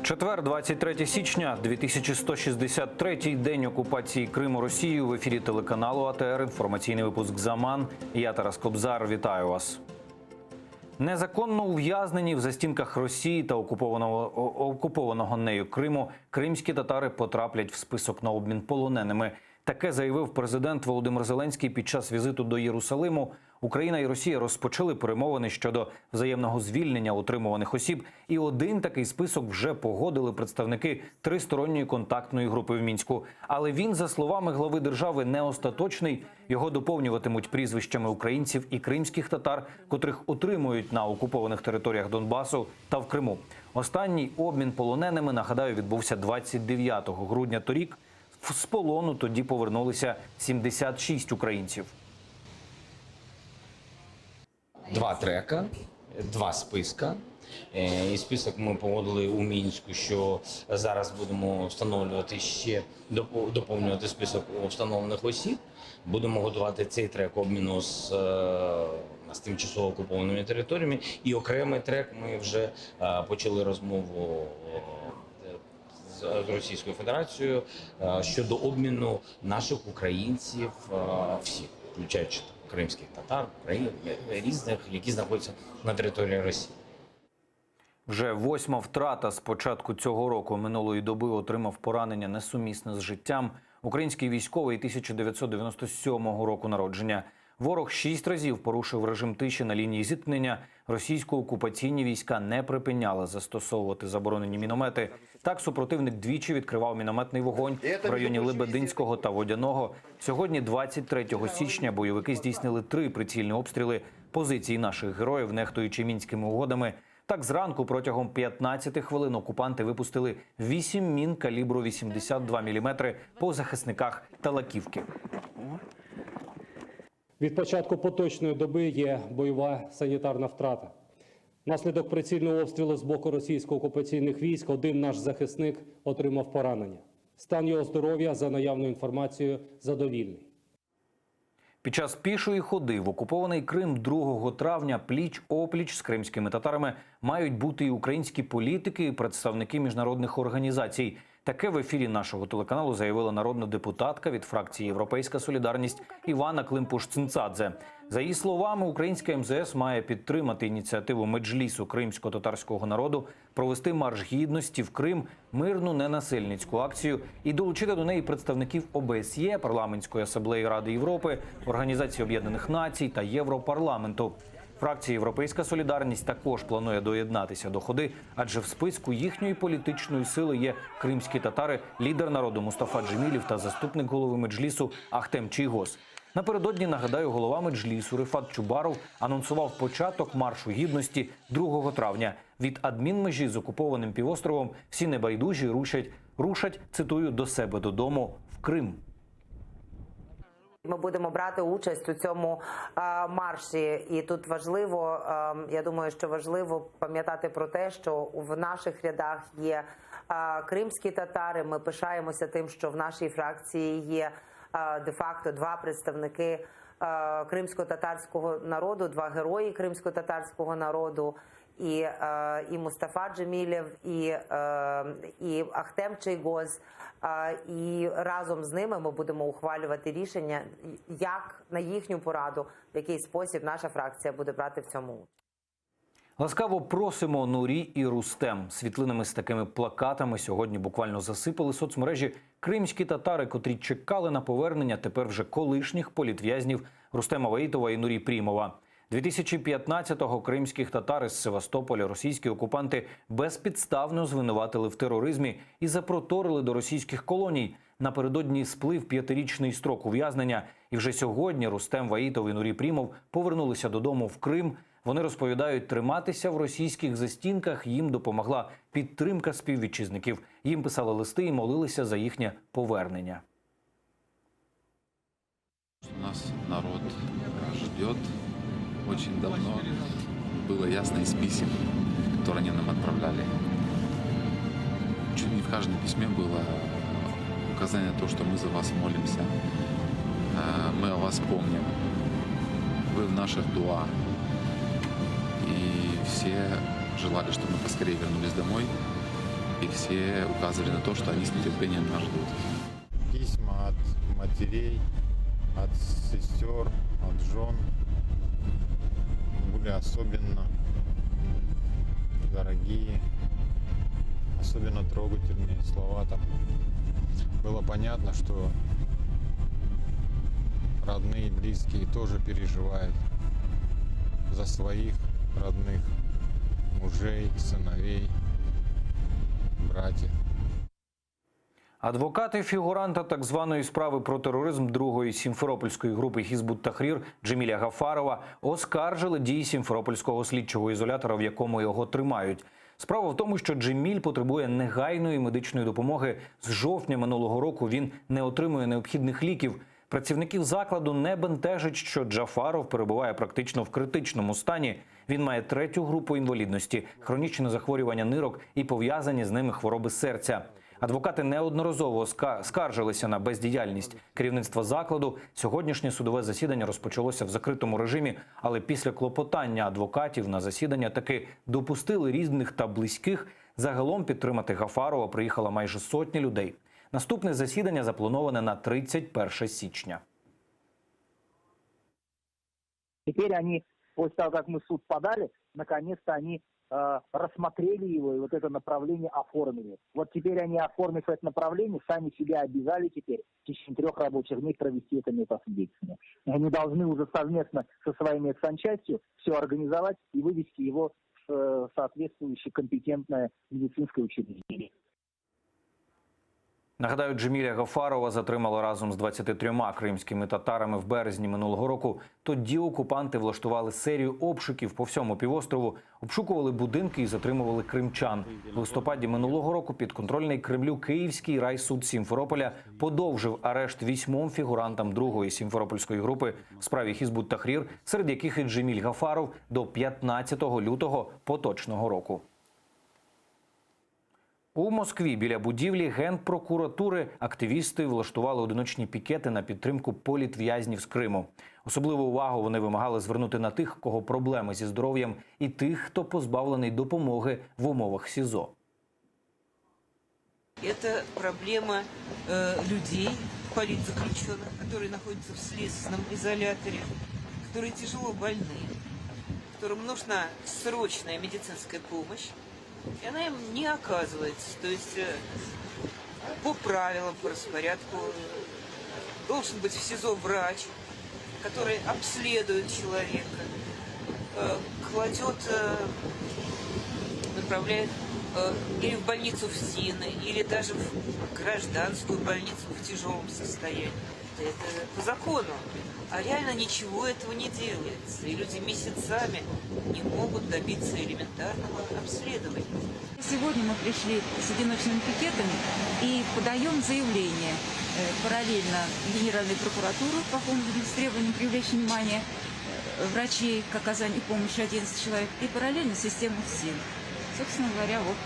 Четвер, 23 січня, 2163 день окупації Криму Росією в ефірі телеканалу АТР. Інформаційний випуск Заман. Я Тарас Кобзар. Вітаю вас. Незаконно ув'язнені в застінках Росії та окупованого нею Криму кримські татари потраплять в список на обмін полоненими. Таке заявив президент Володимир Зеленський під час візиту до Єрусалиму. Україна і Росія розпочали перемовини щодо взаємного звільнення утримуваних осіб. І один такий список вже погодили представники тристоронньої контактної групи в Мінську. Але він, за словами глави держави, не остаточний. Його доповнюватимуть прізвищами українців і кримських татар, котрих утримують на окупованих територіях Донбасу та в Криму. Останній обмін полоненими, нагадаю, відбувся 29 грудня торік. З полону тоді повернулися 76 українців. Два трека, два списка. І список ми погодили у Мінську, що зараз будемо встановлювати ще доповнювати список встановлених осіб. Будемо готувати цей трек обміну з тимчасово окупованими територіями. І окремий трек ми вже почали розмову з Російською Федерацією щодо обміну наших українців всіх, включаючи кримських татар, україн, різних, які знаходяться на території Росії. Вже восьма втрата з початку цього року минулої доби отримав поранення несумісне з життям. Український військовий 1997 року народження. Ворог шість разів порушив режим тиші на лінії зіткнення. Російсько-окупаційні війська не припиняли застосовувати заборонені міномети. Так супротивник двічі відкривав мінометний вогонь в районі Лебединського та Водяного. Сьогодні, 23 січня, бойовики здійснили три прицільні обстріли позицій наших героїв, нехтуючи мінськими угодами. Так, зранку протягом 15 хвилин окупанти випустили 8 мін калібру 82 мм по захисниках Талаківки. Від початку поточної доби є бойова санітарна втрата. Внаслідок прицільного обстрілу з боку російсько-окупаційних військ один наш захисник отримав поранення. Стан його здоров'я, за наявною інформацією, задовільний. Під час пішої ходи в окупований Крим 2 травня пліч-опліч з кримськими татарами мають бути і українські політики, і представники міжнародних організацій. Таке в ефірі нашого телеканалу заявила народна депутатка від фракції Європейська Солідарність Івана Климпуш-Цинцадзе. За її словами, українська МЗС має підтримати ініціативу Меджлісу кримсько-татарського народу провести марш гідності в Крим, мирну ненасильницьку акцію і долучити до неї представників ОБСЄ, Парламентської асамблеї Ради Європи, Організації Об'єднаних Націй та Європарламенту. Фракція Європейська Солідарність також планує доєднатися до ходи, адже в списку їхньої політичної сили є кримські татари, лідер народу Мустафа Джемілів та заступник голови Меджлісу Ахтем Чийгоз. Напередодні, нагадаю, голова Меджлісу Рифат Чубаров анонсував початок маршу гідності 2 травня. Від адмінмежі з окупованим півостровом всі небайдужі рушать, цитую, до себе додому в Крим. Ми будемо брати участь у цьому марші, і тут важливо, я думаю, що важливо пам'ятати про те, що в наших рядах є кримські татари. Ми пишаємося тим, що в нашій фракції є де-факто два представники кримсько-татарського народу, два герої кримсько-татарського народу. І Мустафа Джемілєв, і Ахтем Чийгоз. І разом з ними ми будемо ухвалювати рішення, як на їхню пораду, в який спосіб наша фракція буде брати в цьому участь. Ласкаво просимо Нурі і Рустем. Світлинами з такими плакатами сьогодні буквально засипали соцмережі кримські татари, котрі чекали на повернення тепер вже колишніх політв'язнів Рустема Ваїтова і Нурі Прімова. 2015-го кримських татар із Севастополя російські окупанти безпідставно звинуватили в тероризмі і запроторили до російських колоній. Напередодні сплив п'ятирічний строк ув'язнення. І вже сьогодні Рустем Ваїтов і Нурі Прімов повернулися додому в Крим. Вони розповідають, триматися в російських застінках їм допомогла підтримка співвітчизників. Їм писали листи і молилися за їхнє повернення. Нас народ ждет очень давно. Было ясно из писем, которые они нам отправляли. Чуть не в каждом письме было указание на то, что мы за вас молимся, мы о вас помним, вы в наших дуа. И все желали, чтобы мы поскорее вернулись домой. И все указывали на то, что они с нетерпением нас ждут. Письма от матерей, от сестер, от жен были особенно дорогие, особенно трогательные слова там. Было понятно, что родные, близкие тоже переживают за своих родных, мужей, сыновей, братьев. Адвокати фігуранта так званої справи про тероризм другої сімферопольської групи Хізбут Тахрір Джеміля Гафарова оскаржили дії сімферопольського слідчого ізолятора, в якому його тримають. Справа в тому, що Джеміль потребує негайної медичної допомоги. З жовтня минулого року він не отримує необхідних ліків. Працівників закладу не бентежить, що Джафаров перебуває практично в критичному стані. Він має третю групу інвалідності, хронічне захворювання нирок і пов'язані з ними хвороби серця. Адвокати неодноразово скаржилися на бездіяльність керівництва закладу. Сьогоднішнє судове засідання розпочалося в закритому режимі, але після клопотання адвокатів на засідання таки допустили різних та близьких. Загалом підтримати Гафарова приїхала майже сотня людей. Наступне засідання заплановане на 31 січня. Теперь они, после того, как мы в суд подали, наконец-то они рассмотрели его и вот это направление оформили. Вот теперь они, оформив это направление, сами себя обязали теперь в течение трех рабочих дней провести это медосвидетельствование. Они должны уже совместно со своей медсанчастью все организовать и вывести его в соответствующее компетентное медицинское учреждение. Нагадаю, Джеміля Гафарова затримали разом з 23 кримськими татарами в березні минулого року. Тоді окупанти влаштували серію обшуків по всьому півострову, обшукували будинки і затримували кримчан. В листопаді минулого року підконтрольний Кремлю Київський райсуд Сімферополя подовжив арешт вісьмом фігурантам другої сімферопольської групи в справі Хізбут Тахрір, серед яких і Джеміль Гафаров до 15 лютого поточного року. У Москві біля будівлі генпрокуратури активісти влаштували одиночні пікети на підтримку політв'язнів з Криму. Особливу увагу вони вимагали звернути на тих, у кого проблеми зі здоров'ям, і тих, хто позбавлений допомоги в умовах СІЗО. Это проблема людей, политзаключенных, которые находятся в следственном изоляторе, которые тяжело больны, которым нужна срочная медицинская помощь, и она им не оказывается. То есть по правилам, по распорядку должен быть в СИЗО врач, который обследует человека, кладет, направляет или в больницу ФСИНа, или даже в гражданскую больницу в тяжелом состоянии. Это по закону. А реально ничего этого не делается. И люди месяцами не могут добиться элементарного обследования. Сегодня мы пришли с одиночными пикетами и подаем заявление параллельно в Генеральную прокуратуру по поводу с требованием привлечь внимание врачей к оказанию помощи 11 человек и параллельно систему ФСИН. Собственно говоря, вот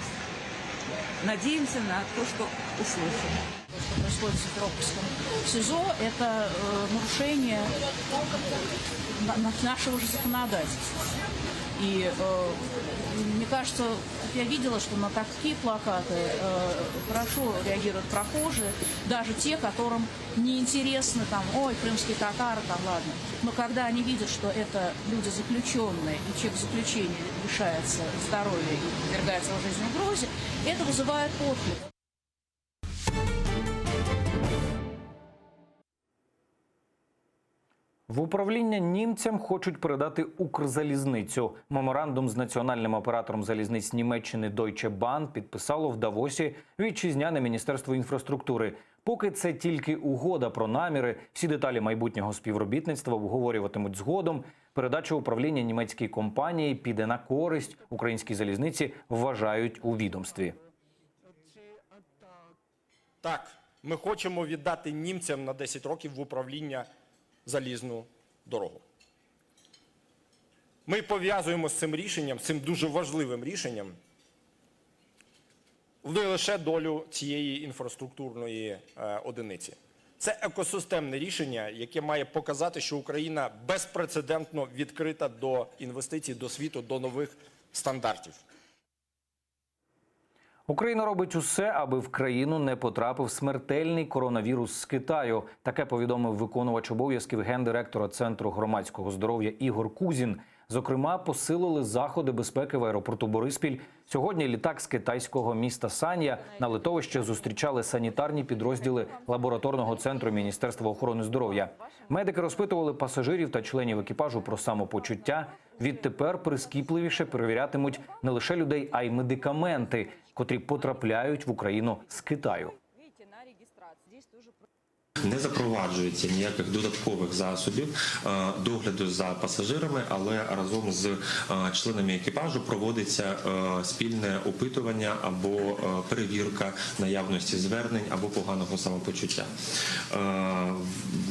надеемся на то, что услышим. То, что происходит в Симферопольском СИЗО, это нарушение нашего же законодательства. И мне кажется, я видела, что на такие плакаты хорошо реагируют прохожие, даже те, которым неинтересно, там, ой, крымские татары, там, ладно. Но когда они видят, что это люди заключенные, и человек в заключении лишается здоровья и подвергается его жизни угрозе, это вызывает отклик. В управління німцям хочуть передати Укрзалізницю. Меморандум з національним оператором залізниць Німеччини Deutsche Bahn підписало в Давосі вітчизняне міністерство інфраструктури. Поки це тільки угода про наміри, всі деталі майбутнього співробітництва обговорюватимуть згодом. Передача управління німецькій компанії піде на користь українській залізниці, вважають у відомстві. Так, ми хочемо віддати німцям на 10 років в управління залізну дорогу. Ми пов'язуємо з цим рішенням, з цим дуже важливим рішенням, не лише долю цієї інфраструктурної одиниці. Це екосистемне рішення, яке має показати, що Україна безпрецедентно відкрита до інвестицій, до світу, до нових стандартів. Україна робить усе, аби в країну не потрапив смертельний коронавірус з Китаю. Таке повідомив виконувач обов'язків гендиректора Центру громадського здоров'я Ігор Кузін. Зокрема, посилили заходи безпеки в аеропорту Бориспіль. Сьогодні літак з китайського міста Санья на летовище зустрічали санітарні підрозділи лабораторного центру Міністерства охорони здоров'я. Медики розпитували пасажирів та членів екіпажу про самопочуття. Відтепер прискіпливіше перевірятимуть не лише людей, а й медикаменти, котрі потрапляють в Україну з Китаю. Не запроваджується ніяких додаткових засобів е, догляду за пасажирами, але разом з е, членами екіпажу проводиться е, спільне опитування або е, перевірка наявності звернень або поганого самопочуття. Е,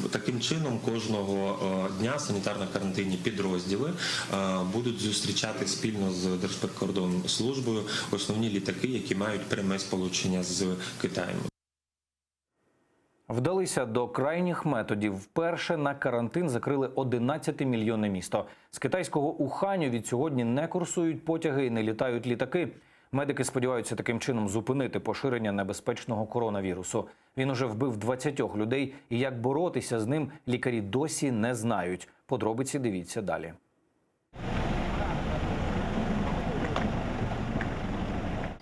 в- Таким чином, кожного е, дня санітарно-карантинні підрозділи е, будуть зустрічати спільно з Держприкордонслужбою основні літаки, які мають пряме сполучення з Китаєм. Вдалися до крайніх методів. Вперше на карантин закрили 11-мільйонне місто. З китайського Уханю від сьогодні не курсують потяги і не літають літаки. Медики сподіваються таким чином зупинити поширення небезпечного коронавірусу. Він уже вбив 20 людей, і як боротися з ним лікарі досі не знають. Подробиці дивіться далі.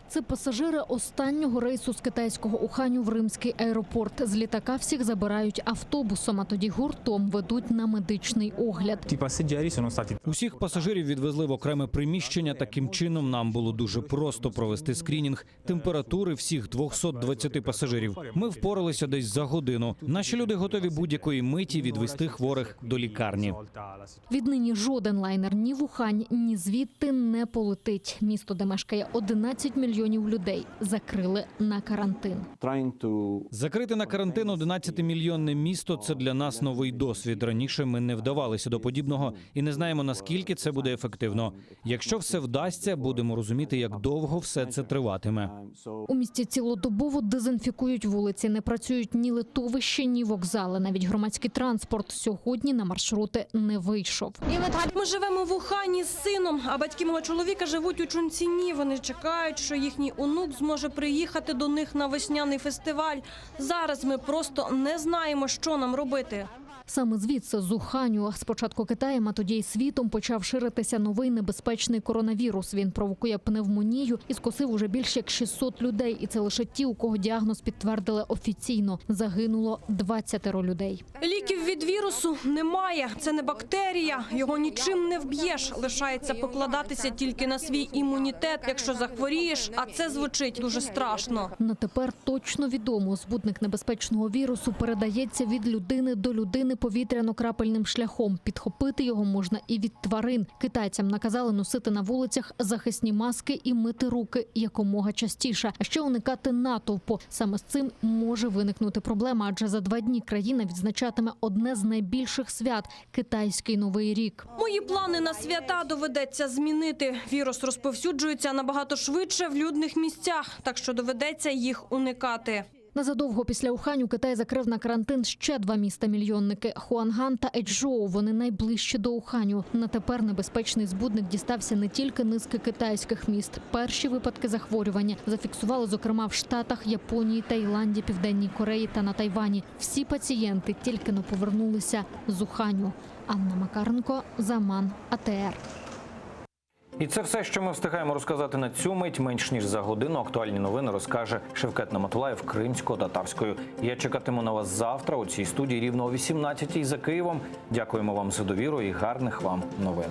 Це пасажири останнього рейсу з китайського Уханю в римський аеропорт. З літака всіх забирають автобусом, а тоді гуртом ведуть на медичний огляд. Усіх пасажирів відвезли в окреме приміщення. Таким чином нам було дуже просто провести скринінг температури всіх 220 пасажирів. Ми впоралися десь за годину. Наші люди готові будь-якої миті відвести хворих до лікарні. Віднині жоден лайнер ні в Ухань, ні звідти не полетить. Місто, де мешкає 11 мільйонів людей, закрили на карантин. Закрити на карантин 11-мільйонне місто це для нас новий досвід. Раніше ми не вдавалися до подібного і не знаємо наскільки це буде ефективно. Якщо все вдасться, будемо розуміти, як довго все це триватиме. У місті цілодобово дезінфікують вулиці, не працюють ні летовища, ні вокзали. Навіть громадський транспорт сьогодні на маршрути не вийшов. Ми живемо в Ухані з сином, а батьки мого чоловіка живуть у Чунціні. Вони чекають, що їхній онук зможе приїхати до них на весняний фестиваль. Зараз ми просто не знаємо, що нам робити. Саме звідси, з Уханю, спочатку Китаєм, а тоді й світом почав ширитися новий небезпечний коронавірус. Він провокує пневмонію і скосив уже більш як 600 людей. І це лише ті, у кого діагноз підтвердили офіційно. Загинуло 20 людей. Ліків від вірусу немає. Це не бактерія, його нічим не вб'єш. Лишається покладатися тільки на свій імунітет, якщо захворієш, а це звучить дуже страшно. На тепер точно відомо, збудник небезпечного вірусу передається від людини до людини повітряно-крапельним шляхом. Підхопити його можна і від тварин. Китайцям наказали носити на вулицях захисні маски і мити руки якомога частіше. А ще уникати натовпу. Саме з цим може виникнути проблема, адже за два дні країна відзначатиме одне з найбільших свят китайський новий рік. Мої плани на свята доведеться змінити. Вірус розповсюджується набагато швидше в людних місцях, так що доведеться їх уникати. Незадовго після Уханю Китай закрив на карантин ще два міста-мільйонники – Хуанган та Еджоу. Вони найближчі до Уханю. На тепер небезпечний збудник дістався не тільки низки китайських міст. Перші випадки захворювання зафіксували, зокрема, в Штатах, Японії, Таїланді, Південній Кореї та на Тайвані. Всі пацієнти тільки-но повернулися з Уханю. Анна Макаренко, Заман, АТР. І це все, що ми встигаємо розказати на цю мить. Менш ніж за годину актуальні новини розкаже Шевкет Наматулаєв кримсько-татарською. Я чекатиму на вас завтра у цій студії рівно о 18-й за Києвом. Дякуємо вам за довіру і гарних вам новин.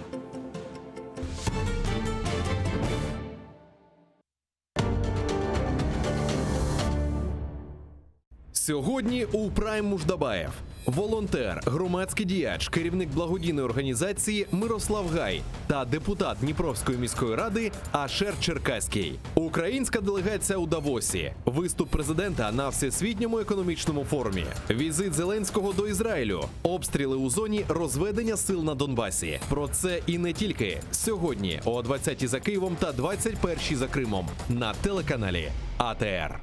Сьогодні у Прайм Муждабаєв. Волонтер, громадський діяч, керівник благодійної організації Мирослав Гай та депутат Дніпровської міської ради Ашер Черкаський. Українська делегація у Давосі. Виступ президента на всесвітньому економічному форумі. Візит Зеленського до Ізраїлю. Обстріли у зоні розведення сил на Донбасі. Про це і не тільки сьогодні о 20-й за Києвом та 21-й за Кримом на телеканалі АТР.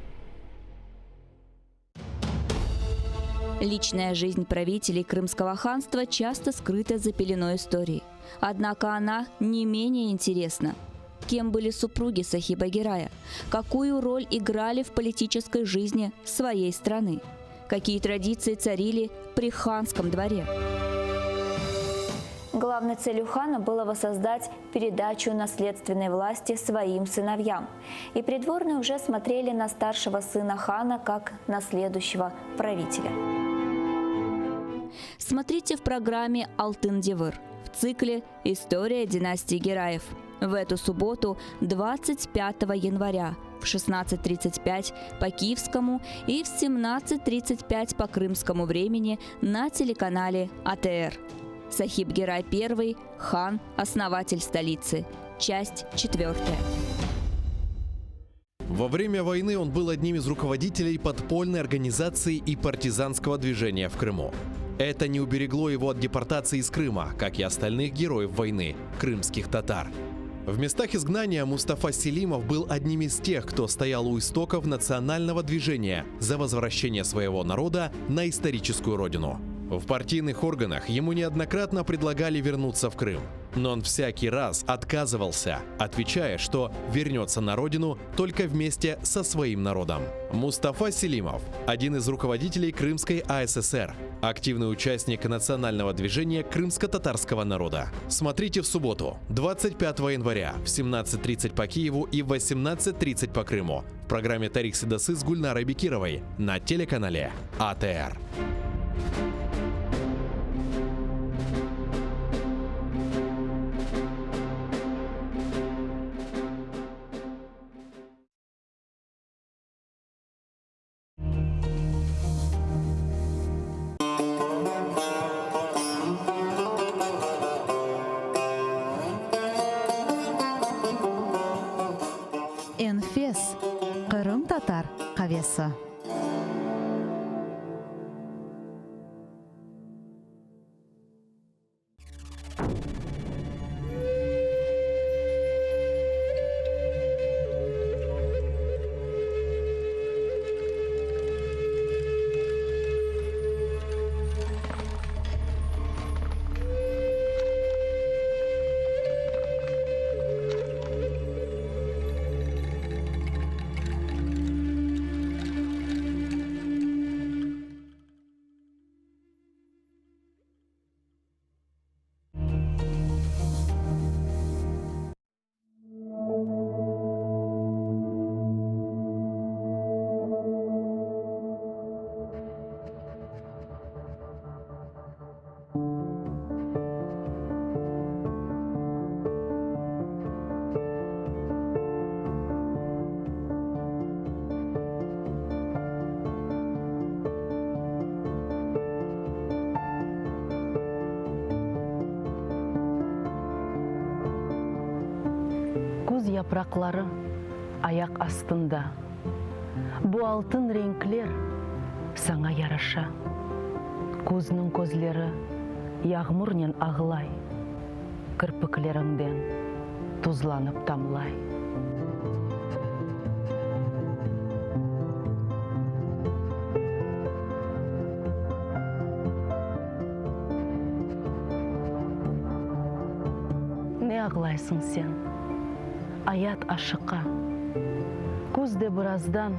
Личная жизнь правителей Крымского ханства часто скрыта за пеленой истории. Однако она не менее интересна. Кем были супруги Сахиба Герая? Какую роль играли в политической жизни своей страны? Какие традиции царили при ханском дворе? Главной целью хана было воссоздать передачу наследственной власти своим сыновьям. И придворные уже смотрели на старшего сына хана как на следующего правителя. Смотрите в программе «Алтын Девыр» в цикле «История династии Гераев». В эту субботу, 25 января, в 16.35 по киевскому и в 17.35 по крымскому времени на телеканале АТР. Сахиб Герай I, хан, основатель столицы. Часть четвертая. Во время войны он был одним из руководителей подпольной организации и партизанского движения в Крыму. Это не уберегло его от депортации из Крыма, как и остальных героев войны – крымских татар. В местах изгнания Мустафа Селимов был одним из тех, кто стоял у истоков национального движения за возвращение своего народа на историческую родину. В партийных органах ему неоднократно предлагали вернуться в Крым. Но он всякий раз отказывался, отвечая, что вернется на родину только вместе со своим народом. Мустафа Селимов – один из руководителей Крымской АССР, активный участник национального движения крымско-татарского народа. Смотрите в субботу, 25 января в 17.30 по Киеву и в 18.30 по Крыму в программе «Тарих Седасы» с Гульнарой Бекировой на телеканале АТР. Enfes qırımtatar qavesi. Küz yapraqları ayaq astında. Bu altın renkler saña yaraşa. Küzniñ közleri yağmurnen ağlay, Kirpikleriñden tuzlanıp tamlay. Ne ağlaysıñ sen? Ayat aşıqa. Küz de birazdan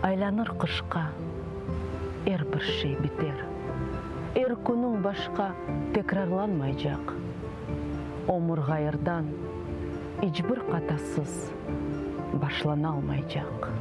aylanır qışqa. Er bir şey biter. Er künüñ başqa tekrarlanmaycaq. Ömür ğayırdan, iç bir qatasız başlanalmaycaq.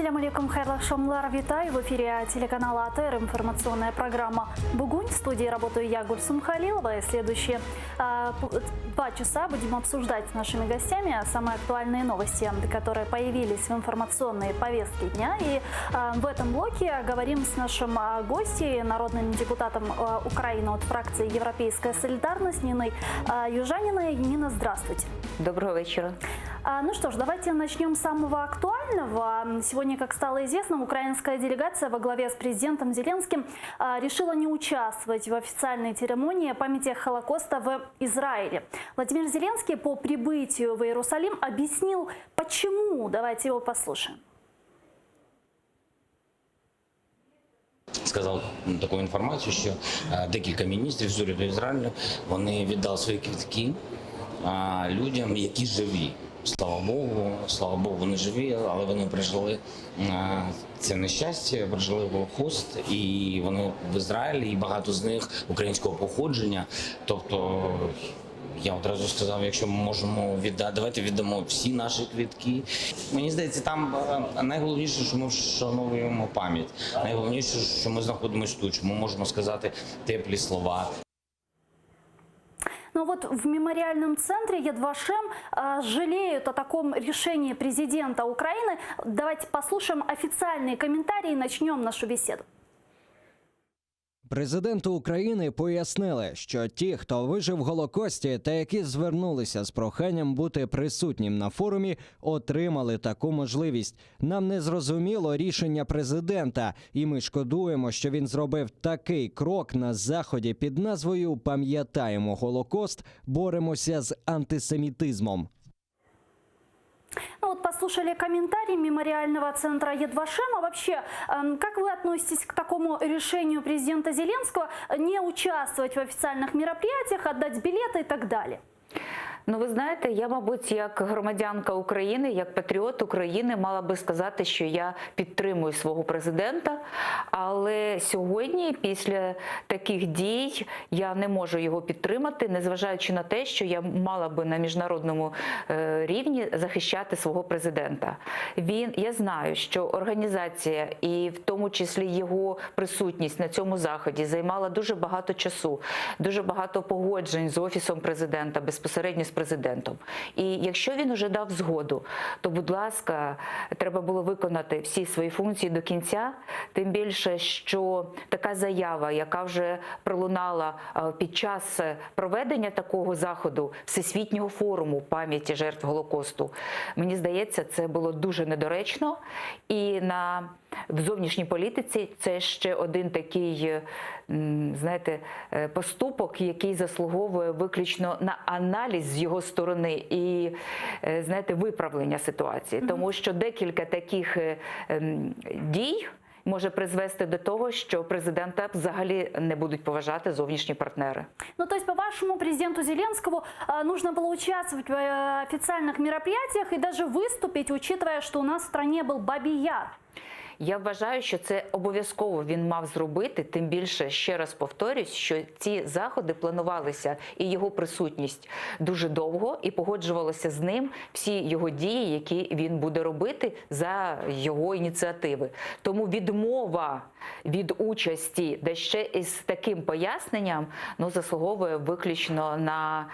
Selâm aleyküm, hayırlı aqşamlar, вітаю в эфире телеканала АТР информационная программа «Бугунь». В студии работаю я, Гульсум Халилова. И следующие а, два часа будем обсуждать с нашими гостями самые актуальные новости, которые появились в информационной повестке дня. И а, в этом блоке говорим с нашим а, гостем, народным депутатом а, Украины от фракции «Европейская солидарность» Ниной а, Южаниной. Нина, здравствуйте. Доброго вечера. А, Ну что ж, давайте начнем с самого актуального. Сегодня, как стало известно, украинская делегация во главе с президентом Зеленским а, решила не участвовать в официальной церемонии памяти Холокоста в Израиле. Владимир Зеленский по прибытию в Иерусалим объяснил, почему. Давайте его послушаем. Сказав таку інформацію, що е, декілька міністрів з уряду Ізраїлю вони віддали свої квитки е, людям, які живі. Слава Богу, слава Богу, вони живі, але вони пережили е, це нещастя, пережили Голокост, і вони в Ізраїлі, і багато з них українського походження. Тобто я одразу сказав, якщо ми можемо віддати, давайте віддамо всі наші квитки. Мені здається, там е, найголовніше, що ми вшановуємо пам'ять. Найголовніше, що ми знаходимося тут, що ми можемо сказати теплі слова. Но вот в мемориальном центре Яд Вашем э, жалеют о таком решении президента Украины. Давайте послушаем официальные комментарии и начнем нашу беседу. Президенту України пояснили, що ті, хто вижив в Голокості та які звернулися з проханням бути присутнім на форумі, отримали таку можливість. Нам не зрозуміло рішення президента, і ми шкодуємо, що він зробив такий крок на заході під назвою Пам'ятаємо Голокост, боремося з антисемітизмом. Ну вот послушали комментарий мемориального центра Яд Вашема. Вообще, эм, как вы относитесь к такому решению президента Зеленского не участвовать в официальных мероприятиях, отдать билеты и так далее? Ну, ви знаєте, я, мабуть, як громадянка України, як патріот України, мала би сказати, що я підтримую свого президента. Але сьогодні, після таких дій, я не можу його підтримати, незважаючи на те, що я мала би на міжнародному е, рівні захищати свого президента. Він, я знаю, що організація і в тому числі його присутність на цьому заході займала дуже багато часу, дуже багато погоджень з офісом президента, безпосередньо з президентом. І якщо він уже дав згоду, то, будь ласка, треба було виконати всі свої функції до кінця. Тим більше, що така заява, яка вже пролунала е, під час проведення такого заходу Всесвітнього форуму пам'яті жертв Голокосту, мені здається, це було дуже недоречно. І на в зовнішній політиці це ще один такий, е, м, знаєте, е, поступок, який заслуговує виключно на аналіз з його сторони і, е, знаєте, виправлення ситуації, тому що декілька таких е, ем, дій. Може призвести до того, що президента взагалі не будуть поважати зовнішні партнери. Ну, то есть, по-вашему, президенту Зеленскому э, нужно было участвовать в э, официальных мероприятиях и даже выступить, учитывая, что у нас в стране был Бабий Яр. Я вважаю, що це обов'язково він мав зробити. Тим більше, ще раз повторюсь, що ці заходи планувалися і його присутність дуже довго, і погоджувалося з ним всі його дії, які він буде робити за його ініціативи. Тому відмова від участі, де ще із таким поясненням, ну заслуговує виключно на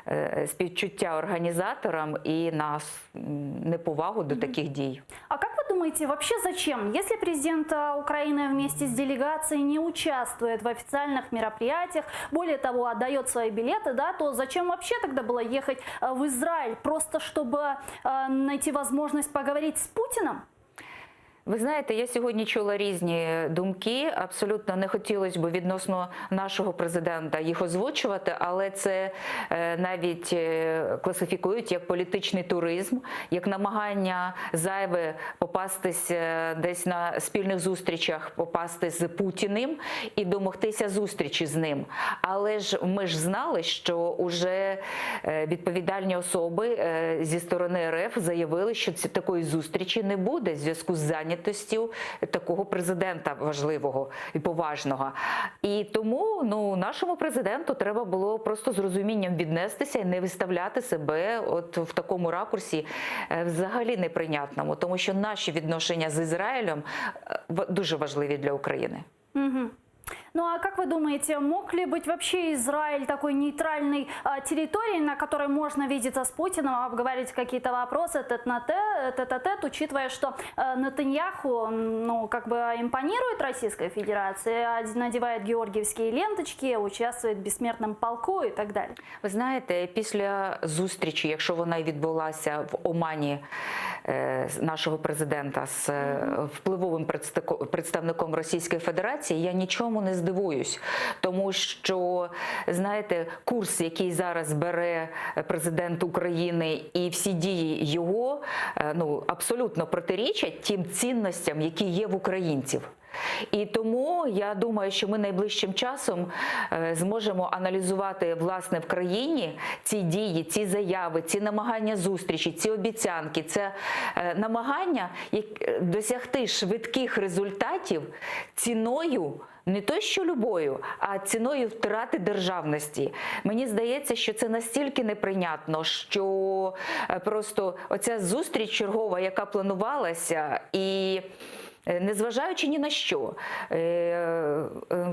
е, співчуття організаторам і на с- м, неповагу до таких дій. А как вы думаете, вообще зачем? Если президент а, Украины вместе с делегацией не участвует в официальных мероприятиях, более того, отдает свои билеты, да, то зачем вообще тогда было ехать а, в Израиль? Просто чтобы а, найти возможность поговорить с Путиным? Ви знаєте, я сьогодні чула різні думки. Абсолютно не хотілося б відносно нашого президента їх озвучувати, але це е, навіть е, класифікують як політичний туризм, як намагання зайве попастись е, десь на спільних зустрічах, попасти з Путіним і домогтися зустрічі з ним. Але ж ми ж знали, що уже е, відповідальні особи е, зі сторони РФ заявили, що ці- такої зустрічі не буде в зв'язку з зайнятістю. зайнятостю такого президента важливого і поважного. І тому ну, нашому президенту треба було просто з розумінням віднестися і не виставляти себе от в такому ракурсі е, взагалі неприйнятному, тому що наші відношення з Ізраїлем е, в- дуже важливі для України. Мгм. Ну а как вы думаете, мог ли быть вообще Израиль такой нейтральной а, территорией, на которой можно видеться с Путиным, обговорить какие-то вопросы тет на тет, тет-а-тет, учитывая, что э, Нетаньяху, он, ну, как бы импонирует Российской Федерации, а, надевает георгиевские ленточки, участвует в бессмертном полку и так далее? Ви знаєте, після зустрічі, якщо вона й відбулася в Омані е, з нашого президента з е, впливовим представко- представником Російської Федерації, я нічому не здивуюсь, тому що знаєте, курс, який зараз бере президент України, і всі дії його е, ну абсолютно протирічать тим цінностям, які є в українців. І тому я думаю, що ми найближчим часом е, зможемо аналізувати власне в країні ці дії, ці заяви, ці намагання зустрічі, ці обіцянки, це е, намагання як- е, досягти швидких результатів ціною. Не то, що любою, а ціною втрати державності. Мені здається, що це настільки неприйнятно, що е, просто оця зустріч чергова, яка планувалася, і е, незважаючи ні на що, е, е,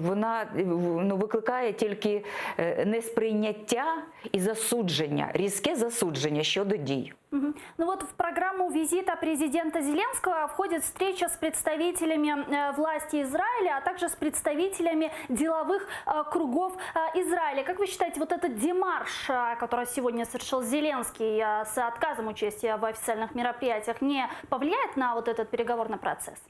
вона е, ну, викликає тільки е, несприйняття і засудження, різке засудження щодо дій. Мгм. Ну вот в программу визита президента Зеленского входит встреча с представителями э, власти Израиля, а также с представителями деловых э, кругов э, Израиля. Как вы считаете, вот этот демарш, э, который сегодня совершил Зеленский э, с отказом участия в официальных мероприятиях, не повлияет на вот этот переговорный процесс?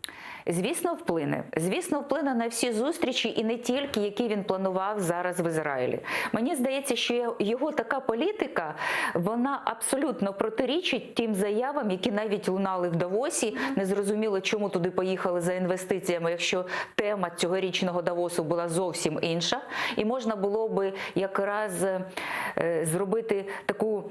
Звісно, вплине. Звісно, вплине на всі зустрічі і не тільки, які він планував зараз в Ізраїлі. Мені здається, що його така політика, вона абсолютно протирічить тим заявам, які навіть лунали в Давосі. Незрозуміло, чому туди поїхали за інвестиціями, якщо тема цьогорічного Давосу була зовсім інша. І можна було би якраз е, зробити таку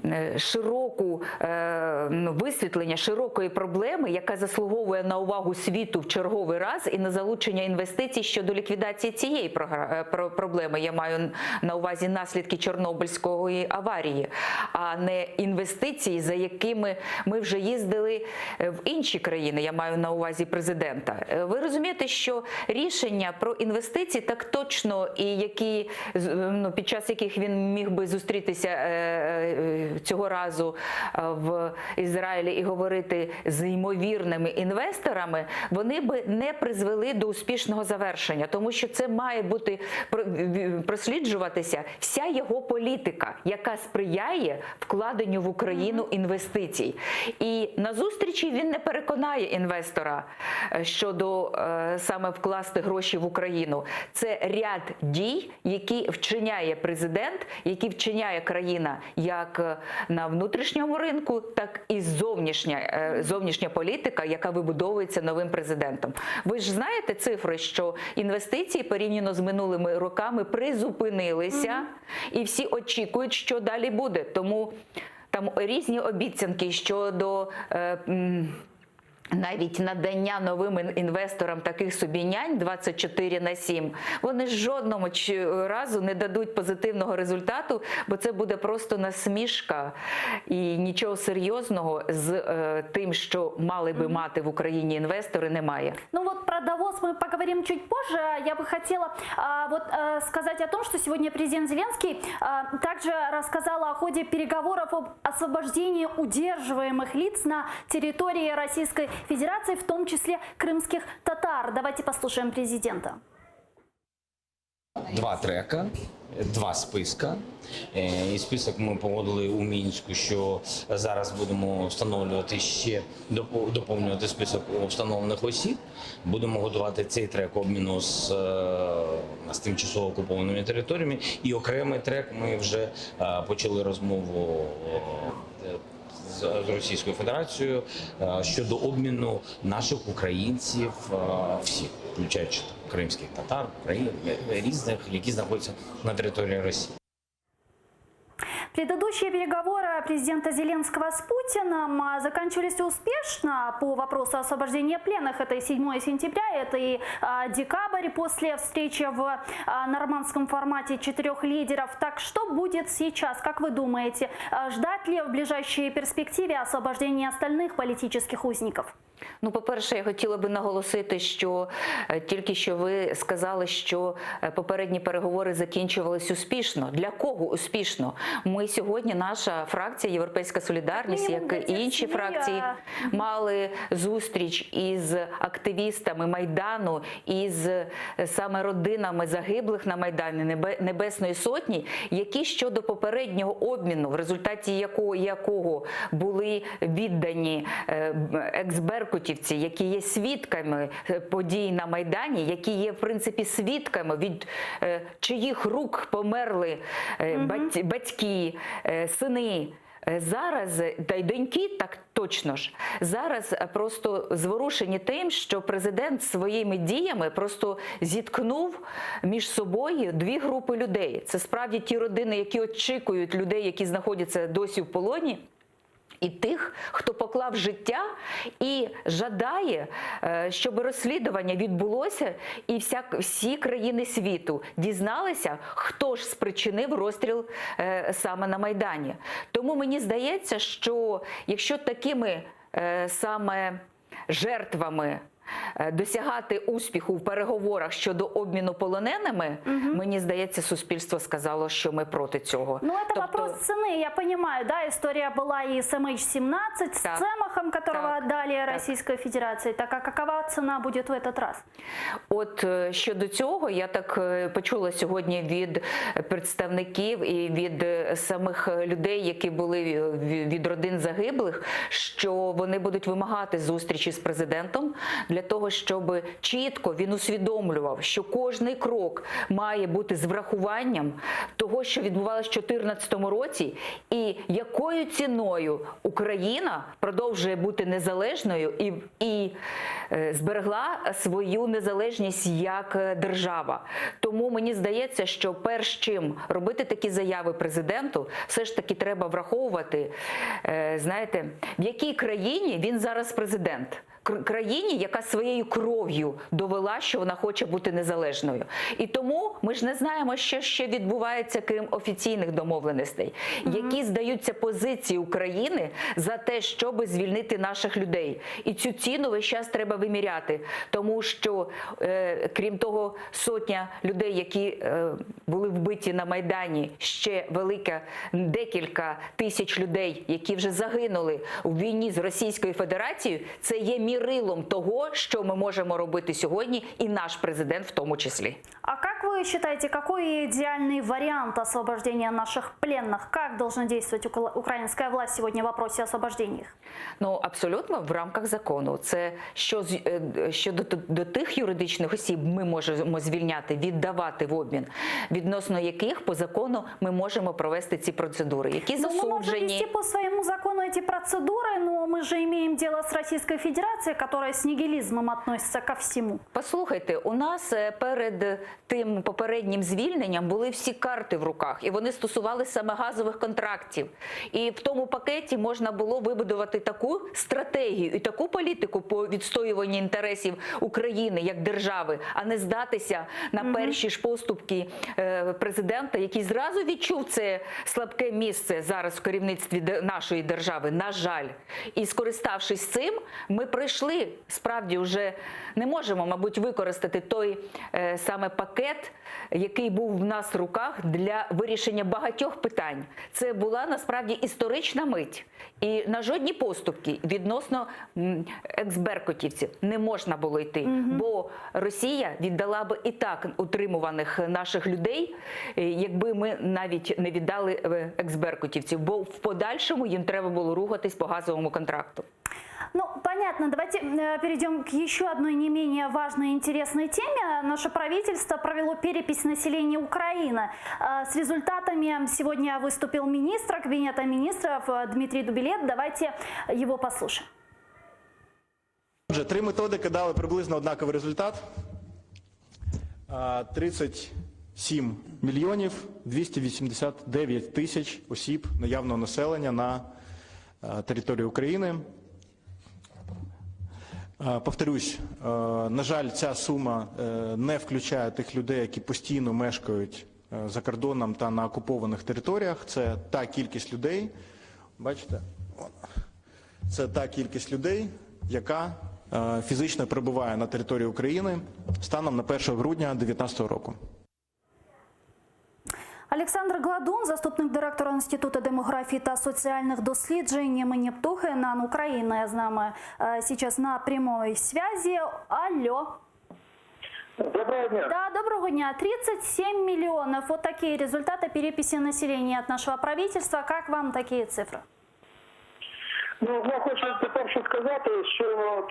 е, широку е, ну, висвітлення широкої проблеми, яка заслуговує на увагу світу в черговий раз і на залучення інвестицій щодо ліквідації цієї програ- е, про- проблеми. Я маю на увазі наслідки Чорнобильської аварії, а не інвестиції, за якими ми вже їздили е, в інші країни. Я маю на увазі президента. Е, Ви розумієте, що рішення про інвестиції так точно і які з- ну, під час яких він міг би зустрітися е, е, цього разу е, в Ізраїлі і говорити з ймовірними інвесторами, вони би не призвели до успішного завершення, тому що це має бути про- в- просліджуватися вся його політика, яка сприяє вкладенню в Україну інвестицій. І на зустрічі він не переконає інвестора е, щодо е, саме вкласти гроші в Україну. Це ряд дій, які вчиняє президент, які вчиняє країна як е, на внутрішньому ринку, так і зовнішня, е, зовнішня політика, яка вибудовується новим президентом. Ви ж знаєте цифри, що інвестиції порівняно з минулими роками призупинилися, і всі очікують, що далі буде. Тому там різні обіцянки щодо. е, м, навіть надання новим ін- інвесторам таких собі нянь 24 на 7, вони жодному чи- разу не дадуть позитивного результату, бо це буде просто насмішка і нічого серйозного з е, тим, що мали би мати в Україні інвестори, немає. Ну вот про Давос мы поговорим чуть позже. Я бы хотела а, вот а, сказать о том, что сегодня президент Зеленский а, также рассказал о ходе переговоров об освобождении удерживаемых лиц на территории Российской Федерации, в том числе крымских татар. Давайте послушаем президента. Два трека, два списка. Е, І список ми погодили у Мінську, що зараз будемо встановлювати ще допо- доповнювати список встановлених осіб. Будемо готувати цей трек обміну з, е, з тимчасово окупованими територіями. І окремий трек ми вже е, почали розмову. е, З з Російською Федерацією е, щодо обміну наших українців е, всіх, включаючи там, кримських татар, україн, е, різних, які знаходяться на території Росії. Предыдущие переговоры президента Зеленского с Путиным а, заканчивались успешно по вопросу освобождения пленных. Это и 7 сентября, это и а, декабрь после встречи в а, нормандском формате четырех лидеров. Так что будет сейчас, как вы думаете? Ждать ли в ближайшей перспективе освобождения остальных политических узников? Ну, по-перше, я хотіла би наголосити, що е, тільки що ви сказали, що е, попередні переговори закінчувались успішно. Для кого успішно? Ми сьогодні, наша фракція Європейська Солідарність, як і інші фракції, мали зустріч із активістами Майдану, із е, саме родинами загиблих на Майдані Небесної Сотні, які щодо попереднього обміну, в результаті якого, якого були віддані екс-беркутівці, які є свідками е, подій на Майдані, які є в принципі свідками, від е, чиїх рук померли е, батьки, сини. Зараз, та й доньки, так точно ж, зараз просто зворушені тим, що президент своїми діями просто зіткнув між собою дві групи людей. Це справді ті родини, які очікують людей, які знаходяться досі в полоні. І тих, хто поклав життя і жадає, е, щоб розслідування відбулося, і вся, всі країни світу дізналися, хто ж спричинив розстріл е, саме на Майдані. Тому мені здається, що якщо такими е, саме жертвами досягати успіху в переговорах щодо обміну полоненими, мені здається, суспільство сказало, що ми проти цього. Ну, это вопрос цены, я понимаю, да, история была и с MH17, с Цемахом, которого отдали Российской Федерации. Так а какова цена будет в этот раз? От е, щодо цього, я так е, почула сьогодні від представників і від е, самих людей, які були від родин загиблих, що вони будуть вимагати зустрічі з президентом для того, щоб чітко він усвідомлював, що кожний крок має бути з врахуванням того, що відбувалося в 2014 році, і якою ціною Україна продовжує бути незалежною і, і е, зберегла свою незалежність як е, держава. Тому мені здається, що перш чим робити такі заяви президенту, все ж таки треба враховувати, е, знаєте, в якій країні він зараз президент. Країні, яка своєю кров'ю довела, що вона хоче бути незалежною. І тому ми ж не знаємо, що ще відбувається, крім офіційних домовленостей, які здаються позиції України за те, щоб звільнити наших людей. І цю ціну весь час треба виміряти, тому що, е, крім того, сотня людей, які е, були вбиті на Майдані, ще велика декілька тисяч людей, які вже загинули у війні з Російською Федерацією, це є мірилом того, що ми можемо робити сьогодні, і наш президент в тому числі. А как вы считаете, какой идеальный вариант освобождения наших пленных? Как должна действовать украинская власть сегодня в вопросе освобождения их? Ну абсолютно в рамках закону. Це що е, щодо до тих юридичних осіб ми можемо звільняти, віддавати в обмін, відносно яких по закону ми можемо провести ці процедури, які Ну, мы можем засуджені. вести по своему закону эти процедуры, но мы же имеем дело с Российской Федерацией, которая с нигилизмом относится ко всему. Послухайте, у нас е, перед тим попереднім звільненням були всі карти в руках, і вони стосувалися саме газових контрактів. І в тому пакеті можна було вибудувати таку стратегію і таку політику по відстоюванню інтересів України як держави, а не здатися на перші ж поступки е, президента, який зразу відчув це слабке місце зараз в керівництві нашої держави. На жаль, і скориставшись цим, ми прийшли справді вже не можемо, мабуть, використати той е, саме пакет, який був в нас в руках для вирішення багатьох питань. Це була насправді історична мить, і на жодні поступки відносно ексберкутівців не можна було йти, бо Росія віддала би і так утримуваних наших людей, е, якби ми навіть не віддали е, ексберкутівців, бо в подальшому їм треба було рухатись по газовому контракту. Ну, понятно. Давайте э, перейдем к еще одной не менее важной и интересной теме. Наше правительство провело перепись населения Украины. Э, С результатами сегодня выступил министр Кабинета министров э, Дмитрий Дубилет. Давайте его послушаем. Отже, три методики дали приблизно однаковий результат. А, 30. 7 мільйонів 289 тисяч осіб наявного населення на е, території України. Е, Повторюсь, е, на жаль, ця сума е, не включає тих людей, які постійно мешкають е, за кордоном та на окупованих територіях. Це та кількість людей, бачите, це та кількість людей, яка е, фізично перебуває на території України станом на 1 грудня 2019 року. Олександр Гладун, заступник директора Інституту демографії та соціальних досліджень імені Птухи НАН України, з нами э, сейчас на прямой связи. Алло. Доброго дня. Да, доброго дня. 37 миллионов. Вот такие результаты переписи населения от нашего правительства. Как вам такие цифры? Ну, я хочу по-перше сказати, що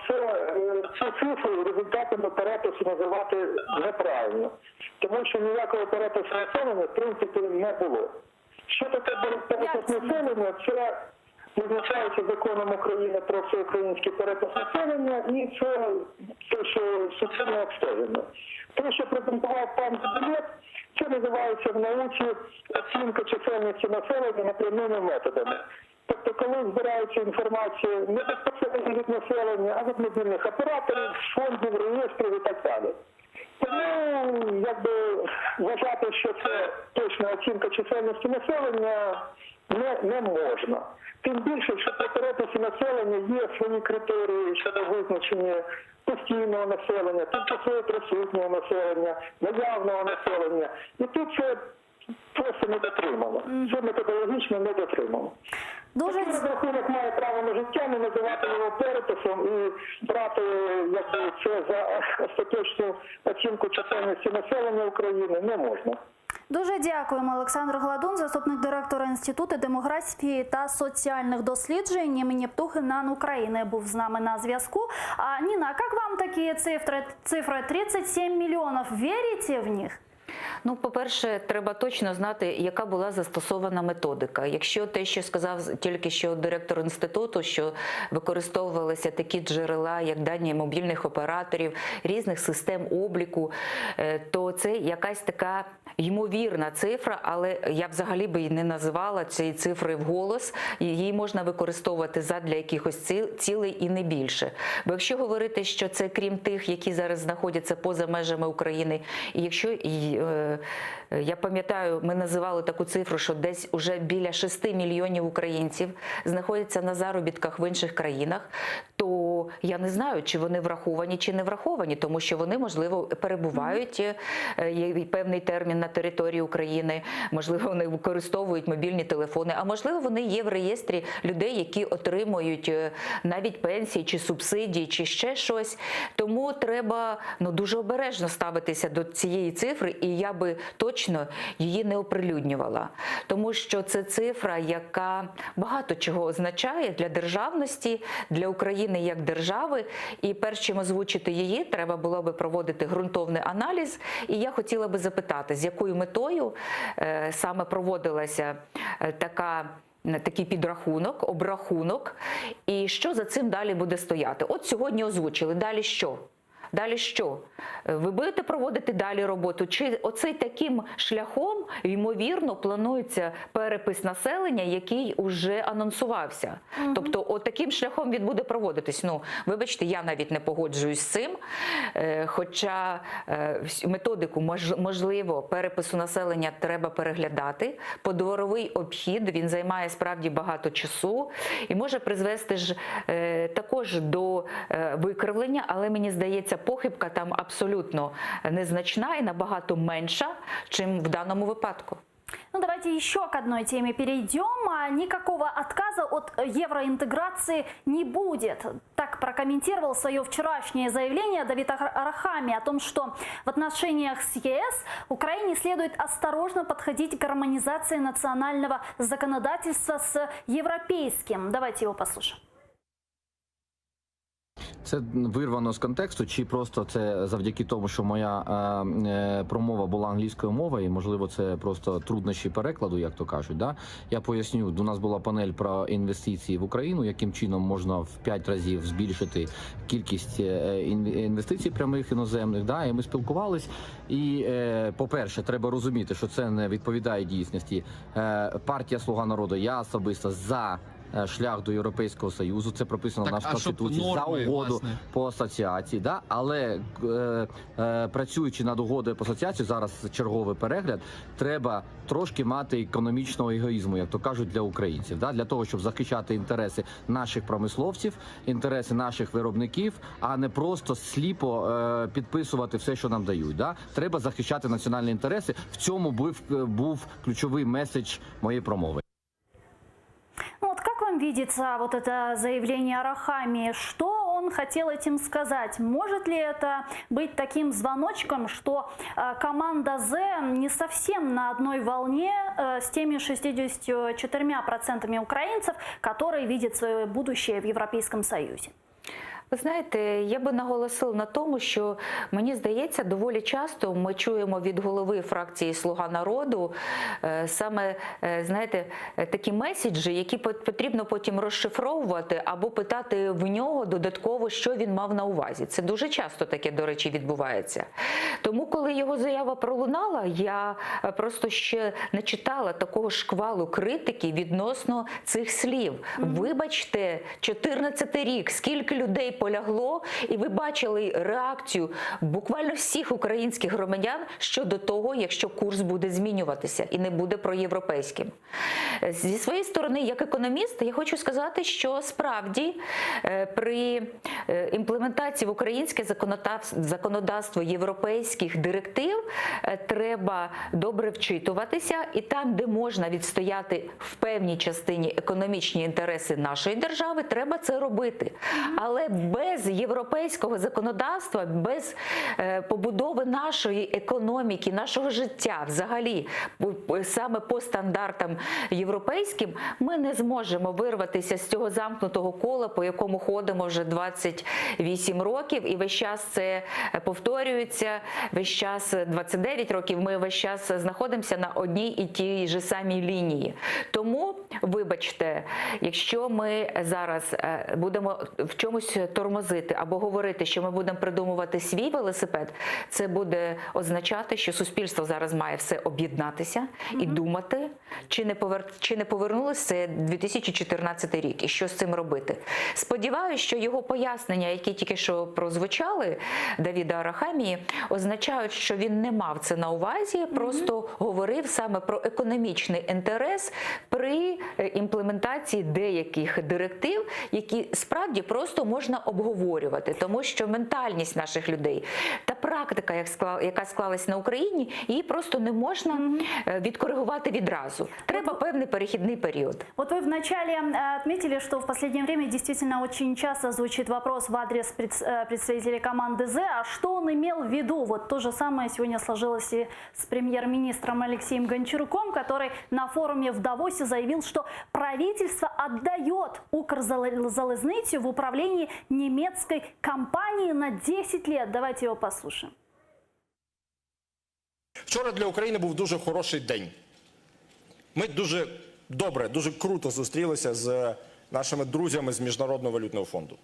це, е, цю цифру результатами перепису називати неправильно, тому що ніякого перепису населення в принципі не було. Що таке перепис населення? Це визначається законом України про всеукраїнський перепис населення, і це те, що суцільне обстеження. Те, що презентував пан Дубілет, це називається в науці оцінка чисельності населення непрямими методами. Тобто, коли збирається інформація не безпосередньо від населення, а від мобільних операторів, фондів, реєстрів і так далі. Тому якби вважати, що це точна оцінка чисельності населення не, не можна. Тим більше, що по переписі населення є свої критерії щодо визначення постійного населення, тимчасово присутнього населення, наявного населення. І тут це просто не дотримано. Це методологічно не дотримано. Дуже Такий розрахунок має право на життя, не називати його переписом і брати якби, це за остаточну оцінку чисельності населення України не можна. Дуже дякуємо. Олександр Гладун, заступник директора Інституту демографії та соціальних досліджень імені Птухи НАН України, був з нами на зв'язку. А, Ніна, а как вам такие цифры? Цифры 37 миллионов. Верите в них? Ну, по-перше, треба точно знати, яка була застосована методика. Якщо те, що сказав тільки що директор інституту, що використовувалися такі джерела, як дані мобільних операторів, різних систем обліку, е, то це якась така ймовірна цифра, але я взагалі би і не називала цієї цифри вголос. Її можна використовувати задля якихось цілей і не більше. Бо якщо говорити, що це крім тих, які зараз знаходяться поза межами України, і якщо е, я пам'ятаю, ми називали таку цифру, що десь уже біля 6 мільйонів українців знаходяться на заробітках в інших країнах, то я не знаю, чи вони враховані, чи не враховані, тому що вони, можливо, перебувають е, певний термін на території України, можливо, вони використовують мобільні телефони, а можливо, вони є в реєстрі людей, які отримують е, навіть пенсії чи субсидії, чи ще щось. Тому треба ну, дуже обережно ставитися до цієї цифри, і я би точно її не оприлюднювала, тому що це цифра, яка багато чого означає для державності, для України як держави. І перш чим озвучити її, треба було би проводити ґрунтовний аналіз. І я хотіла би запитати, з якою метою е, саме проводилася е, така. Такий підрахунок, обрахунок, і що за цим далі буде стояти? От сьогодні озвучили. Далі що? Далі що? Е, Ви будете проводити далі роботу? Чи оцей таким шляхом, ймовірно, планується перепис населення, який уже анонсувався? Тобто, от таким шляхом він буде проводитись. Ну, вибачте, я навіть не погоджуюсь з цим. Е, Хоча е, методику можливо перепису населення треба переглядати. Подворовий обхід він займає справді багато часу і може призвести ж також до викривлення, але мені здається, похибка там абсолютно незначна і набагато менша, чим в даному випадку. Ну, давайте еще к одной теме перейдем. А, Никакого отказа от евроинтеграции не будет. Так прокомментировал свое вчерашнее заявление Давид Арахамия о том, что в отношениях с ЕС Украине следует осторожно подходить к гармонизации национального законодательства с европейским. Давайте его послушаем. Це вирвано з контексту, чи просто це завдяки тому, що моя е, е, промова була англійською мовою, і можливо це просто труднощі перекладу, як то кажуть. Да? Я поясню, у нас була панель про інвестиції в Україну, яким чином можна в 5 разів збільшити кількість е, ін- інвестицій прямих іноземних. Да? І ми спілкувались. І, е, по-перше, треба розуміти, що це не відповідає дійсності. Е, партія Слуга народу, я особисто за. е, Шлях до Європейського союзу, це прописано Так, в нашій а щоб конституції за норми, угоду власне. по асоціації, да? але е, е, працюючи над угодою по асоціації, зараз черговий перегляд, треба трошки мати економічного егоїзму, як то кажуть, для українців, да? для того, щоб захищати інтереси наших промисловців, інтереси наших виробників, а не просто сліпо е, підписувати все, що нам дають. Да? Треба захищати національні інтереси. В цьому був, був ключовий меседж моєї промови. Ну вот как вам видится вот это заявление Арахамии? Что он хотел этим сказать? Может ли это быть таким звоночком, что э, команда З не совсем на одной волне э, с теми 64% украинцев, которые видят свое будущее в Европейском Союзе? Ви знаєте, я би наголосила на тому, що мені здається, доволі часто ми чуємо від голови фракції Слуга народу е, саме е, знаєте, е, такі меседжі, які пот- потрібно потім розшифровувати або питати в нього додатково, що він мав на увазі. Це дуже часто таке, до речі, відбувається. Тому, коли його заява пролунала, я е, просто ще не читала такого шквалу критики відносно цих слів. Вибачте, 14 рік, скільки людей полягло, і ви бачили реакцію буквально всіх українських громадян щодо того, якщо курс буде змінюватися і не буде проєвропейським. Е, Зі своєї сторони, як економіст, я хочу сказати, що справді е, при е, імплементації в українське законодавство, законодавство європейських директив е, треба добре вчитуватися, і там, де можна відстояти в певній частині економічні інтереси нашої держави, треба це робити. Але без європейського законодавства, без е, побудови нашої економіки, нашого життя, взагалі, бу- бу- саме по стандартам європейським, ми не зможемо вирватися з цього замкнутого кола, по якому ходимо вже 28 років, і весь час це повторюється. Весь час 29 років ми весь час знаходимося на одній і тій же самій лінії. Тому, вибачте, якщо ми зараз е, будемо в чомусь тормозити або говорити, що ми будемо придумувати свій велосипед, це буде означати, що суспільство зараз має все об'єднатися і думати, чи не повер... чи не повернулося це 2014 рік, і що з цим робити. Сподіваюсь, що його пояснення, які тільки що прозвучали Давіда Арахамії, означають, що він не мав це на увазі, просто говорив саме про економічний інтерес при е, імплементації деяких директив, які справді просто можна обговорювати, тому що ментальність наших людей та практика, як скла- яка склалась на Україні, її просто не можна е, відкоригувати відразу. Треба певний перехідний період. Вот вы вначале э, отметили, что в последнее время действительно очень часто звучит вопрос в адрес пред- э, представителей команды З, а что он имел в виду? Вот то же самое сегодня сложилось и с премьер-министром Алексеем Гончаруком, который на форуме в Давосе заявил, что правительство отдает Укрзализныцю в управлении немецкой компании на 10 лет. Давайте его послушаем. Вчора для України був дуже хороший день. Ми дуже добре, дуже круто зустрілися з нашими друзями з Міжнародного валютного фонду.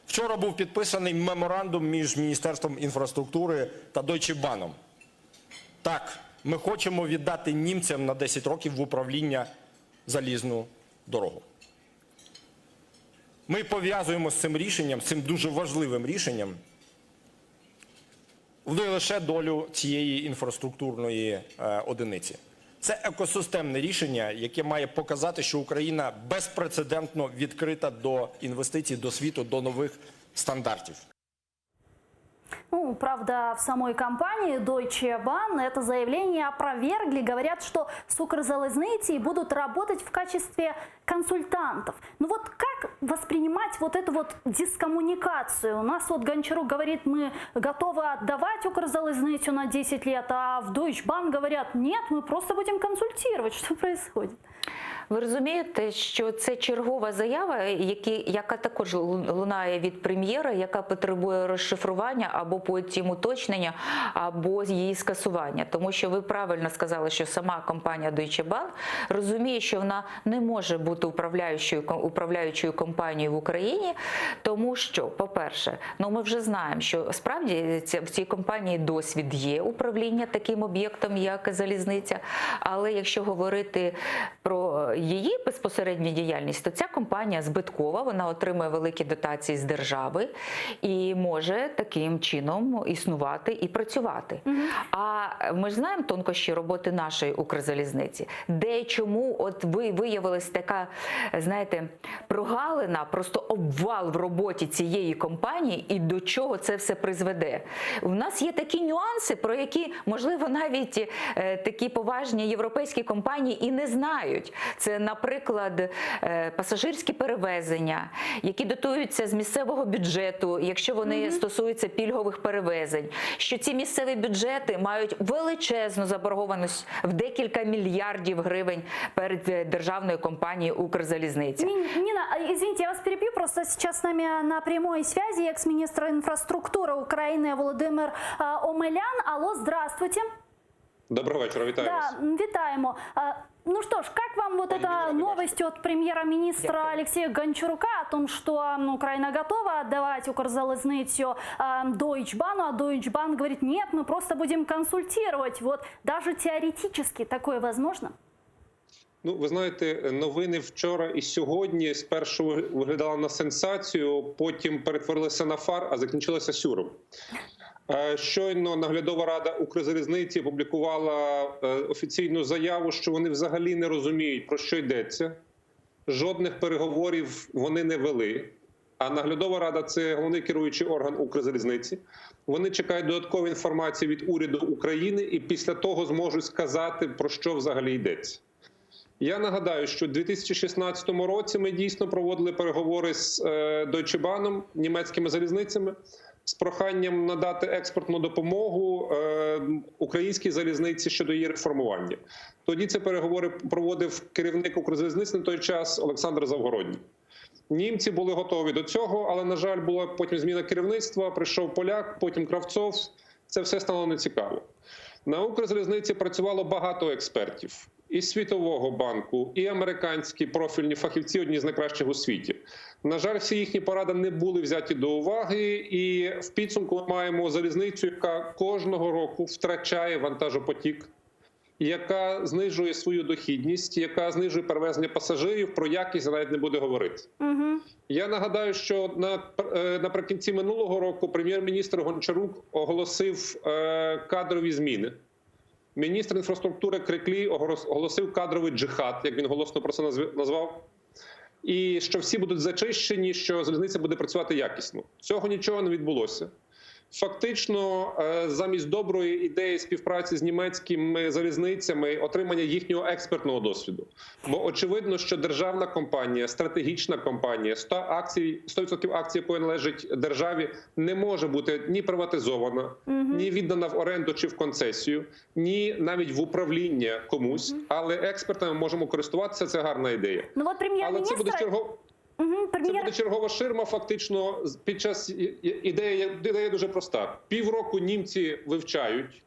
Вчора був підписаний меморандум між Міністерством інфраструктури та Deutsche Bahn. Так, ми хочемо віддати німцям на 10 років в управління залізну дорогу. Ми пов'язуємо з цим рішенням, з цим дуже важливим рішенням, не лише долю цієї інфраструктурної е, одиниці. Це екосистемне рішення, яке має показати, що Україна безпрецедентно відкрита до інвестицій, до світу, до нових стандартів. Ну, правда, в самой компании Deutsche Bahn это заявление опровергли. Говорят, что с Укрзализныцей будут работать в качестве консультантов. Ну вот как воспринимать вот эту вот дискоммуникацию? У нас вот Гончарук говорит, мы готовы отдавать Укрзализныцю на 10 лет, а в Deutsche Bahn говорят, нет, мы просто будем консультировать. Что происходит? Ви розумієте, що це чергова заява, які, яка також лунає від прем'єра, яка потребує розшифрування або потім уточнення, або її скасування. Тому що ви правильно сказали, що сама компанія Deutsche Bahn розуміє, що вона не може бути управляючою, управляючою компанією в Україні, тому що, по-перше, ну ми вже знаємо, що справді в цій компанії досвід є управління таким об'єктом, як залізниця. Але якщо говорити про її безпосередню діяльність, то ця компанія збиткова, вона отримує великі дотації з держави і може таким чином існувати і працювати. А ми ж знаємо тонкощі роботи нашої Укрзалізниці, де чому от ви виявилась така, знаєте, прогалина, просто обвал в роботі цієї компанії і до чого це все призведе. У нас є такі нюанси, про які, можливо, навіть е, такі поважні європейські компанії і не знають. Це, наприклад, е, пасажирські перевезення, які дотуються з місцевого бюджету, якщо вони стосуються пільгових перевезень, що ці місцеві бюджети мають величезну заборгованість в декілька мільярдів гривень перед е, державною компанією Укрзалізниця. Нина, а, извините, я вас перебью. Просто сейчас с нами на прямой связи экс-министр инфраструктуры Украины Володимир а, Омелян. Алло, здравствуйте. Доброго вечора, вітаю вас. Да, вітаємо. А, Ну что ж, как вам вот эта новость от премьера-министра Алексея Гончарука о том, что Украина готова отдавать Укрзализныцю Deutsche Bahn, а Deutsche Bahn говорит, нет, мы просто будем консультировать. Вот даже теоретически такое возможно? Ну, ви знаєте, новини вчора і сьогодні спершу виглядали на сенсацію, потім перетворилися на фар, а закінчилися сюром. Е, Щойно наглядова рада Укрзалізниці опублікувала е, офіційну заяву, що вони взагалі не розуміють, про що йдеться. Жодних переговорів вони не вели. А наглядова рада це головний керуючий орган Укрзалізниці. Вони чекають додаткової інформації від уряду України і після того зможуть сказати, про що взагалі йдеться. Я нагадаю, що у 2016 році ми дійсно проводили переговори з е, Deutsche Bahn, німецькими залізницями, з проханням надати експортну допомогу е, українській залізниці щодо її реформування. Тоді ці переговори проводив керівник Укрзалізниці на той час Олександр Завгородній. Німці були готові до цього, але на жаль, була потім зміна керівництва. Прийшов поляк, потім Кравцов. Це все стало нецікаво. На Укрзалізниці працювало багато експертів і Світового банку, і американські профільні фахівці, одні з найкращих у світі. На жаль, всі їхні поради не були взяті до уваги, і в підсумку ми маємо залізницю, яка кожного року втрачає вантажопотік, яка знижує свою дохідність, яка знижує перевезення пасажирів. Про якість я навіть не буду говорити. Угу. Я нагадаю, що на е, наприкінці минулого року прем'єр-міністр Гончарук оголосив е, кадрові зміни. Міністр інфраструктури Криклій оголосив кадровий джихад, як він голосно про це назвав. І що всі будуть зачищені, що залізниця буде працювати якісно. Цього нічого не відбулося. Фактично, е, замість доброї ідеї співпраці з німецькими залізницями, отримання їхнього експертного досвіду. Бо очевидно, що державна компанія, стратегічна компанія, 100 акцій, 100% акцій, якої належить державі, не може бути ні приватизована, ні віддана в оренду чи в концесію, ні навіть в управління комусь. Але експертами можемо користуватися. Це гарна ідея. Ну вот Але це буде премьер-министр... чергов... Мгм, Це буде чергова ширма. Фактично, під час ідея, ідея дуже проста: півроку німці вивчають,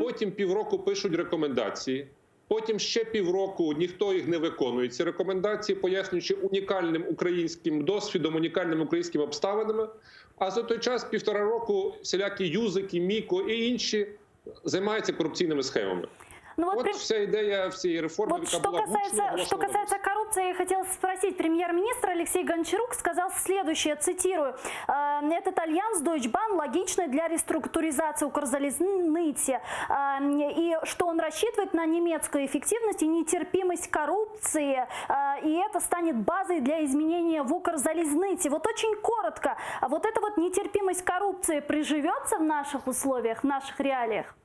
потім півроку пишуть рекомендації. Потім ще півроку ніхто їх не виконує. Ці рекомендації, пояснюючи унікальним українським досвідом, унікальними українськими обставинами. А за той час півтора року всілякі юзики, міко і інші займаються корупційними схемами. Ну вот От при- вся ідея всієї реформи, Вот яка что була гучно касается, что оголошена касается коррупции, я хотела спросить. Премьер-министр Алексей Гончарук сказал следующее, цитирую. «Э, Этот альянс Deutsche Bahn логичный для реструктуризации Укрзализныци. Э, И что он рассчитывает на немецкую эффективность и нетерпимость коррупции. Э, И это станет базой для изменения в Укрзализныце. Вот очень коротко. А Вот эта вот нетерпимость коррупции приживется в наших условиях, в наших реалиях?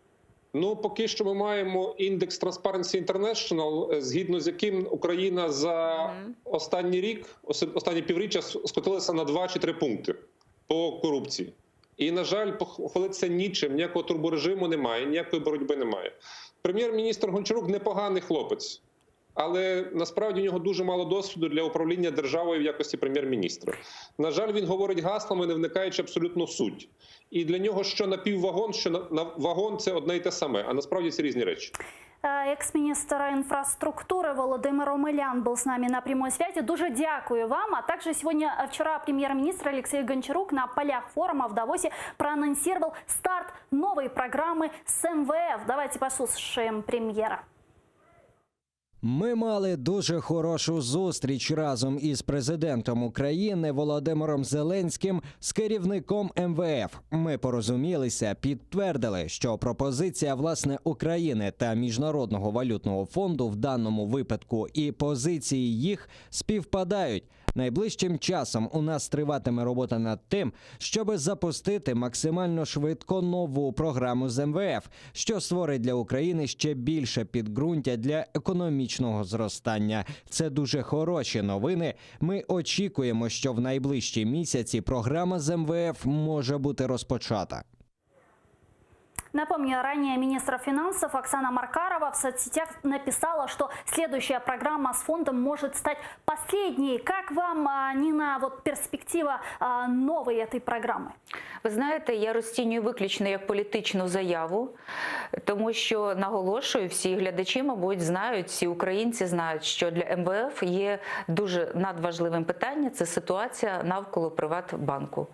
Ну, поки що ми маємо індекс Transparency International, е, згідно з яким Україна за останній рік, останні півріччя скотилася на 2 чи 3 пункти по корупції. І, на жаль, похвалитися нічим, ніякого турборежиму немає, ніякої боротьби немає. Прем'єр-міністр Гончарук непоганий хлопець. Але насправді у нього дуже мало досвіду для управління державою в якості прем'єр-міністра. На жаль, він говорить гаслами, не вникаючи абсолютно в суть. І для нього що напіввагон, що на, на вагон це одне й те саме, а насправді це різні речі. Е, Экс-министр инфраструктуры Володимир Омелян был с нами на прямой связи. Дуже дякую вам. А также сегодня, э, вчера премьер-министр Алексей Гончарук на полях форума в Давосе проанонсировал старт новой программы с МВФ. Давайте послушаем премьера. Ми мали дуже хорошу зустріч разом із президентом України Володимиром Зеленським з керівником МВФ. Ми порозумілися, підтвердили, що пропозиція власне України та Міжнародного валютного фонду в даному випадку і позиції їх співпадають. Найближчим часом у нас триватиме робота над тим, щоб запустити максимально швидко нову програму з МВФ, що створить для України ще більше підґрунтя для економічного зростання. Це дуже хороші новини. Ми очікуємо, що в найближчі місяці програма з МВФ може бути розпочата. Напомню, ранее министр финансов Оксана Маркарова в соцсетях написала, что следующая программа с фондом может стать последней. Как вам, а, Нина, вот перспектива а, новой этой программы? Ви знаєте, я розцінюю виключно як політичну заяву, тому що наголошую, всі глядачі, мабуть, знають, всі українці знають, що для МВФ є дуже надважливим питання це ситуація навколо Приватбанку.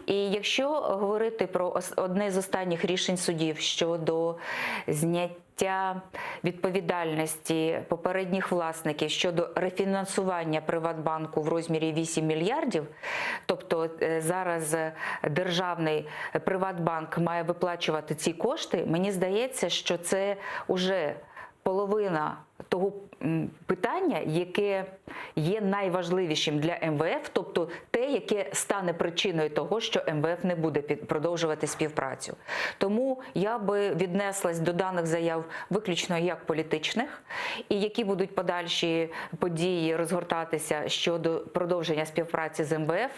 І якщо говорити про ос- одне з останніх рішень судів щодо зняття відповідальності попередніх власників щодо рефінансування Приватбанку в розмірі 8 мільярдів, тобто е, зараз е, державний Приватбанк має виплачувати ці кошти, мені здається, що це уже половина того м, питання, яке є найважливішим для МВФ, тобто те, яке стане причиною того, що МВФ не буде під- продовжувати співпрацю. Тому я би віднеслась до даних заяв виключно як політичних, і які будуть подальші події розгортатися щодо продовження співпраці з МВФ,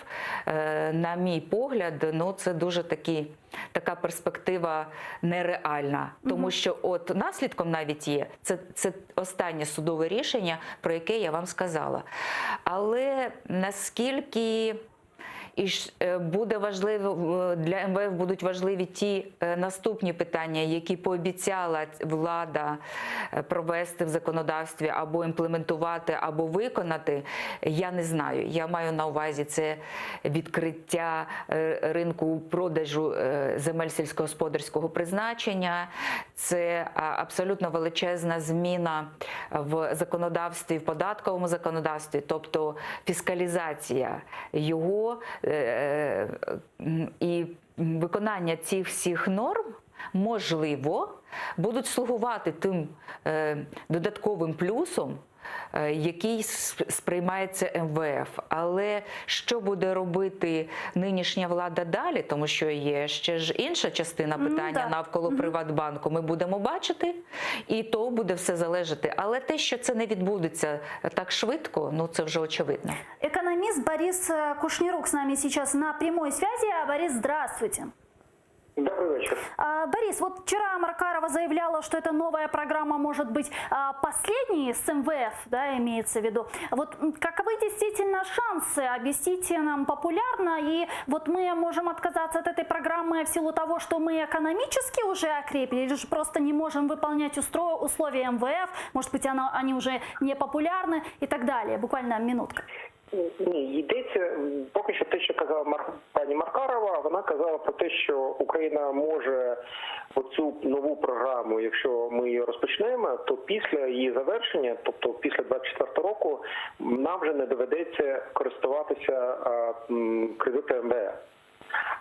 е, на мій погляд, ну це дуже такі. Така перспектива нереальна, тому що от наслідком навіть є це, це останнє судове рішення, про яке я вам сказала. Але наскільки і ж, е, буде важливо е, для МВФ будуть важливі ті е, наступні питання, які пообіцяла ць- влада е, провести в законодавстві або імплементувати, або виконати. Я не знаю. Я маю на увазі це відкриття е, ринку продажу е, земель сільськогосподарського призначення, це а, абсолютно величезна зміна в законодавстві, в податковому законодавстві, тобто фіскалізація його е, м, і виконання цих всіх норм. Можливо, будуть слугувати тим е, додатковим плюсом, е, який с- сприймається МВФ. Але що буде робити нинішня влада далі, тому що є ще ж інша частина питання да. навколо Приватбанку, ми будемо бачити, і то буде все залежати. Але те, що це не відбудеться так швидко, ну це вже очевидно. Экономист Борис э, Кушнирук с нами сейчас на прямой связи. А, Борис, здравствуйте. Добрый вечер. А, Борис, вот вчера Маркарова заявляла, что эта новая программа может быть а, последней с МВФ, да, имеется в виду. Вот м, каковы действительно шансы? Объясните нам популярно. И вот мы можем отказаться от этой программы в силу того, что мы экономически уже окрепли, или же просто не можем выполнять устро- условия МВФ, может быть, оно, они уже не популярны и так далее. Буквально минутка. Ні, йдеться м, поки що те, що казала Мар... пані Маркарова, вона казала про те, що Україна може оцю нову програму, якщо ми її розпочнемо, то після її завершення, тобто після 24 року, нам вже не доведеться користуватися а, м, кредитом МВФ.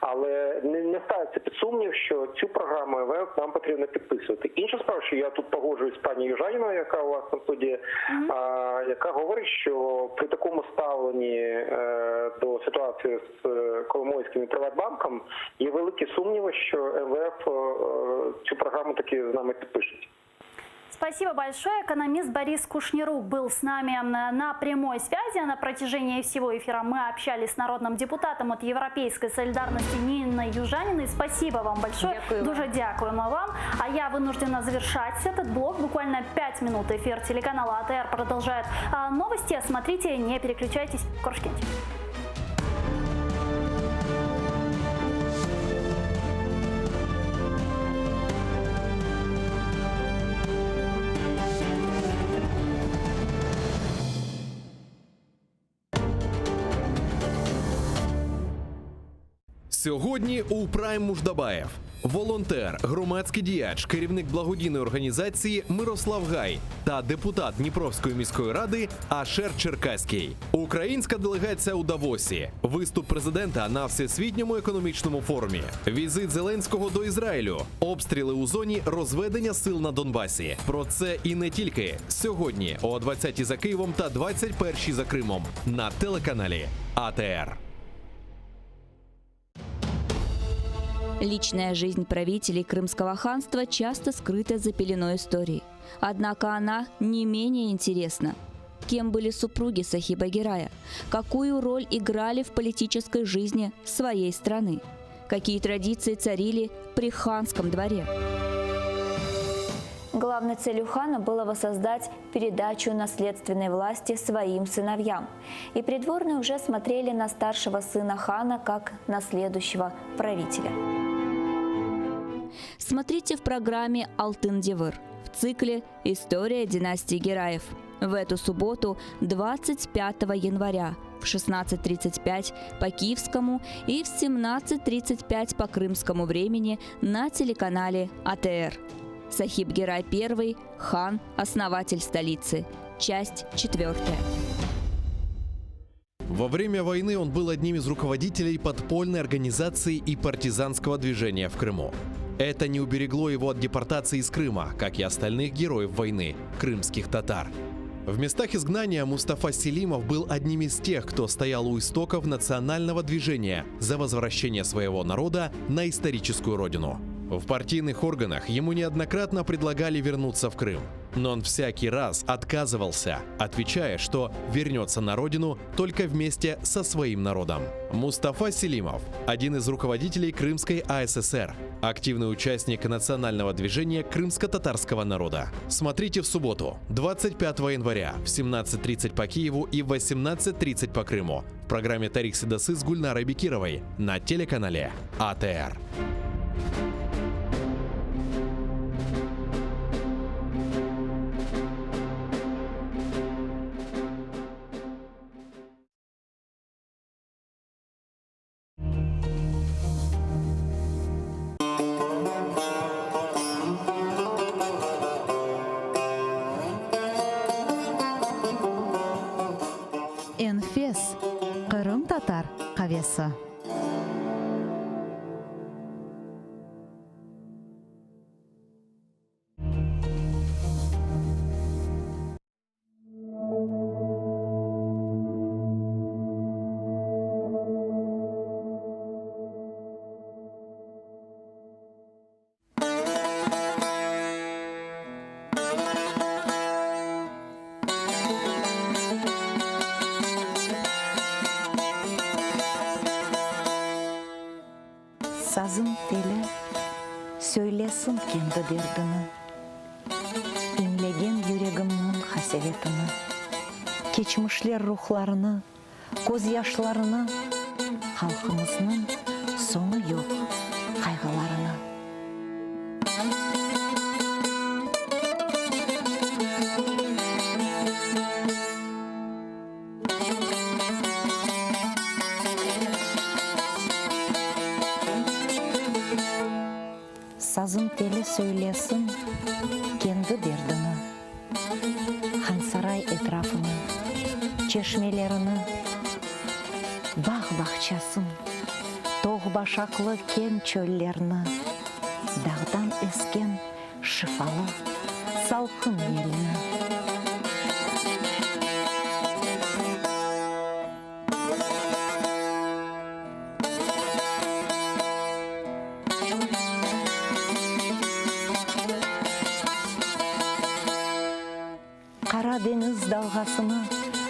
Але не, не ставиться під сумнів, що цю програму МВФ нам потрібно підписувати. Інша справа, що я тут погоджуюсь з пані Южаніною, яка у вас на студії, а, яка говорить, що при такому ставленні е, до ситуації з е, Коломойським і Приватбанком є великі сумніви, що МВФ е, цю програму таки з нами підпишуть. Спасибо большое. Экономист Борис Кушнирук был с нами на прямой связи. На протяжении всего эфира мы общались с народным депутатом от Европейской солидарности Ниной Южаниной. Спасибо вам большое. Дякую Дуже дякуємо вам. А я вынуждена завершать этот блок. Буквально 5 минут эфир телеканала АТР продолжает а, новости. Смотрите, не переключайтесь. Körüşkence. Сьогодні у Прайм Муждабаєв. Волонтер, громадський діяч, керівник благодійної організації Мирослав Гай та депутат Дніпровської міської ради Ашер Черкаський. Українська делегація у Давосі. Виступ президента на всесвітньому економічному форумі. Візит Зеленського до Ізраїлю. Обстріли у зоні розведення сил на Донбасі. Про це і не тільки сьогодні о 20-й за Києвом та 21-й за Кримом на телеканалі АТР. Личная жизнь правителей Крымского ханства часто скрыта за пеленой истории. Однако она не менее интересна. Кем были супруги Сахиба Герая? Какую роль играли в политической жизни своей страны? Какие традиции царили при ханском дворе? Главной целью хана было воссоздать передачу наследственной власти своим сыновьям. И придворные уже смотрели на старшего сына хана как на следующего правителя. Смотрите в программе «Алтын Девыр» в цикле «История династии Гераев». В эту субботу, 25 января в 16.35 по киевскому и в 17.35 по крымскому времени на телеканале АТР. Сахиб Герай I, хан, основатель столицы. Часть четвертая. Во время войны он был одним из руководителей подпольной организации и партизанского движения в Крыму. Это не уберегло его от депортации из Крыма, как и остальных героев войны – крымских татар. В местах изгнания Мустафа Селимов был одним из тех, кто стоял у истоков национального движения за возвращение своего народа на историческую родину. В партийных органах ему неоднократно предлагали вернуться в Крым. Но он всякий раз отказывался, отвечая, что вернется на родину только вместе со своим народом. Мустафа Селимов – один из руководителей Крымской АССР, активный участник национального движения крымско-татарского народа. Смотрите в субботу, 25 января в 17.30 по Киеву и в 18.30 по Крыму в программе «Тарих Седасы» с Гульнарой Бекировой на телеканале АТР. Enfes, qırımtatar qavesi. Sazım teli söylesin kendi derdini, İñlegen yüregimniñ qasevetini, Keçmişler ruhlarını, közyaşlarını, Halqımıznıñ soñu yoq qayğılarını. Sazım teli söylesin kendi derdini, Hansaray etrafını, çeşmelerini, Bağ-bağçasın, toq başaqlı keñ çöllerni, Dağdan esken şifalı salqın yelni. Qara deñiz dalğasını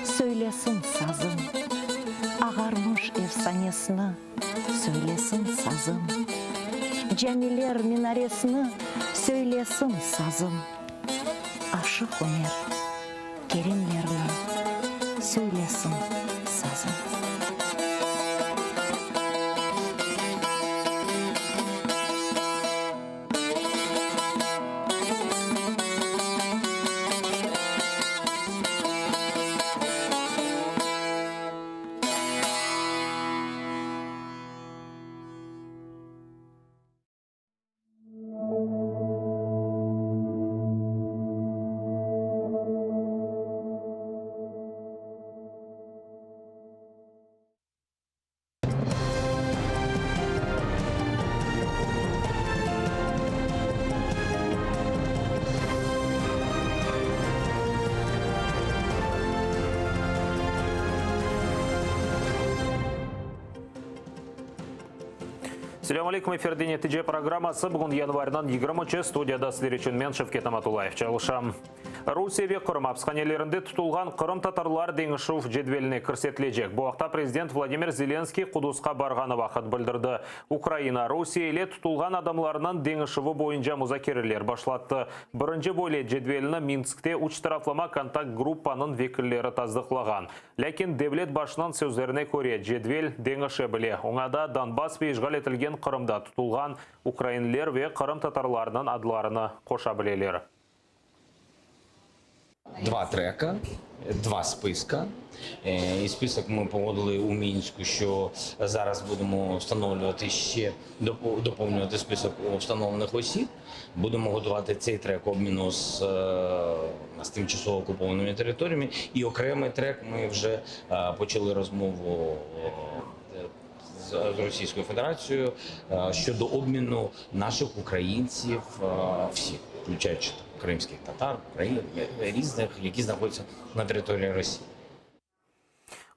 söylesin sazım. Ağarmış efsanesini söylesin sazım. Camiler minaresini söylesin sazım. Aşıq Ümer Kerimlerni söylesin sazım. Selâm aleyküm, efirde Netice programması. Bugün yanvarniñ 23-i, studiyada sizler içün men, Şevket Amatullayev, çalışam. Rusiye ve Qırım apishanelerinde tutulğan qırımtatarlar deñişüv cedveline kirsetilecek. Bu aqta prezident Vladimir Zelenskıy Qudusqa barğanı vaqıt bildirdi. Ukraina Rusiye ile tutulğan adamlarnıñ deñişüvi boyunca muzakereler başlattı. Birinci böyle cedvelni Minskte üç taraflama kontakt gruppanıñ vekilleri tasdıqlağan. Lâkin, devlet başınıñ sözlerine köre, cedvel deñişe bile. Oña da Donbass ve işğal etilgen Qırımda tutulğan ukrainler ve qırımtatarlarnıñ adlarını qoşa bileler. Два трека, два списка. І список ми погодили у Мінську, що зараз будемо встановлювати ще доповнювати список встановлених осіб. Будемо готувати цей трек обміну з, з тимчасово окупованими територіями. І окремий трек ми вже почали розмову з Російською Федерацією щодо обміну наших українців всіх, включаючи кримських татар, україн, різних, які знаходяться на території Росії.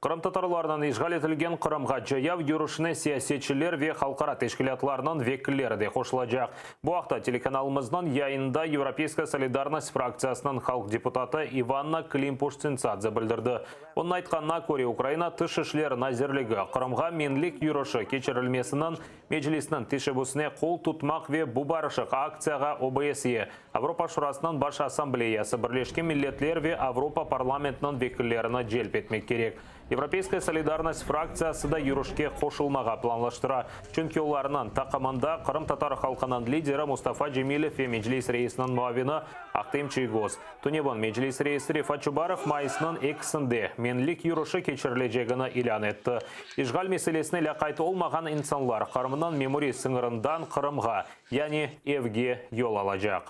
Qırımtatarlarnıñ işğal etilgen Qırımğa cayav yürüşine siyasetçiler ve halqara teşkilâtlarnıñ vekilleri de qoşulacaq. Bu aqta telekanalımıznıñ yayınında Yevropeyskaya solidarnost fraktsiyasınıñ halq deputatı İvanna Klimpuş-Tsintsadze bildirdi. Onıñ aytqanına köre, Ukraina Tış işler nazirligi Qırımğa menlik yürüşi keçirilmesiniñ Meclisniñ teşebbüsine qol tutmaq ve bu barışıq aktsiyağa OBSE, Avropa Şurasınıñ Baş Assambleyası, Birleşken Milletler ve Avropa Parlamentiniñ vekillerini celp etmek kerek. Yevropeyskaya solidarnost fraktsiyası da yürüşke qoşulmağa planlaştıra, çünki olarnıñ taqımında qırımtatar halqınıñ lideri Mustafa Cemilev ve Meclis reisiniñ muavini Ahtem Çiygoz. Tünevin Meclis reisi Refat Çubarov mayısnıñ ekisinde Menlik yürüşi keçirilecegini ilân etti. İşğal meselesine lâqayt olmağan insanlar Qırımnıñ memuriy sıñırından Qırımğa, yani evge yol alacaq.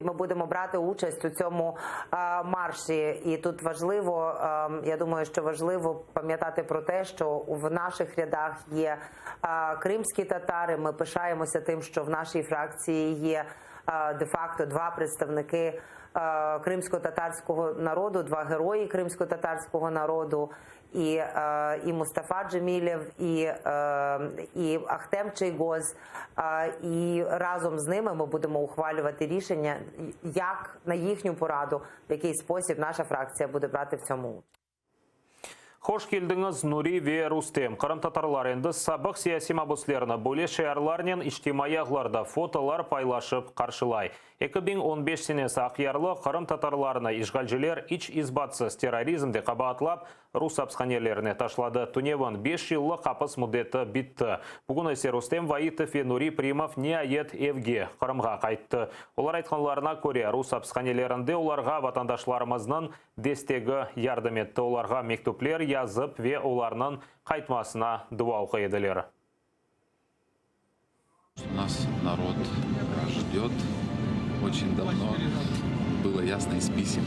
Ми будемо брати участь у цьому марші, і тут важливо, я думаю, що важливо пам'ятати про те, що в наших рядах є кримські татари. Ми пишаємося тим, що в нашій фракції є де-факто два представники кримсько-татарського народу, два герої кримсько-татарського народу, і, і Мустафа Джемілєв, і, і Ахтем Чийгоз. І разом з ними ми будемо ухвалювати рішення, як на їхню пораду, в який спосіб наша фракція буде брати в цьому участь. Hoş keldiñiz, Nuri ve Rustem! Qırımtatarlar endi sabıq siyasiy mabuslerni böyle şiarlarnen içtimaiy ağlarda fotolar paylaşıp qarşılay. 2015 senesi Aqyarlı qırımtatarlarını işğalciler iç isbatsız terrorizmde qabaatlap, rus apishanelerine taşladı. Tünevin beş yıllıq apis müddeti bitti. Bugün ise Rustem Vaitov ve Nuri Primov niayet evge, Qırımğa qayttı. Olar aytqanlarına köre, rus apishanelerinde olarğa vatandaşlarımıznıñ destegi yardım etti, olarğa mektüpler yazıp ve olarnıñ qaytmasına dua oquy ediler. Нас народ ждет очень давно. Было ясно из писем,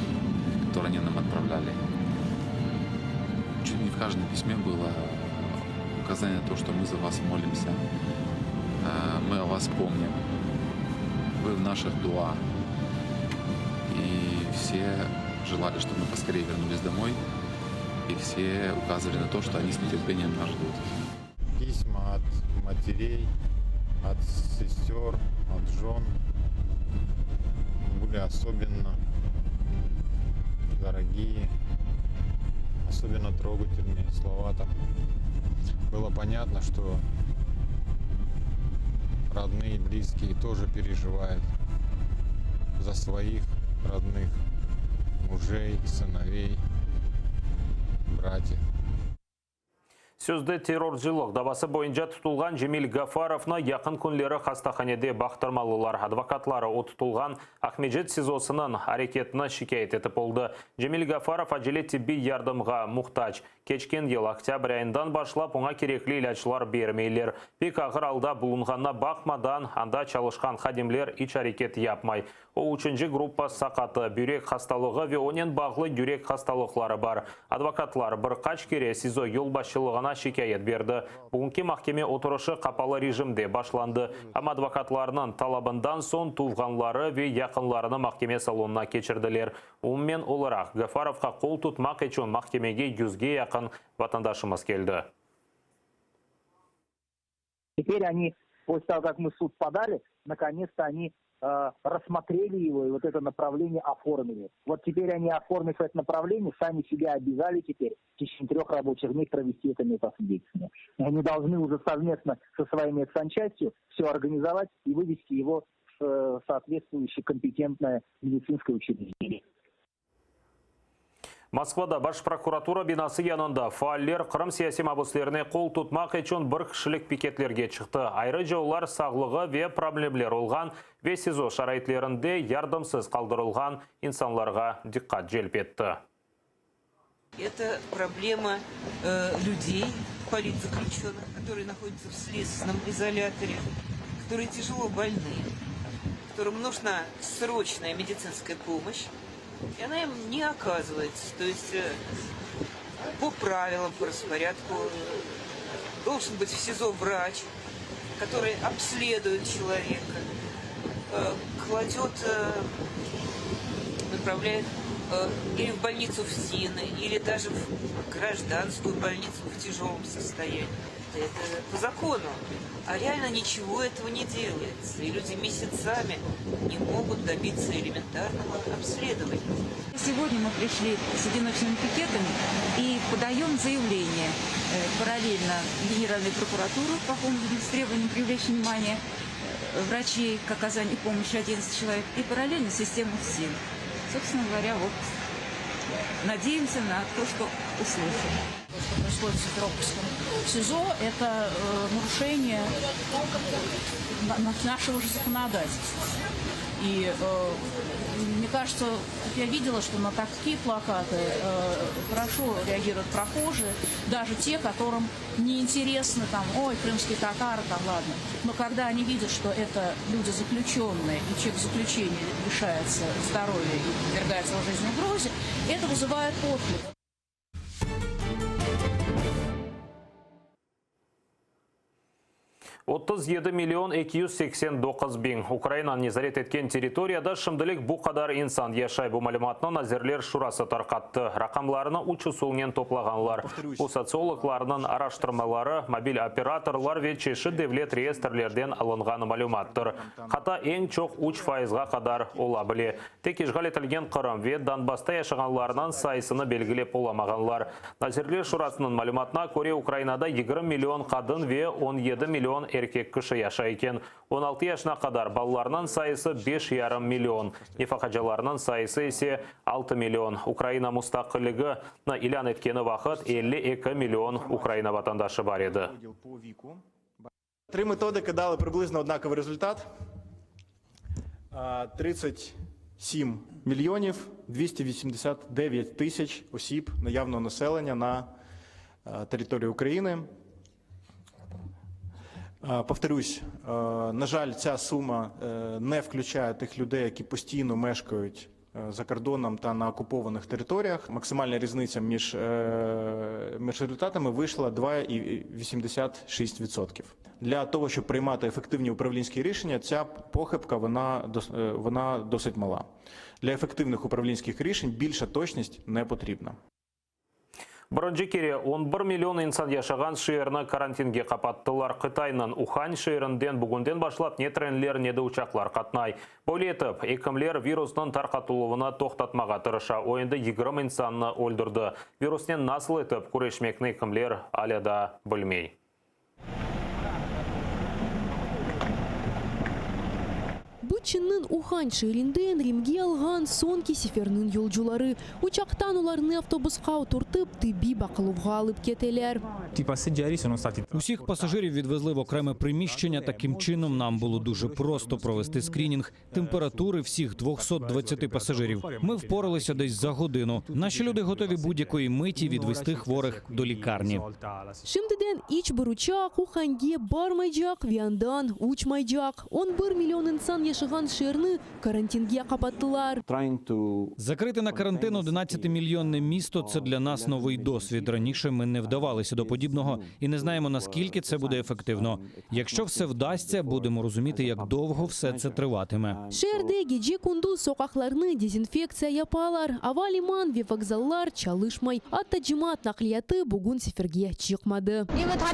которые они нам отправляли. Чуть не в каждом письме было указание на то, что мы за вас молимся, мы о вас помним, вы в наших дуа. И все желали, чтобы мы поскорее вернулись домой, и все указывали на то, что они с нетерпением нас ждут. Письма от матерей, от сестер, от жен были особенно. дорогие, особенно трогательные слова там. Было понятно, что родные, близкие тоже переживают за своих родных, мужей, сыновей, братьев. Sözde terrorcılıq davası boyunca tutulğan Cemil Gafarovnı yaqın künleri hastahanede baqtırmalılar. Advokatları o tutulğan Aqmescit SİZOsınıñ areketini şikâyet etip oldı. Cemil Gafarov acele tibbiy yardımğa muhtac. Keçken yıl oktâbr ayından başlap oña kerekli ilâclar bermeyler. Pek ağır alda bulunğanına baqmadan, anda çalışqan hadimler iç areket yapmay. O, üçünci gruppa saqatı, bürek hastalığı ve onen bağlı yürek hastalıqları bar. Advokatlar bir qaç kere SİZO yolbaşçılığına şikâyet berdi. Bugünki mahkeme oturışı qapalı rejimde başlandı, amma advokatlarnıñ talabından soñ tuvğanları ve yaqınlarını mahkeme salonına keçirdiler. Umumen olaraq, Gafarovqa qol tutmaq içün mahkemege yüzge yaqın vatandaşımız keldi. Теперь они, после того, как мы в суд подали, наконец-то они э, рассмотрели его и вот это направление оформили. Вот теперь они, оформив это направление, сами себя обязали теперь в течение трех рабочих дней провести это медосвидетельствование. Они должны уже совместно со своей медсанчастью все организовать и вывести его в э, соответствующее компетентное медицинское учреждение. Moskvada Baş prokuratura binası yanında faaller Qırım siyasiy mabüslerine qol tutmaq içün bir kişilik piketlerge çıqtı. Ayrıca olar sağlığı ve problemleri olğan ve SİZO şaraitlerinde yardımsız qaldırılğan insanlarğa diqqat celp etti. Это проблема людей, политзаключенных, которые находятся в следственном изоляторе, которые тяжело больны, которым нужна срочная медицинская помощь, и она им не оказывается. То есть по правилам, по распорядку должен быть в СИЗО врач, который обследует человека, кладет, направляет или в больницу ФСИНа, или даже в гражданскую больницу в тяжелом состоянии. Это по закону. А реально ничего этого не делается. И люди месяцами не могут добиться элементарного обследования. Сегодня мы пришли с одиночными пикетами и подаем заявление параллельно в Генеральную прокуратуру по поводу с требованием привлечь внимание врачей к оказанию помощи 11 человек и параллельно систему ФСИН. Собственно говоря, вот надеемся на то, что услышим. То, что происходит в Симферопольском СИЗО, это э, нарушение нашего же законодательства. И э, мне кажется, я видела, что на такие плакаты э, хорошо реагируют прохожие, даже те, которым неинтересно там, ой, крымские татары, там, ладно. Но когда они видят, что это люди заключенные, и человек в заключении лишается здоровья и подвергается его жизни угрозе, это вызывает отклик. 37 million 289 biñ. Ukraina nezaret etken territoriyada şimdilik bu qadar insan yaşay. Bu malümatnı Nazirler şurası tarqattı. Raqamlarnı üç usulnen toplağanlar. Bu sotsiologlarnıñ araştırmaları, mobil operatorlar ve çeşit devlet reyestrlerden alınğan malümattır. Hata eñ çoq üç fayızğa qadar ola bile. Tek işğal etilgen Qırım ve Donbassta yaşağanlarnıñ sayısını belgilep olamağanlar. Nazirler Şurasınıñ malümatına köre, Ukrainada 20 million qadın ve 17 million erkek kişi yaşay eken. 16 yaşına qadar balalarnıñ sayısı beş yarım million, nefaqacılarnıñ sayısı ise 6 million. Ukraina mustaqilligini ilân etkeni vaqıt 52 million Ukraina vatandaşı bar edi. Три методики дали приблизно однаковий результат. 37 мільйонів 289 тисяч осіб наявного населення на території України. Повторюсь, на жаль, ця сума не включає тих людей, які постійно мешкають за кордоном та на окупованих територіях. Максимальна різниця між, між результатами вийшла 2,86%. Для того, щоб приймати ефективні управлінські рішення, ця похибка вона, вона досить мала. Для ефективних управлінських рішень більша точність не потрібна. Birinci kere on bir million insan yaşağan şeerni karantinge qapattılar. Qıtaynıñ Uhan şeerinden bugünden başlap ne trenler, ne de uçaqlar qatnay. Böyle etip, ekimler virusnıñ tarqatıluvını toqtatmağa tırışa, o endi 20 insannı öldürdi. Virusnen nasıl etip küreşmekni ekimler alâ daa bilmey. Bu Çinniñ Uhan şeerinden Rimge alğan soñki seferniñ yolcuları. Uçaqtan olarnı avtobusqa oturtıp, tibbiy baqıluvğa alıp keteler. Усіх пасажирів відвезли в окреме приміщення. Таким чином нам було дуже просто провести скринінг температури всіх 220 пасажирів. Ми впоралися десь за годину. Наші люди готові будь-якої миті відвести хворих до лікарні. Şimdiden iç bir uçaq Uhange barmaycaq ve andan uçmaycaq. On bir million insan yaşağan şeerni karantinge qapattılar. Закрити на карантин 11-мільйонне місто – це для нас новий досвід. Раніше ми не вдавалися до подібного і не знаємо, наскільки це буде ефективно. Якщо все вдасться, будемо розуміти, як довго все це триватиме. Şeerde gece-kündüz soqaqlarnı dezinfektsiya yapalar, ava liman ve vokzallar çalışmay, atta cemaat naqliyatı bugün seferge çıqmadı.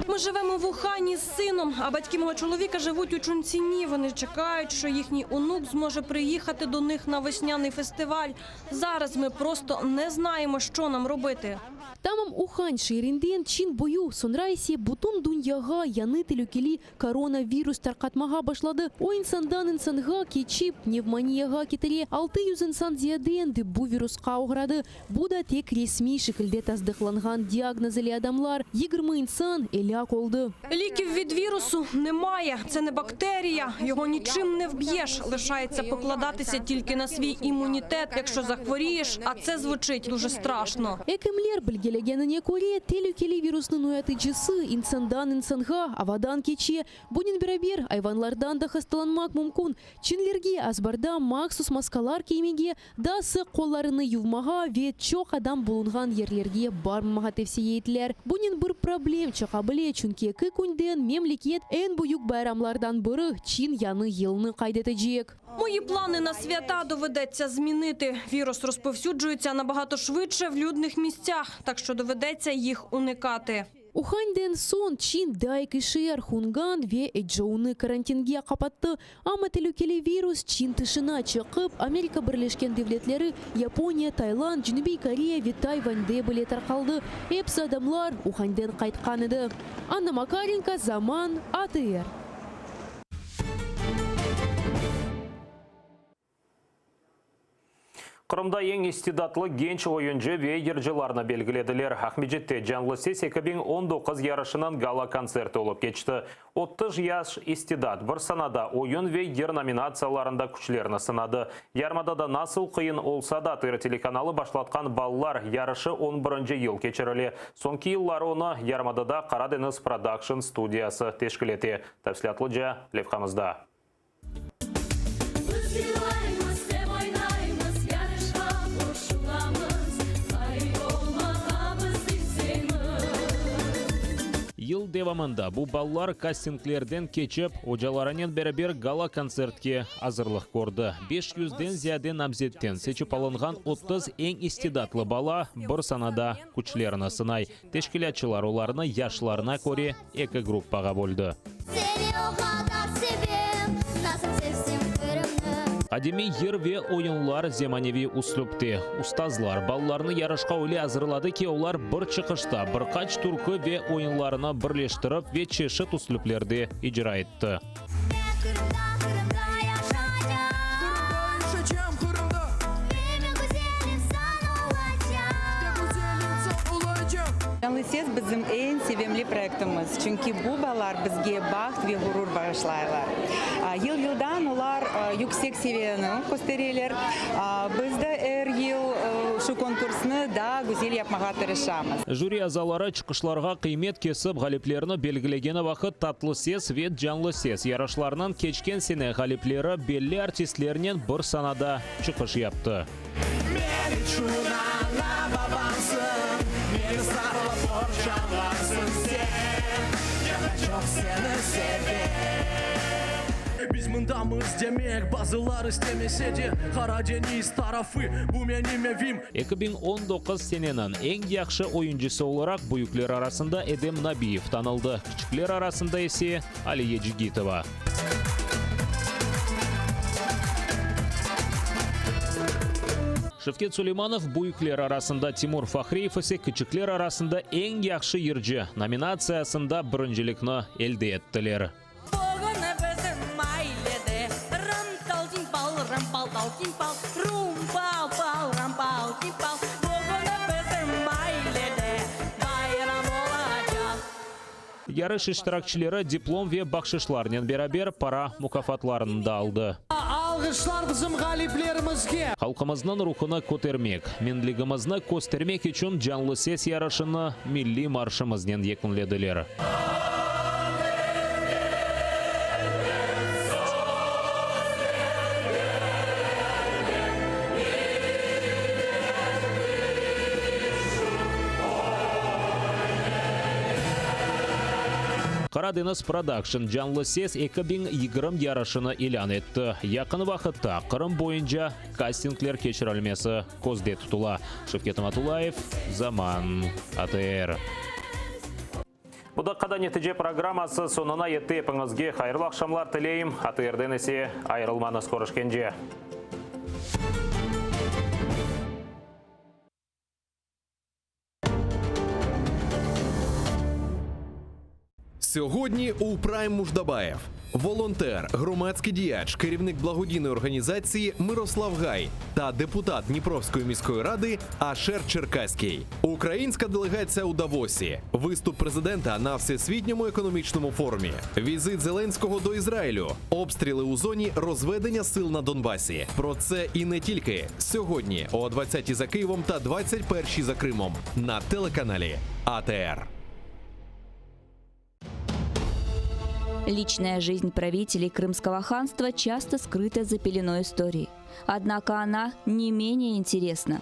Ми живемо в Ухані з сином, а батьки мого чоловіка живуть у Чунціні. Вони чекають, що їхній онук зможе приїхати до них на весняний фестиваль. Зараз ми просто не знаємо, що нам робити. Tamam Uhan şeerinden Çin boyu, soñra ise bütün dünyağa yañı telükeli koronavirus tarqatmağa başladı. O insandan insanğa keçip, pnevmoniyağa ketire. 600 insan ziyade endi bu virusqa oğradı. Bu da tek resmiy şekilde tasdıqlanğan diagnoz ile adamlar. 20 insan elâk oldı. Ліків від вірусу немає. Це не бактерія, його нічим не вб'єш. Лишається покладатися тільки на свій імунітет, якщо захворієш, а це звучить дуже страшно. Ekimler bilgilegenine köre, telükeli virusnıñ uyatıcısı insandan insanğa avadan keçe. Bunen beraber ayvanlardan da hastalanmaq mümkün. Çinlilerge azbarda mahsus maskalar kiymege, daa sıq qollarını yuvmağa ve çoq adam bulunğan yerlerge barmamağa tevsiye eteler. Bunen bir problem çıqa bile, çünki eki künden memleket eñ büyük bayramlardan biri, Çin yañı yılını qayd etecek. Мої плани на свята доведеться змінити. Вірус розповсюджується набагато швидше в людних місцях, так що доведеться їх уникати. Uhanden soñ Çin daa eki şeer Hungan ve Eçjounı karantinge qapattı. Amma telükeli virus Çin tışına çıqıp, Amerika Birleşken Devletleri, Yaponiya, Tayland, Cenübiy Koreya ve Tayvande bile tarqaldı. Episi adamlar Uhanden qaytqan edi. Anna Makarenko, Zaman, ATR. Qırımda eñ istidatlı genç oyuncı ve yırcılarnı belgilediler. Aqmescitte Canlı ses 2019 yarışınıñ gala-kontserti olıp keçti. 30 yaş istidat bir sanada oyun ve yır nominatsiyalarında küçlerini sınadı. Yarımadada nasıl qıyın olsa da, ATR telekanalı başlatqan balalar yarışı on birinci yıl keçirile. Soñki yılları onı yarımadada Qara deñiz prodakşn studiyası teşkil ete. Tafsilâtlıca levhamızda. Biz yırlaymız, hep oynaymız, yarışqa qoşulamız, ğalip olmağa biz isteymiz. Yıl devamında bu balalar kastinglerden keçip, ocalarınen beraber gala-kontsertke azırlıq kördi. Beş yüzden ziyade namzetten seçip alınğan 30 eñ istidatlı bala bir sanada küçlerini sınay. Teşkilâtçılar olarnı yaşlarına köre eki gruppağa böldi. Seni o qadar sevem, nasıl sevsem Qırımnı. Qadimiy yır ve oyunlar zemaneviy üslüpte. Ustazlar balalarnı yarışqa öyle azırladı ki, olar bir çıqışta bir qaç türkü ve oyunlarını birleştirip ve çeşit üslüplerde icra etti. Qırımda, Qırımda yaşaycam. Qırımda yaşaycam, Qırımda. Men güzel insan olacam. De güzel insan olacam. Canlı ses bizim eñ sevimli proyektimiz, çünki bu balalar bizge baht ve ğurur bağışlaylar. Yıl-yıldan olar yüksek seviyeni köstereler. Biz de er yıl şu konkursnı daa güzel yapmağa tırışamız. Jüri azaları çıqışlarğa qıymet kesip, ğaliplerni belgilegeni vaqıt Tatlı ses ve Canlı ses yarışlarınıñ keçken sene ğalipleri belli artistlernen bir sanada çıqış yaptı. Men içün ana babamsıñ, Meni sarılıp qorçalarsıñ sen, Men de çoq seni sevem. Biz mındamız demek, bazılar istemese de, Qara deñiz tarafı, bu menim evim. 2019 seneniñ eñ yahşı oyuncısı olaraq büyükler arasında Edem Nabiyev tanıldı, kiçikler arasında ise, Aliye Cigitova. Şevket Suleymanov büyükler arasında, Timur Fahriyev ise kiçikler arasında eñ yahşı yırcı nominatsiyasında birincilikni elde ettiler. Bugün bizim ailede ram-tal-tim-pal, ram-pal-tal-tim-pal, rum-pal-pal, ram-pal-tim-pal. Bugün bizim ailede bayram olacaq. Yarış iştirakçileri diplom ve bahşışlarnen beraber para mukâfatlarını da aldı. Alğışlar bizim ğaliplerimizge! Halqımıznıñ ruhunı kötermek, menligimizni köstermek içün canlı ses yarışını milliy marşımıznen yekünlediler. Qaradeñiz Production Canlı ses 2020 yarışını ilân etti. Yaqın vaqıtta Qırım boyunca kastingler keçirilmesi közde tutula. Şevket Amatullayev, Zaman, ATR. Bu daqqada Netice programması soñuna yetti. Epiñizge hayırlı aqşamlar tileyim. ATRden ise ayırılmañız. Körüşkence. Сьогодні у Прайм Муждабаєв. Волонтер, громадський діяч, керівник благодійної організації Мирослав Гай та депутат Дніпровської міської ради Ашер Черкаський. Українська делегація у Давосі. Виступ президента на Всесвітньому економічному форумі. Візит Зеленського до Ізраїлю. Обстріли у зоні розведення сил на Донбасі. Про це і не тільки сьогодні о 20-й за Києвом та 21-й за Кримом на телеканалі АТР. Личная жизнь правителей Крымского ханства часто скрыта за пеленой истории. Однако она не менее интересна.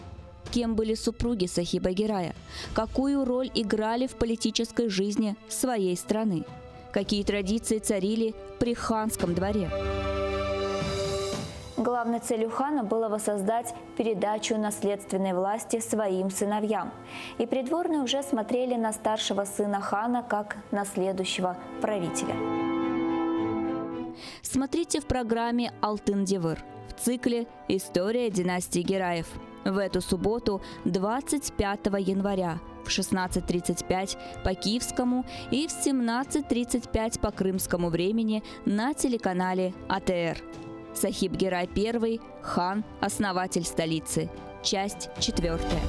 Кем были супруги Сахиба Герая? Какую роль играли в политической жизни своей страны? Какие традиции царили при ханском дворе? Главной целью хана было воссоздать передачу наследственной власти своим сыновьям. И придворные уже смотрели на старшего сына хана как на следующего правителя. Смотрите в программе «Алтын Девыр» в цикле «История династии Гераев». В эту субботу, 25 января, в 16.35 по киевскому и в 17.35 по крымскому времени на телеканале АТР. Сахиб Герай I, хан, основатель столицы. Часть четвертая.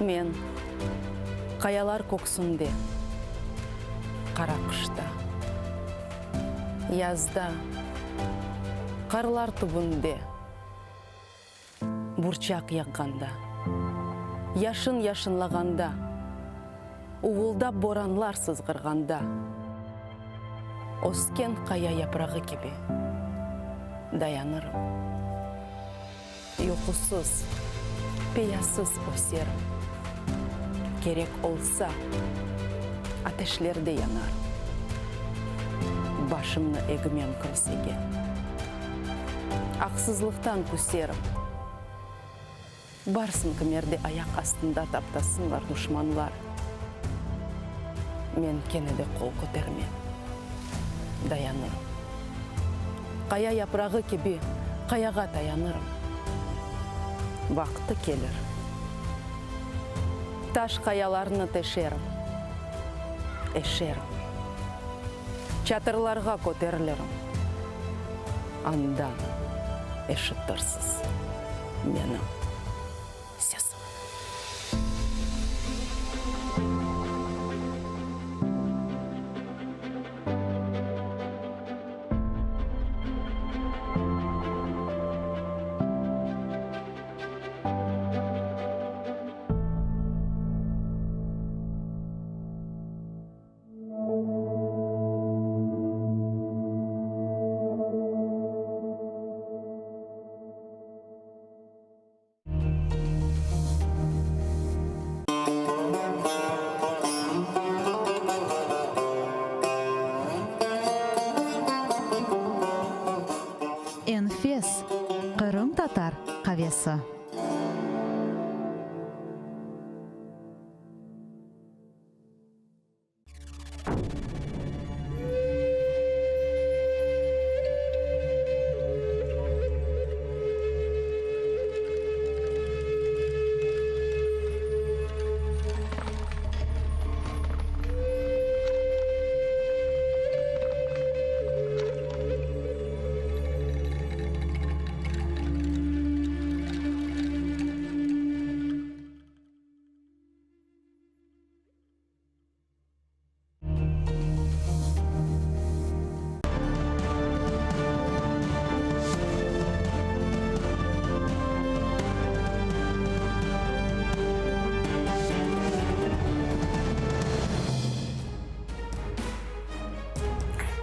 Men, qayalar köksünde, qara qışta, Yazda, qarlar tübünde, burçaq yağğanda, Yaşın yaşınlağanda, uvuldap boranlar sızğırğanda, Ösken qaya yaprağı kibi dayanırım. Yuqusız, peyasız öserim. Kerek olsa, ateşlerde yanarım. Başımnı egmem kimsege. Aqsızlıqtan küserim. Barsın kimerde ayaq astında taptasınlar duşmanlar. Men kene de qol kötermem. Dayanırım. Qaya yaprağı kibi qayağa tayanırım. Vaqtı kelir. Taş qayalarnı teşerim. Eşerim. Çatırlarğa köterilirim. Andan eşitirsiz. Menim sesim. Enfes qırımtatar qavesi.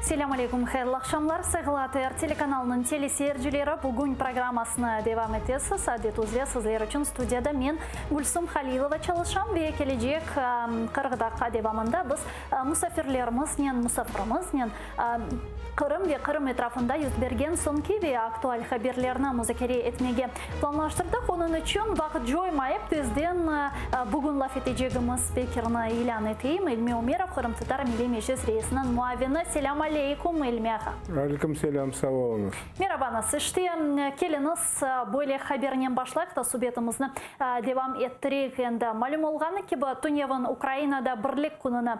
Selâm aleyküm, hayırlı aqşamlar, sayğılı ATR telekanalınıñ teleseyircileri. Bugün programmasını devam etesiz. Adet üzre sizler içün studiyada men, Gülsum Halilova, çalışam ve kelecek 40 daqqa devamında biz musafirlerimiznen, musafirimiznen Qırım ve Qırım etrafında yüz bergen soñki ve aktual haberlerni muzakere etmege planlaştırdıq. Onıñ içün vaqıt coymayıp, tezden bugün laf etecegimiz spikerni ilân eteyim, İlmi Ümerov, Qırımtatar Milliy Meclis reisiniñ muavini. Selâm aleyküm, İlmi ağa. Aleyküm selâm, sağ oluñız. Merabañız. İşte, keliñiz, böyle habernen başlayıq da subetimizni devam ettireyik endi. Malüm olğanı kibi, tünevin Ukrainada Birlik kününi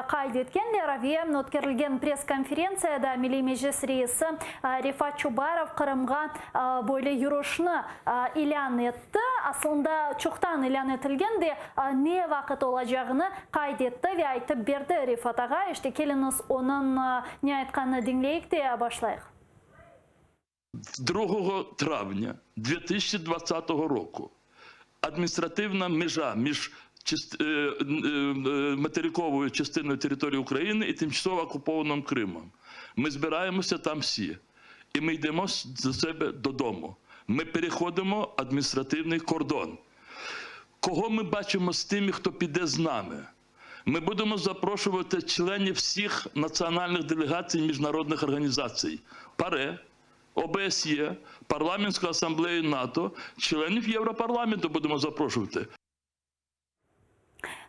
qayd etkenler ve ötkerilgen press-konferentsiyada Milliy Meclis reisi Refat Çubarov Qırımğa böyle yürüşni ilân etti. Aslında, çoqtan ilân etilgen de, ne vaqıt olacağını qayd etti ve aytıp berdi Refat ağa. İşte, keliñiz, onıñ ne aytqanını diñleyik de başlayıq. 2 травня 2020 року адміністративна межа між материковою частиною території України і тимчасово окупованим Кримом. Ми збираємося там всі. І ми йдемо до себе додому. Ми переходимо адміністративний кордон. Кого ми бачимо з тими, хто піде з нами? Ми будемо запрошувати членів всіх національних делегацій міжнародних організацій ПАРЕ, ОБСЄ, Парламентську асамблею НАТО, членів Європарламенту будемо запрошувати.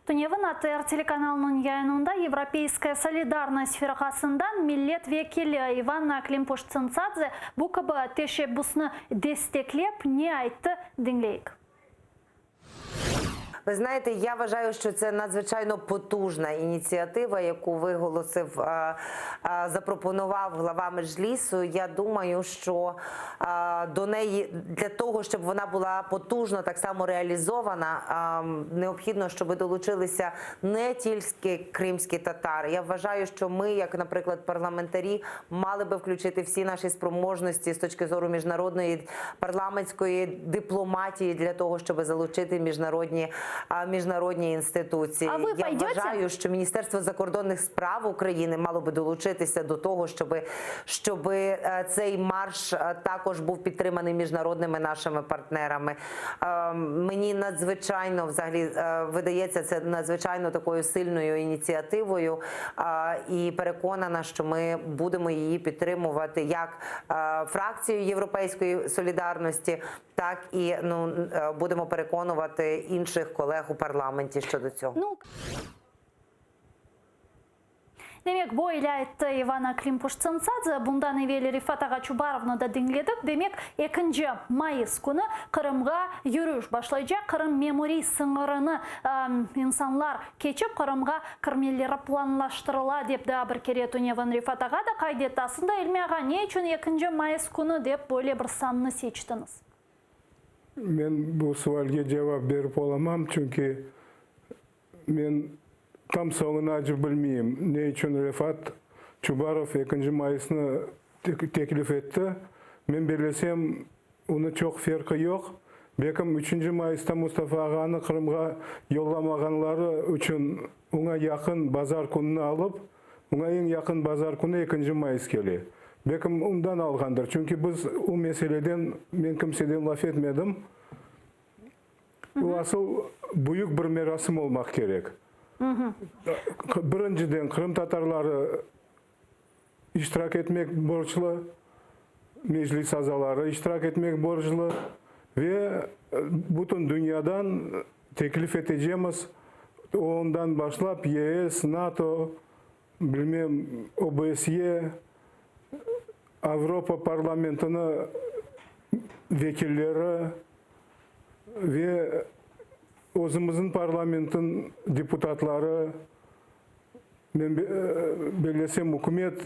Tünevin ATR telekanalınıñ yayınında Yevropeyskaya solidarnost firqasından millet vekili İvanna Klimpuş-Tsintsadze bu kibi teşebbüsni desteklep ne ayttı, diñleyik. Ви знаєте, я вважаю, що це надзвичайно потужна ініціатива, яку виголосив, е, е, запропонував глава Меджлісу. Я думаю, що е, до неї для того, щоб вона була потужно так само реалізована, необхідно, щоб долучилися не тільки кримські татари. Я вважаю, що ми, як, наприклад, парламентарі, мали би включити всі наші спроможності з точки зору міжнародної парламентської дипломатії для того, щоб залучити міжнародні міжнародні інституції. А ви Я пойдете? вважаю, що Міністерство закордонних справ України мало би долучитися до того, щоб, щоб е, цей марш е, також був підтриманий міжнародними нашими партнерами. Е, Мені надзвичайно взагалі видається це надзвичайно такою сильною ініціативою і переконана, що ми будемо її підтримувати як фракцію Європейської солідарності, так і ну будемо переконувати інших колег у парламенті щодо цього. Ну, Demek, böyle ayttı İvanna Klimpuş-Tsintsadze. Bundan evel Refat ağa Çubarovnı da diñledik. Demek, ekinci mayıs künü Qırımğa yürüş başlaycaq. Qırım memuriy sıñırını insanlar keçip, Qırımğa kirmeleri planlaştırıla, dep daa bir kere tünevin Refat ağa da qayd etti. Aslında, İlmi ağa, ne içün ekinci mayıs künü dep böyle bir sannı seçtiñiz? Men bu sualge cevap berip olamam, çünki men tam soñunace bilmeyim, ne içün Refat Çubarov ekinci mayısnı teklif etti. Men bellesem, onı çoq ferqı yoq. Belkim, üçünci mayısta Mustafa ağanı Qırımğa yollamağanları içün oña yaqın bazar kününi alıp, oña eñ yaqın bazar künü ekinci mayıs kele. Belkim, ondan alğandır. Çünki biz o meseleden, men kimseden laf etmedim. Bu asıl büyük bir merasim olmaq kerek. Birinciden, qırımtatarları iştirak etmek borclu, Meclis azaları iştirak etmek borclu ve bütün dünyadan teklif etecemiz, ondan başlap YES, NATO, bilmem, OBSE, Avropa parlamentini vekilleri ve özümizniñ parlamentin deputatları, Men bellesem, ükümet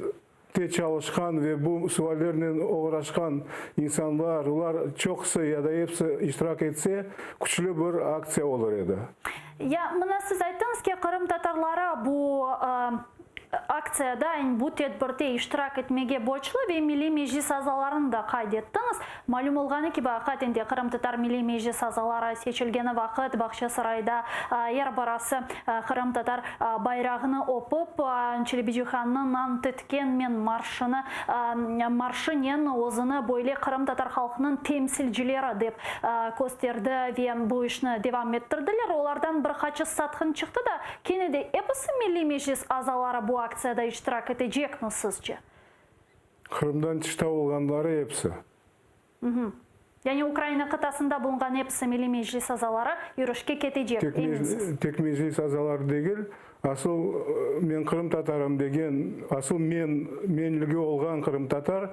te çalışqan ve bu suallernen oğraşqan insanlar, olar çoqusı ya da episi iştirak etse, küçlü bir aktsiya olur edi. Ya, mına siz ayttıñız ki, qırımtatarları bu aktsiyada, yani bu tedbirde iştirak etmege borclu ve Milliy Meclis azalarını da qayd ettiñiz. Malüm olğanı kibi, aqiqaten de Qırımtatar Milliy Meclis azaları seçilgeni vaqıt Bağçasarayda er birisi qırımtatar bayrağını öpip, Çelebicihannıñ Ant etkenmen marşını marşınen özüni böyle qırımtatar halqınıñ temsilcileri dep kösterdi ve bu işni devam ettirdiler. Olardan bir qaçı satqın çıqtı da, kene de episi Milliy Meclis azaları bu aktsiyada iştirak etecekmi, sizce? Qırımdan tışta olğanları episi. Yani Ukraina qıtasında bulunğan episi Milliy Meclis azaları yürüşke ketecek, eminsiz? Tek Meclis azaları degil, asıl men qırımtatarım degen, asıl men, menligi olğan qırımtatar,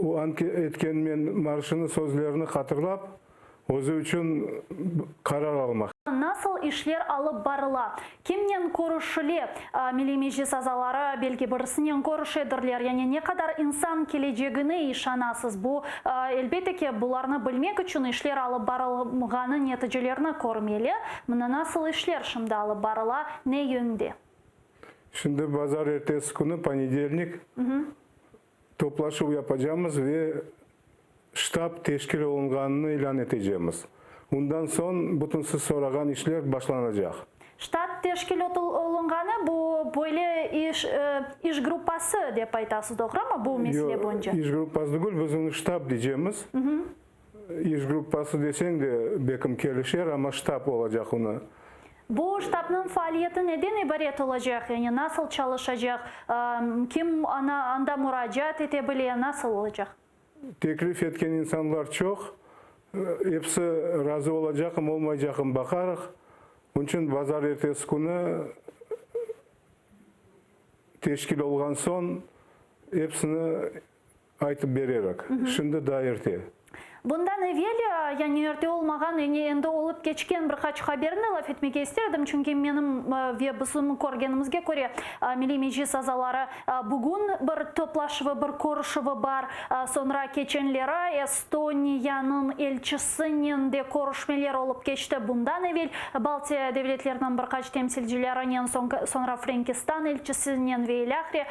o Ant etkenmen marşını sözlerini hatırlap, Özü içün qarar almaq. Nasıl işler alıp barıla? Kimnen körüşile? Milliy Meclis azaları belki birisinen körüşedirler. Yani ne qadar insan kelecegine işanasız? Bu, elbette ki, bularnı bilmek içün işler alıp barılğanı neticelerini körmeli. Mına nasıl işler şimdi alıp barıla, ne yönde? Şimdi bazar ertesi künü, ponedelnik, Toplaşuv yapacamız ve ştab teşkil olunğanını ilân etecemiz. Bundan soñ bütün siz sorağan işler başlanacaq. Ştat teşkil olunğanı, bu böyle iş, iş gruppası dep aytasız, doğrumı, bu mesele boyunca? Yoq, iş gruppası degil, biz onı ştab diycemiz. İş gruppası deseñ de bekim kelişer, amma ştab olacaq onı. Bu ştabnıñ faaliyeti neden ibaret olacaq, yani nasıl çalışacaq, kim anda muracaat ete bile, nasıl olacaq? Teklif etken insanlar çoq, episi razı olacaqmı, olmaycaqmı baqarıq. Onıñ içün bazar ertesi künü teşkil olğan soñ episini Aytıp bererik. Şimdi daa erte. Bundan evel, yani erte olmağan, yani endi olıp keçken bir qaç haberni laf etmege ister edim, çünki menim ve bizim körgenimizge köre, Milliy Meclis azaları bugün bir toplaşuvı, bir körüşüvi bar, soñra keçenleri Estoniyanıñ elçisinen de körüşmeler olıp keçti, bundan evel Baltiya devletleriniñ bir qaç temsilcilerinen, soñra Frenkistan elçisinen ve ilâhre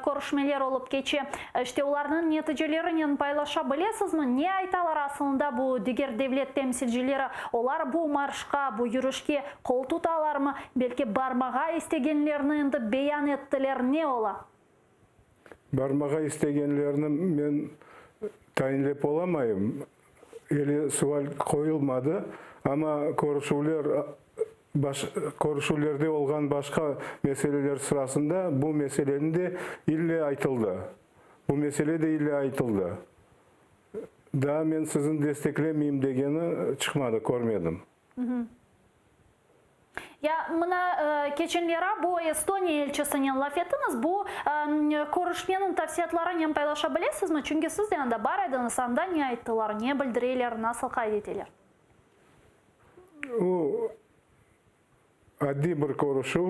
körüşmeler olıp keçe. İşte, olarnıñ neticelerinen paylaşa bilesizmi? Ne aytalar asılında bu diger devlet temsilcileri? Olar bu marşqa, bu yürüşke qol tutalarmı? Belki barmağa istegenlerini endi beyan ettiler, ne ola? Barmağa istegenlerini men tayinlep olamayım. Ele sual qoyulmadı, amma körüşüvler baş körüşüvlerde olğan başqa meseleler sırasında bu meseleni de ille aytıldı. Bu mesele de ille aytıldı. Daa men sizni desteklemeyim degeni çıqmadı, körmedim. Ya, mına, keçenlera bu Estoniya elçisinen laf ettiñiz, bu körüşmeniñ tafsiyatlarınen paylaşa bilesizmi? Çünki siz de anda bar ediñiz, anda ne ayttılar, ne bildireler, nasıl qayd eteler? O, addiy bir körüşüv,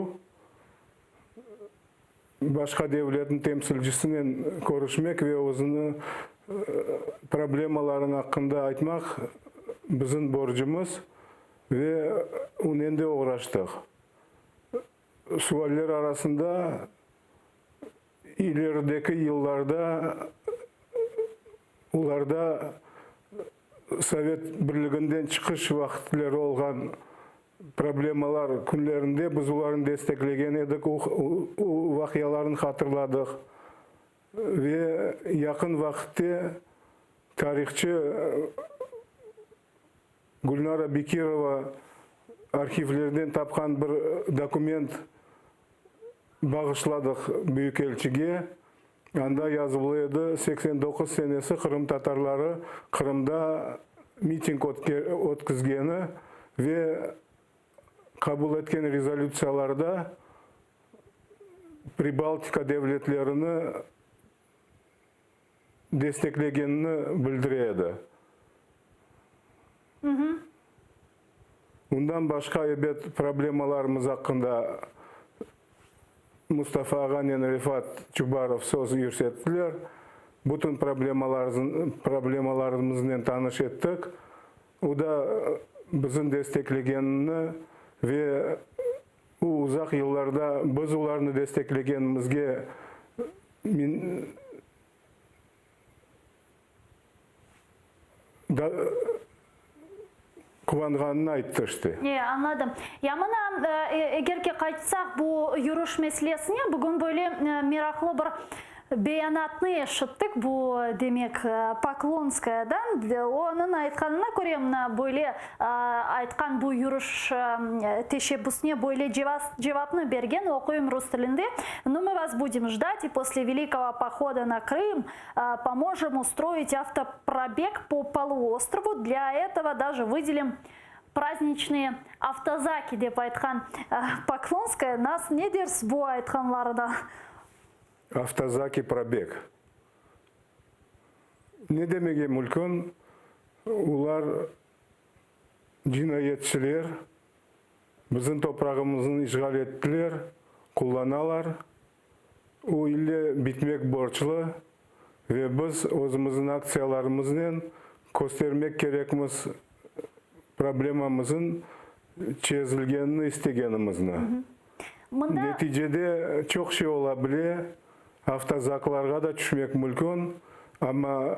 başqa devletniñ temsilcisinen körüşmek ve özüni problemalarıñ aqqında aytmaq. bizim borcumız ve onen de oğraştıq. Sualler arasında ilerideki yıllarda olarda Sovet Birliginden çıqış vaqıtları olğan problemalar künlerinde biz olarnı desteklegen edik, o vaqialarnı hatırladıq. Ve yaqın vaqıtte tarihçı Gülnara Bekirova arhivlerden tapqan bir dokument bağışladıq büyükelçige. Anda yazılı edi, 89 senesi qırımtatarları Qırımda miting ötkizgeni ve qabul etken rezolütsiyalarda Pribaltika devletlerini desteklegenini bildire edi. Bundan başqa, ebet, problemalarımız aqqında Mustafa ağanen Refat Çubarov söz yürsettiler. Bütün problemalarımıznen tanış ettik. O da bizim desteklegenini ve o uzaq yıllarda biz olarnı desteklegenimizge da quvanğanını ayttı işte. E, añladım. Ya mına, eger ki qaytsaq bu yürüş meselesine, bugün böyle meraqlı bir beyanatnı eşittik, bu, demek, Poklonskayadan. Onıñ aytqanına köre, mına böyle aytqan bu yürüş teşebbüsine böyle cevapnı bergen, oquyım rus tilinde, Nu, mı vas budem jdat i posle velikogo pohoda na Krım, Поможем устроить автопробег по полуострову, для этого даже выделим праздничные автозаки, dep aytqan Poklonskaya. Nas ne dersiz bu aytqanlarına? Avtozaki probeg. Ne demege mülkün, olar cinayetçiler, bizim toprağımıznı işğal ettiler, qullanalar. O ille bitmek borclu ve biz özümizniñ aktsiyalarımıznen köstermek kerekmiz problemamızın çezilgenini istegenimizni. Neticede çoq şey ola bile, avtozaklarğa da tüşmek mülkün, amma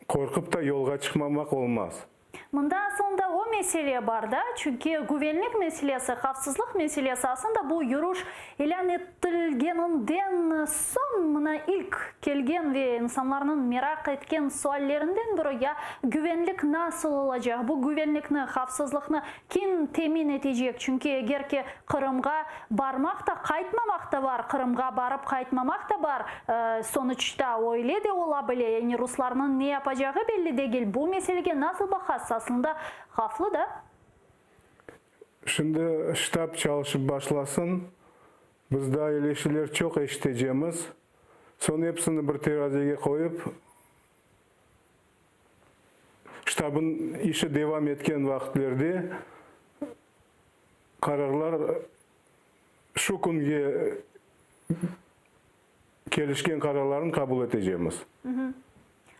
qorqıp da yolğa çıqmamaq olmaz. Mında aslında o mesele bar da, çünki güvenlik meselesi, havfsızlıq meselesi, aslında bu yürüş ilân etilgeninden soñ mına ilk kelgen ve insanlarnıñ meraq etken suallerinden biri, ya güvenlik nasıl olacaq, bu güvenlikni, havfsızlıqnı kim temin etecek, çünki eger ki Qırımğa barmaq da, qaytmamaq da bar, Qırımğa barıp qaytmamaq da bar, sonuçta öyle de ola bile, yani ruslarnıñ ne yapacağı belli degil, bu meselege nasıl baqasız, aslında havflı da? Şimdi ştab çalışıp başlasın, biz daa eleştiriler çoq eşitecemiz, soñ episini bir terazege qoyıp, ştabın işi devam etken vaqıtlerde Qararlar şu künge kelişken qararlarnı qabul etecemiz.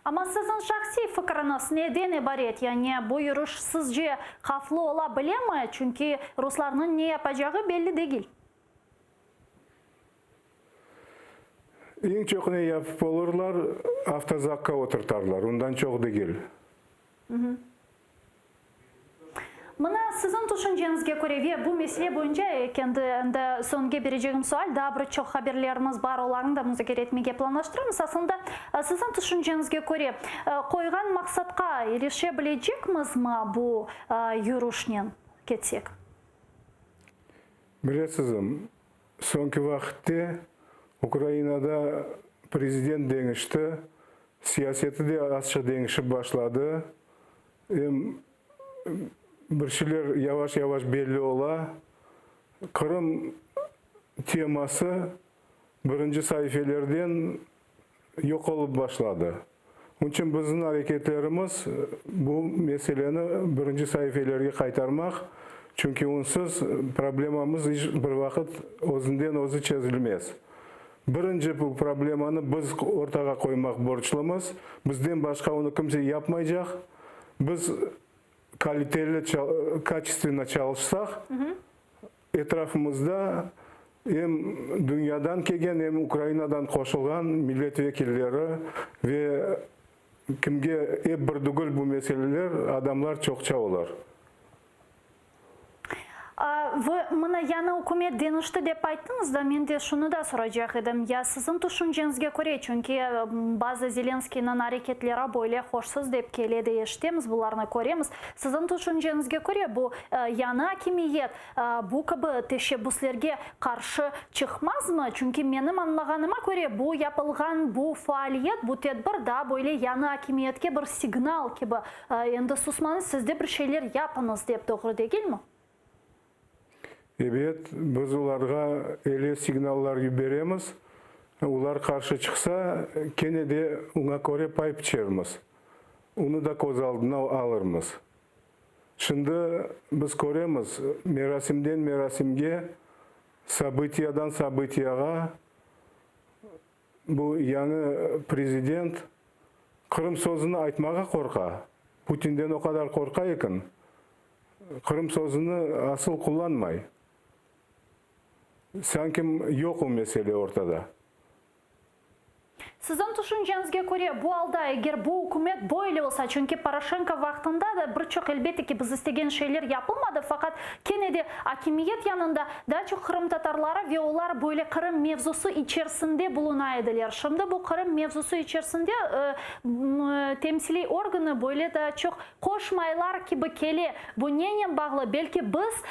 Amma siziñ şahsiy fikriñiz neden ibaret? Yani bu yürüş sizce havflı ola bilemi? Çünki ruslarnıñ ne yapacağı belli degil. Eñ çoq ne yapıp olurlar, avtozakka oturtarlar, ondan çoq degil. Mına, siziñ tüşünceñizge köre ve bu mesele boyunca kendi endi soñge berecegim sual, daa bir çoq haberlerimiz bar, olarnı da muzakere etmege planlaştıramız. Aslında, siziñ tüşünceñizge köre, qoyğan maqsatqa irişe bilecekmizmi bu yürüşnen ketsek? Bilesizmi, soñki vaqıtte Ukrainada prezident deñişti, siyaseti de azçıq deñişip başladı. Em bir şeyler yavaş-yavaş belli ola. Qırım teması birinci saifelerden yoq olıp başladı. Onıñ içün bizim areketlerimiz bu meseleni birinci saifelerge qaytarmaq, çünki onsız problemamız iç bir vaqıt özünden özü çezilmez. Birinci bu problemanı biz ortağa qoymaq borclumız, bizden başqa onı kimse yapmaycaq. Biz kaliteli, kaçestvенно çalışsaq, etrafımızda em dünyadan kelgen, em Ukrainadan qoşulğan millet vekilleri ve kimge ep bir dügül bu meseleler, adamlar çoqça olar. Ve mına yañı ükümet deñişti dep ayttıñız da, men de şunı da soracaq edim, ya siziñ tüşünceñizge köre, çünki bazı Zelenskıynıñ areketleri böyle hoşsuz dep kele de eşitemiz, bularnı köremiz, siziñ tüşünceñizge köre bu yañı akimiyet bu kibi teşebbüslerge qarşı çıqmazmı? Çünki menim añlağanıma köre, bu yapılğan bu faaliyet, bu tedbir daa böyle yañı akimiyetke bir signal kibi Endi susmañız, siz de bir şeyler yapıñız, dep, doğru degilmi? Ebet, biz olarğa ele signallar yiberemiz, olar qarşı çıqsa, kene de oña köre pay piçermiz, onı da köz aldına alırmız. Şimdi biz köremiz, merasimden merasimge, sobıtiyadan sobıtiyağa Bu yañı prezident Qırım sözüni aytmağa qorqa. Putinden o qadar qorqa eken, Qırım sözüni asıl qullanmay. Sankim yoq o mesele ortada. Siziñ tüşünceñizge köre, bu alda, eger bu ükümet böyle olsa, çünki Poroşenko vaqtında da bir çoq, elbette ki, biz istegen şeyler yapılmadı, faqat kene de akimiyet yanında daa çoq qırımtatarları ve olar böyle Qırım mevzusı içersinde buluna ediler. Şimdi bu Qırım mevzusı içersinde temsiliy organı böyle daa çoq qoşmaylar kibi kele. Bu nenen bağlı? Belki biz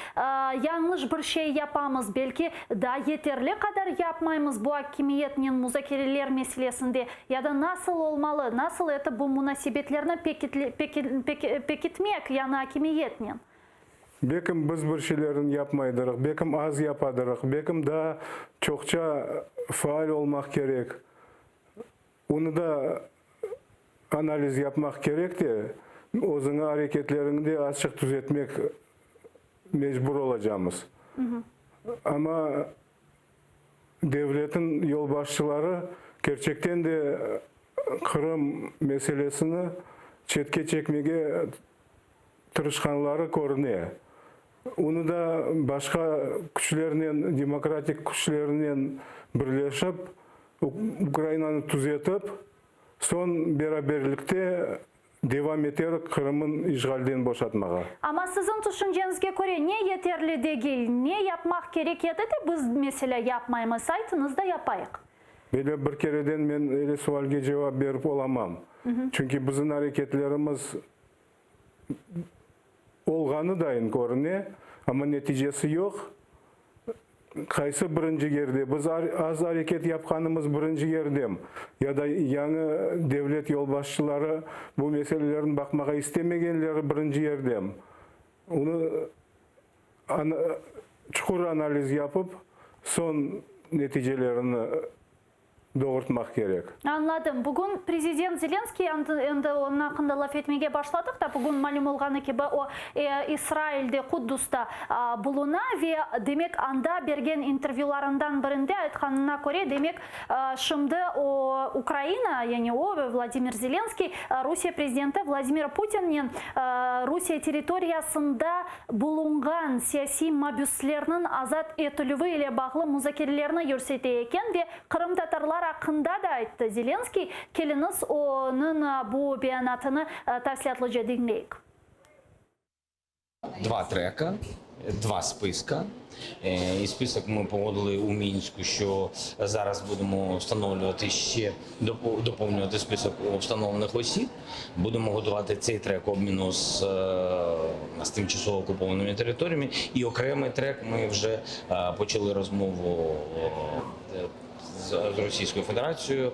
yañlış bir şey yapamız, belki daa yeterli qadar yapmaymız bu akimiyetnen muzakereler meselesinde ya da nasıl olmalı, nasıl etip bu munasebetlerni pekitmek yañı akimiyetnen? Bekim biz bir şeylerni yapmaydırıq, bekim az yapadırıq, bekim daa çoqça faal olmaq kerek. Onı da analiz yapmaq kerek de, özüñi areketleriñi de azçıq tüzetmek mecbur olacamız. Amma devletniñ yolbaşçıları kerçekten de Qırım meselesini çetke çekmege tırışqanları körüne. Onı da başqa küçlernen, demokratik küçlernen birleşip, Ukrainanı tüzetip, soñ beraberlikte devam eterik Qırımın işğalden boşatmağa. Amma siziñ tüşünceñizge köre ne yeterli degil, ne yapmaq kerek edi de biz, meselâ, yapmaymız? Aytıñız da yapayıq. Böyle bir kereden men öyle sualge cevap berip olamam. Çünki bizim areketlerimiz olğanı dayın körüne, amma neticesi yoq. Qaysı birinci yerde, biz az areket yapqanımız birinci yerdem, ya da yañı devlet yolbaşçıları bu meselelerni baqmağa istemegenleri birinci yerdem, onı çuqur analiz yapıp, soñ neticelerini doğurtmaq kerek. Añladım. Bugün prezident Zelenskıy, endi onıñ aqqında laf etmege başladıq da, bugün malüm olğanı kibi, o, İsrailde, Quddusta buluna ve, demek, anda bergen intervyularından birinde aytqanına köre, demek, şimdi o, Ukraina, yani o, Vladimir Zelenskıy, Rusiye prezidenti Vladimir Putinnen Rusiye territoriyasında bulunğan siyasiy mabüslerniñ azat etilüvi ile bağlı muzakerelerni yürsete eken ve qırımtatarlar aqqında da ayttı Zelenskıy. Keliñiz, onıñ bu beyanatını tafsilâtlıca diñleyik. Два трека, два списка. І список ми погодили у Мінську, що зараз будемо встановлювати ще доповнювати список встановлених осіб. Будемо готувати цей трек обміну з, з тимчасово окупованими територіями. І окремий трек ми вже почали розмову з Російською Федерацією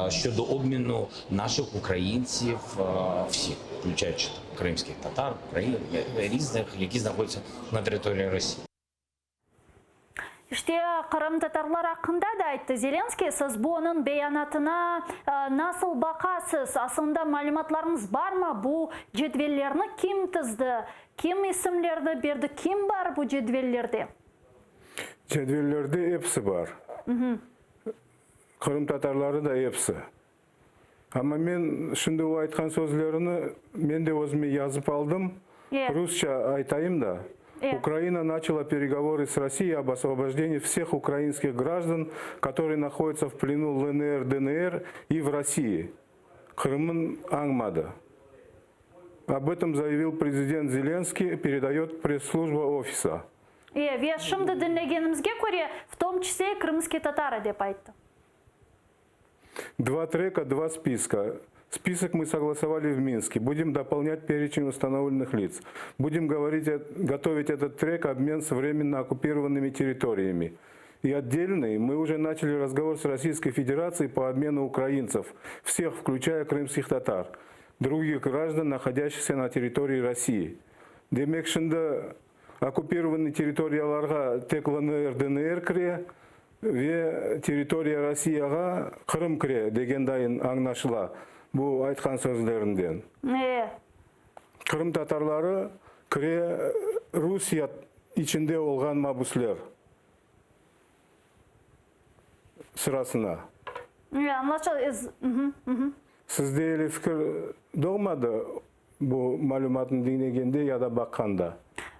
щодо обміну наших українців всіх, включаючи кримських татар, україн, різних, які знаходяться на території Росії. İşte, qırımtatarlar aqqında da ayttı Zelenskıy. Siz bu onıñ beyanatına nasıl baqasız? Aslında malümatlarıñız barmı? Bu cedvellerni kim tizdi? Kim isimlerni berdi? Kim bar bu cedvellerde? Cedvellerde episi bar. Qırımtatarları da episi. Amma men şimdi o aytqan sözlerini men de özüme yazıp aldım. Rusça aytayım da. Ukraina načala peregovorı s Rossiyey ob osvobojdenii vseh ukrainskih grajdan, kotorıye nahodyatsya v plenu LNR, DNR i v Rossii. Qırımın añmadı. Ob etom zayavil prezident Zelenskiy, peredayot press-slujba ofisa. E, ve şimdi diñlegenimizge köre, v tom çisle i krımskiye tatarı dep ayttı. Dva treka, dva spiska. Список мы согласовали в Минске. Будем дополнять перечень установленных лиц. Будем говорить, готовить этот трек обмен с временно оккупированными территориями. И отдельный мы уже начали разговор с Российской Федерацией по обмену украинцев, всех, включая крымских татар, других граждан, находящихся на территории России. Demek şimdi okkupirovannıy territoriyalarğa tek LNR, DNR kire ve territoriya Rossiyağa Qırım kire degen dayın añlaşıla bu aytqan sözlerinden. E. Qırım tatarları kire Rusiya içinde olğan mabusler sırasına. E, añlaşıla. Sizde öyle fikir doğmadı Bu malümatnı diñlegende ya da baqqanda.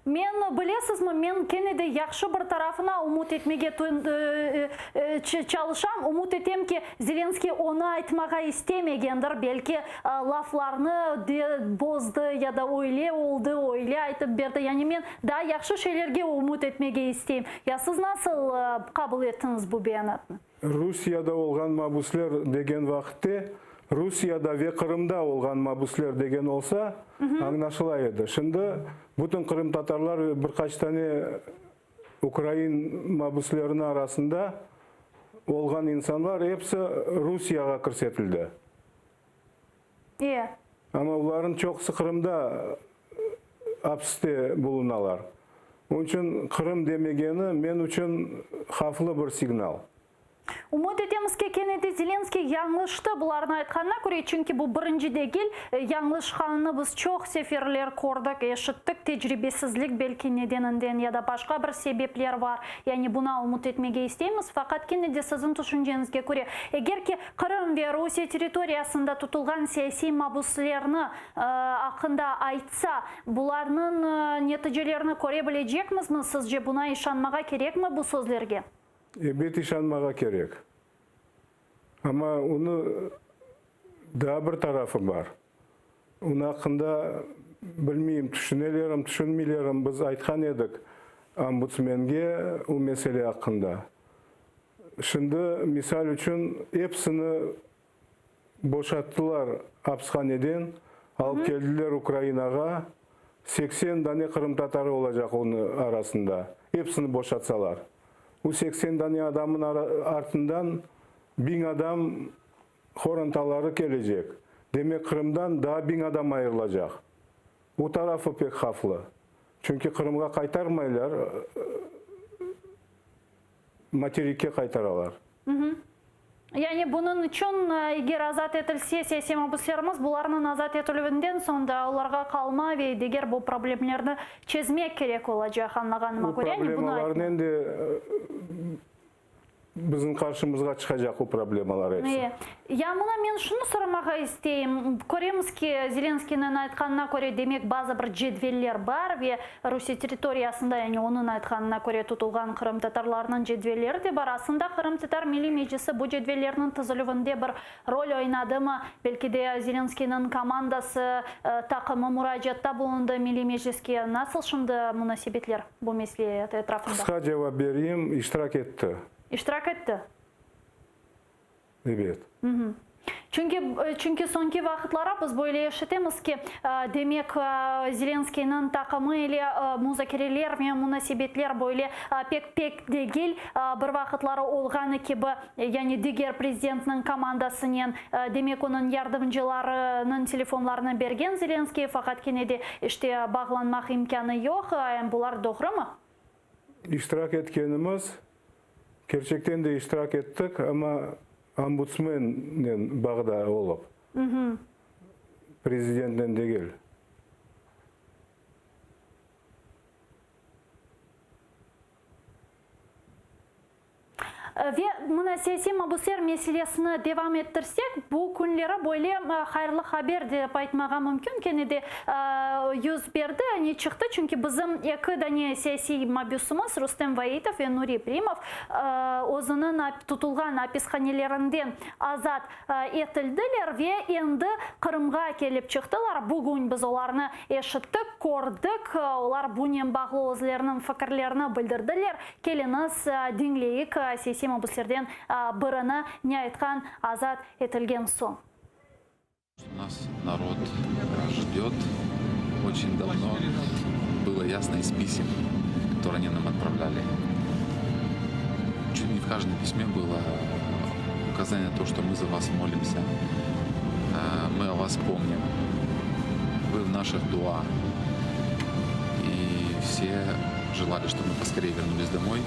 Men, bilesizmi, men kene de yahşı bir tarafına ümüt etmege çalışam, ümüt etem ki, Zelenskıy onı aytmağa istemegendir, belki, laflarnı bozdı ya da öyle oldı, öyle aytıp berdi. Yani men daa yahşı şeylerge ümüt etmege isteyim. Ya siz nasıl qabul ettiñiz bu beyanatnı? Rusiyada olğan mabusler degen vaqıtte, Rusiyada ve Qırımda olğan mabusler degen olsa, añlaşıla edi. Şimdi bütün qırımtatarlar ve bir qaç tane ukrain mabusleriniñ arasında olğan insanlar episi Rusiyağa kirsetildi. E. Amma olarnıñ çoqusı Qırımda apiste bulunalar. Onıñ içün Qırım demegeni men içün havflı bir signal. Ümüt etemiz ki, kene de Zelenskıy yañlıştı bularnı aytqanına köre, çünki bu birinci degil, yañlışqanını biz çoq seferler kördik, eşittik, tecribesizlik belki nedeninden ya da başqa bir sebepler bar, yani buna ümüt etmege isteymiz, faqat kene de siziñ tüşünceñizge köre, eger ki Qırım ve Rusiye territoriyasında tutulğan siyasiy mabuslerni aqqında aytsa, bularnıñ neticelerini köre bilecekmizmi, sizce buna işanmağa kerekmi bu sözlerge? Ebet işanmağa kerek. Amma onı daa bir tarafı bar. Onı aqqında bilmeyim, tüşünelerim, tüşünmeylerim, biz aytqan edik ombudsmenge o mesele aqqında. Şimdi, misal içün, episini boşattılar apishaneden, alıp keldiler Ukrainağa, 80 dane qırımtatarı olacaq onıñ arasında, episini boşatsalar. Bu 80 dane adamın artından biñ adam qorantaları kelecek. Demek, Qırımdan daa biñ adam ayırılacaq. Bu tarafı pek havflı. Çünki Qırımğa qaytarmaylar. Materikke qaytaralar. Yani bunıñ içün, eger azat etilse siyasiy mabüslerimiz, bularnıñ azat etilüvinden soñ da olarğa qalma ve diger bu problemlerni çezmek kerek olacaq, añlağanıma Bu köre. Yani bunı aytmaq. problemalarnen de bizim qarşımızğa çıqacaq bu problemalar episi. E. Ya mına men şunı soramağa isteyim. Köremiz ki, Zelenskıynıñ aytqanına köre, demek, bazı bir cedveller bar ve Rusiye territoriyasında, yani onıñ aytqanına köre, tutulğan qırımtatarlarnıñ cedvelleri de bar. Aslında Qırımtatar Milliy Meclisi bu cedvellerniñ tizilüvinde bir rol oynadımı? Belki de Zelenskıynıñ komandası, taqımı muracaatta bulundı Milliy Mecliske. Nasıl şimdi munasebetler bu mesele etrafında? Qısqa cevap bereyim, iştirak etti. İştirak etti. Ebet. Çünki, çünki soñki vaqıtları biz böyle eşitemiz ki, demek, Zelenskıynıñ taqımı ile muzakereler ve munasebetler böyle pek pek degil, bir vaqıtları olğanı kibi, yani diger prezidentniñ komandasınen, demek, onıñ yardımcılarınıñ telefonlarını bergen Zelenskıy, faqat kene de, işte, bağlanmaq imkânı yoq. Bular doğrumı? İştirak etkenimiz Kerçekten de iştirak ettik, amma ombudsmennen bağda olıp, prezidentnen degil. Ve mına siyasiy mabüsler meselesini devam ettirsek, bu künleri böyle hayırlı haber dep aytmağa mümkün, kene de yüz berdi, ne çıqtı, çünki bizim eki dane siyasiy mabüsimiz, Rustem Vaitov ve Nuri Primov, özüniñ tutulğan apishanelerinden azat etildiler ve endi Qırımğa kelip çıqtılar. Bugün biz olarnı eşittik, kördik, olar bunen bağlı özleriniñ fikirlerini bildirdiler. Keliñiz, diñleyik siyasiy mabüslerden birini ne aytqan azat etilgen soñ. Nas narod jdet oçen davno, bylo yasno iz pisem, kotorye oni nam otpravlyali. Çut ne v každom pisme bylo ukazaniye na to, çto mı za vas molimsâ, mı o vas pomnim, vı v naših dua. I vse jelali, çtob mı poskoreye vernulis domoy,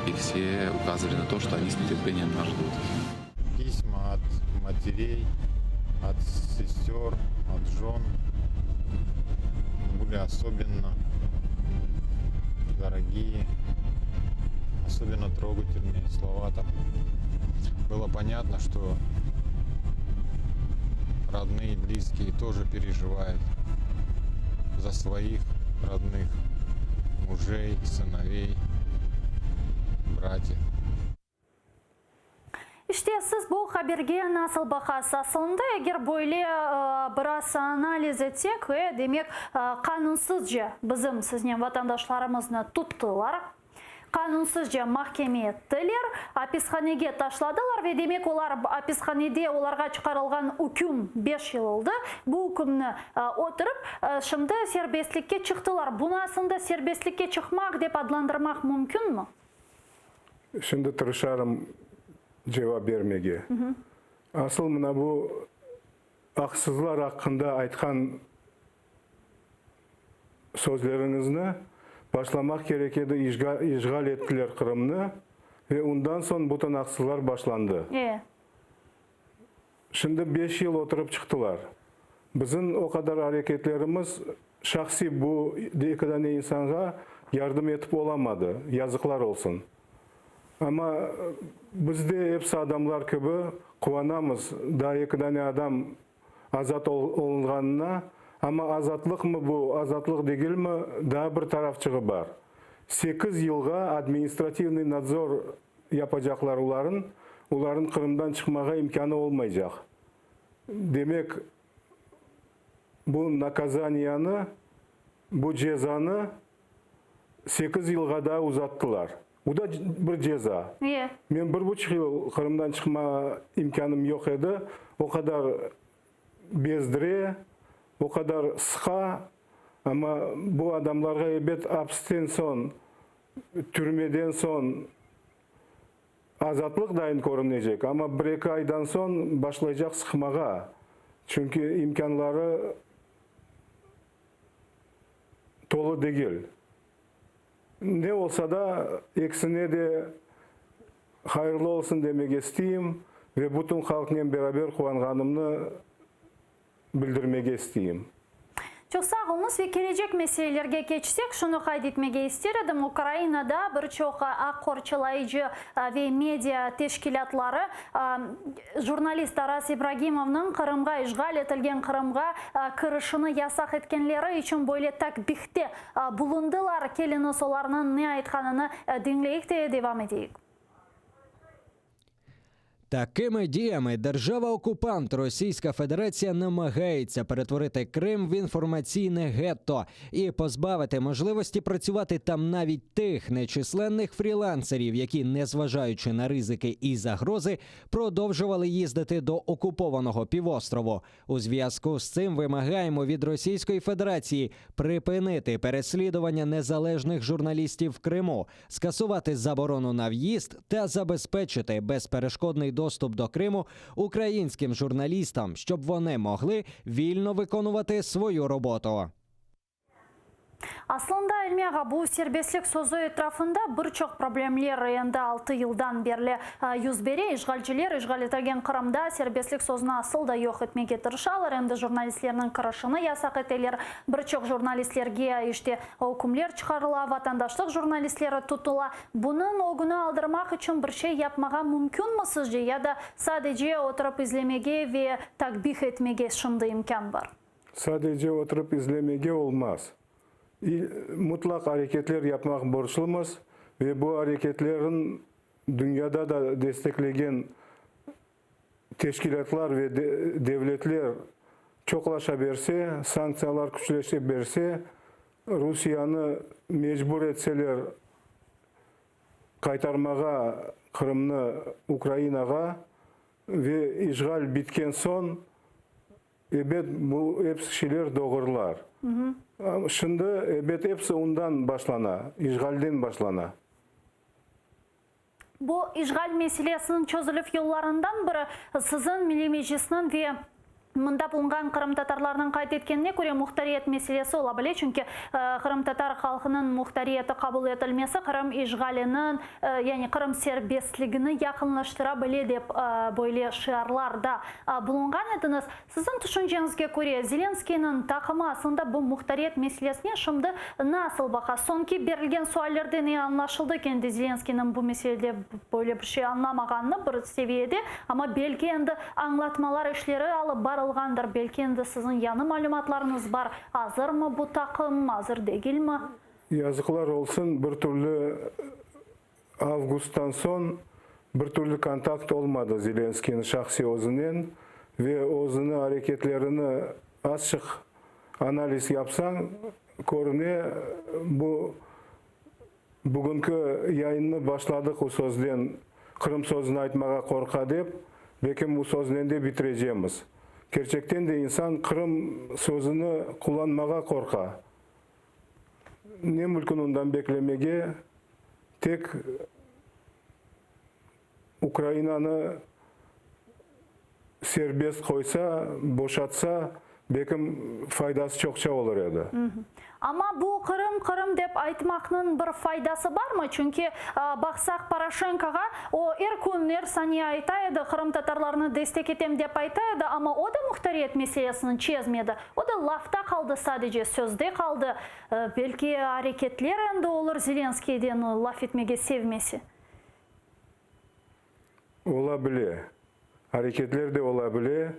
i vse ukazıvali na to, çto oni s neterpeniyem nas ždut. Pisma ot materey, ot sester, ot jön были особенно дорогие, особенно трогательные слова там. Было понятно, что родные, близкие тоже переживают за своих родных, мужей, сыновей, братьев. İşte, siz bu haberge nasıl baqasız? Asılında, eger böyle biraz analiz etsek, e, demek, qanunsızca bizim siznen vatandaşlarımıznı tuttılar, qanunsızca mahkeme ettiler, apishanege taşladılar ve, demek, olar apishanede olarğa çıqarılğan üküm beş yıl oldı, bu ükümni oturıp, şimdi serbestlikke çıqtılar. Bunı asılında serbestlikke çıqmaq dep adlandırmaq mümkünmi? Şimdi tırışarım cevap bermege. Asıl mına bu aqsızlar aqqında aytqan sözleriñizni başlamaq kerek edi, işğal ettiler Qırımnı ve ondan soñ bütün aqsızlar başlandı. Şimdi beş yıl oturıp çıqtılar. Bizim o qadar areketlerimiz şahsiy bu eki dane insanğa yardım etip olamadı, yazıqlar olsun. Amma biz de episi adamlar kibi quvanamız, daa eki dane adam azat olunğanına, amma azatlıqmı bu, azatlıq degilmi, daa bir tarafçığı bar. Sekiz yılğa administrativnıy nadzor yapacaqlar oların, oların Qırımdan çıqmağa imkânı olmaycaq. Demek, bu nakazaniyanı, bu cezanı sekiz yılğa daa uzattılar. Bu da bir ceza. Men bir buçuq yıl Qırımdan çıqma imkânım yoq edi, o qadar bezdire, o qadar sıqa, amma bu adamlarğa ebet apisten soñ Türmeden soñ azatlıq dayın körünecek, amma bir-eki aydan soñ başlaycaq sıqmağa, çünki imkânları tolu degil. Ne olsa da, ekisine de hayırlı olsun demege isteyim ve bütün halqnen beraber quvanğanımnı bildirmege isteyim. Çoq sağ oluñız ve kelecek meselelerge keçsek, şunı qayd etmege ister edim, Ukrainada bir çoq aq qorçalayıcı ve media teşkilâtları jurnalist Taras İbragimovnıñ Qırımğa, işğal etilgen Qırımğa kirişini yasaq etkenleri içün böyle takbihte bulundılar. Keliñiz, olarnıñ ne aytqanını diñleyik de devam eteyik. Такими діями держава-окупант Російська Федерація намагається перетворити Крим в інформаційне гетто і позбавити можливості працювати там навіть тих нечисленних фрілансерів, які, незважаючи на ризики і загрози, продовжували їздити до окупованого півострову. У зв'язку з цим вимагаємо від Російської Федерації припинити переслідування незалежних журналістів в Криму, скасувати заборону на в'їзд та забезпечити безперешкодний доступ до Криму українським журналістам, щоб вони могли вільно виконувати свою роботу. Aslında, İlmi ağa, bu serbestlik sözü etrafında bir çoq problemler endi altı yıldan berli yüz bere. İşğalciler işğal etilgen Qırımda serbestlik sözüni asıl da yoq etmege tırışalar. Endi jurnalistlerniñ kirişini yasaq eteler, bir çoq jurnalistlerge işte ükümler çıqarıla, vatandaşlıq jurnalistleri tutula. Bunıñ ögüni aldırmaq içün bir şey yapmağa mümkünmi sizce ya da sadece oturıp izlemege ve takbih etmege şimdi imkân bar? Sadece oturıp izlemege olmaz. Mutlaq areketler yapmaq borclumız ve bu areketlerin dünyada da desteklegen teşkilâtlar ve devletler çoqlaşa berse, sanktsiyalar küçleşe berse, Rusiyanı mecbur etseler qaytarmağa Qırımnı Ukrainağa ve işğal bitken soñ, Ebet, bu episi şeyler doğrular. Şimdi, ebet, episi ondan başlana, işğalden başlana. Bu işğal meselesiniñ çözülüv yollarından biri siziñ Milliy Meclisniñ ve mında bulunğan qırımtatarlarnıñ qayd etkenine köre muhtariyet meselesi ola bile, çünki qırımtatar halqınıñ muhtariyeti qabul etilmesi Qırım işğaliniñ, yani Qırım serbestligini yaqınlaştıra bile dep böyle şiarlar da Bulunğan ediñiz. Siziñ tüşünceñizge köre, Zelenskıynıñ taqımı aslında bu muhtariyet meselesine şimdi nasıl baqa? Soñki berilgen suallerden e añlaşıldı, kendi Zelenskıynıñ bu meselede böyle bir şey añlamağanını bir seviyede, amma belki endi añlatmalar işleri alıp barılğandır, belki endi siziñ yañı malümatlarıñız bar, azırmı bu taqım, azır degilmi? Yazıqlar olsun, bir türlü Avgusttan soñ bir türlü kontakt olmadı Zelenskıynıñ şahsiy özünen ve özüni areketlerini azçıq analiz yapsañ, körüne, bu bugünki yayınnı başladıq o sözden, Qırım sözüni aytmağa qorqa dep, belkim bu söznen de bitirecemiz. Kerçekten de insan Qırım sözüni qullanmağa qorqa. Ne mülkün ondan beklemege, tek Ukrainanı serbest qoysa, boşatsa, belkim faydası çoqça olur edi. Amma bu Qırım, Qırım dep aytmaqnıñ bir faydası barmı? Çünki, baqsaq Poroşenkoğa, o er kün, er saniye ayta edi, qırımtatarlarnı destek etem dep ayta edi, amma o da muhtariyet meselesini çezmedi. O da lafta qaldı sadece, sözde qaldı. Belki areketler endi olur Zelenskiyden laf etmege sevmese. Ola bile. Areketler de ola bile.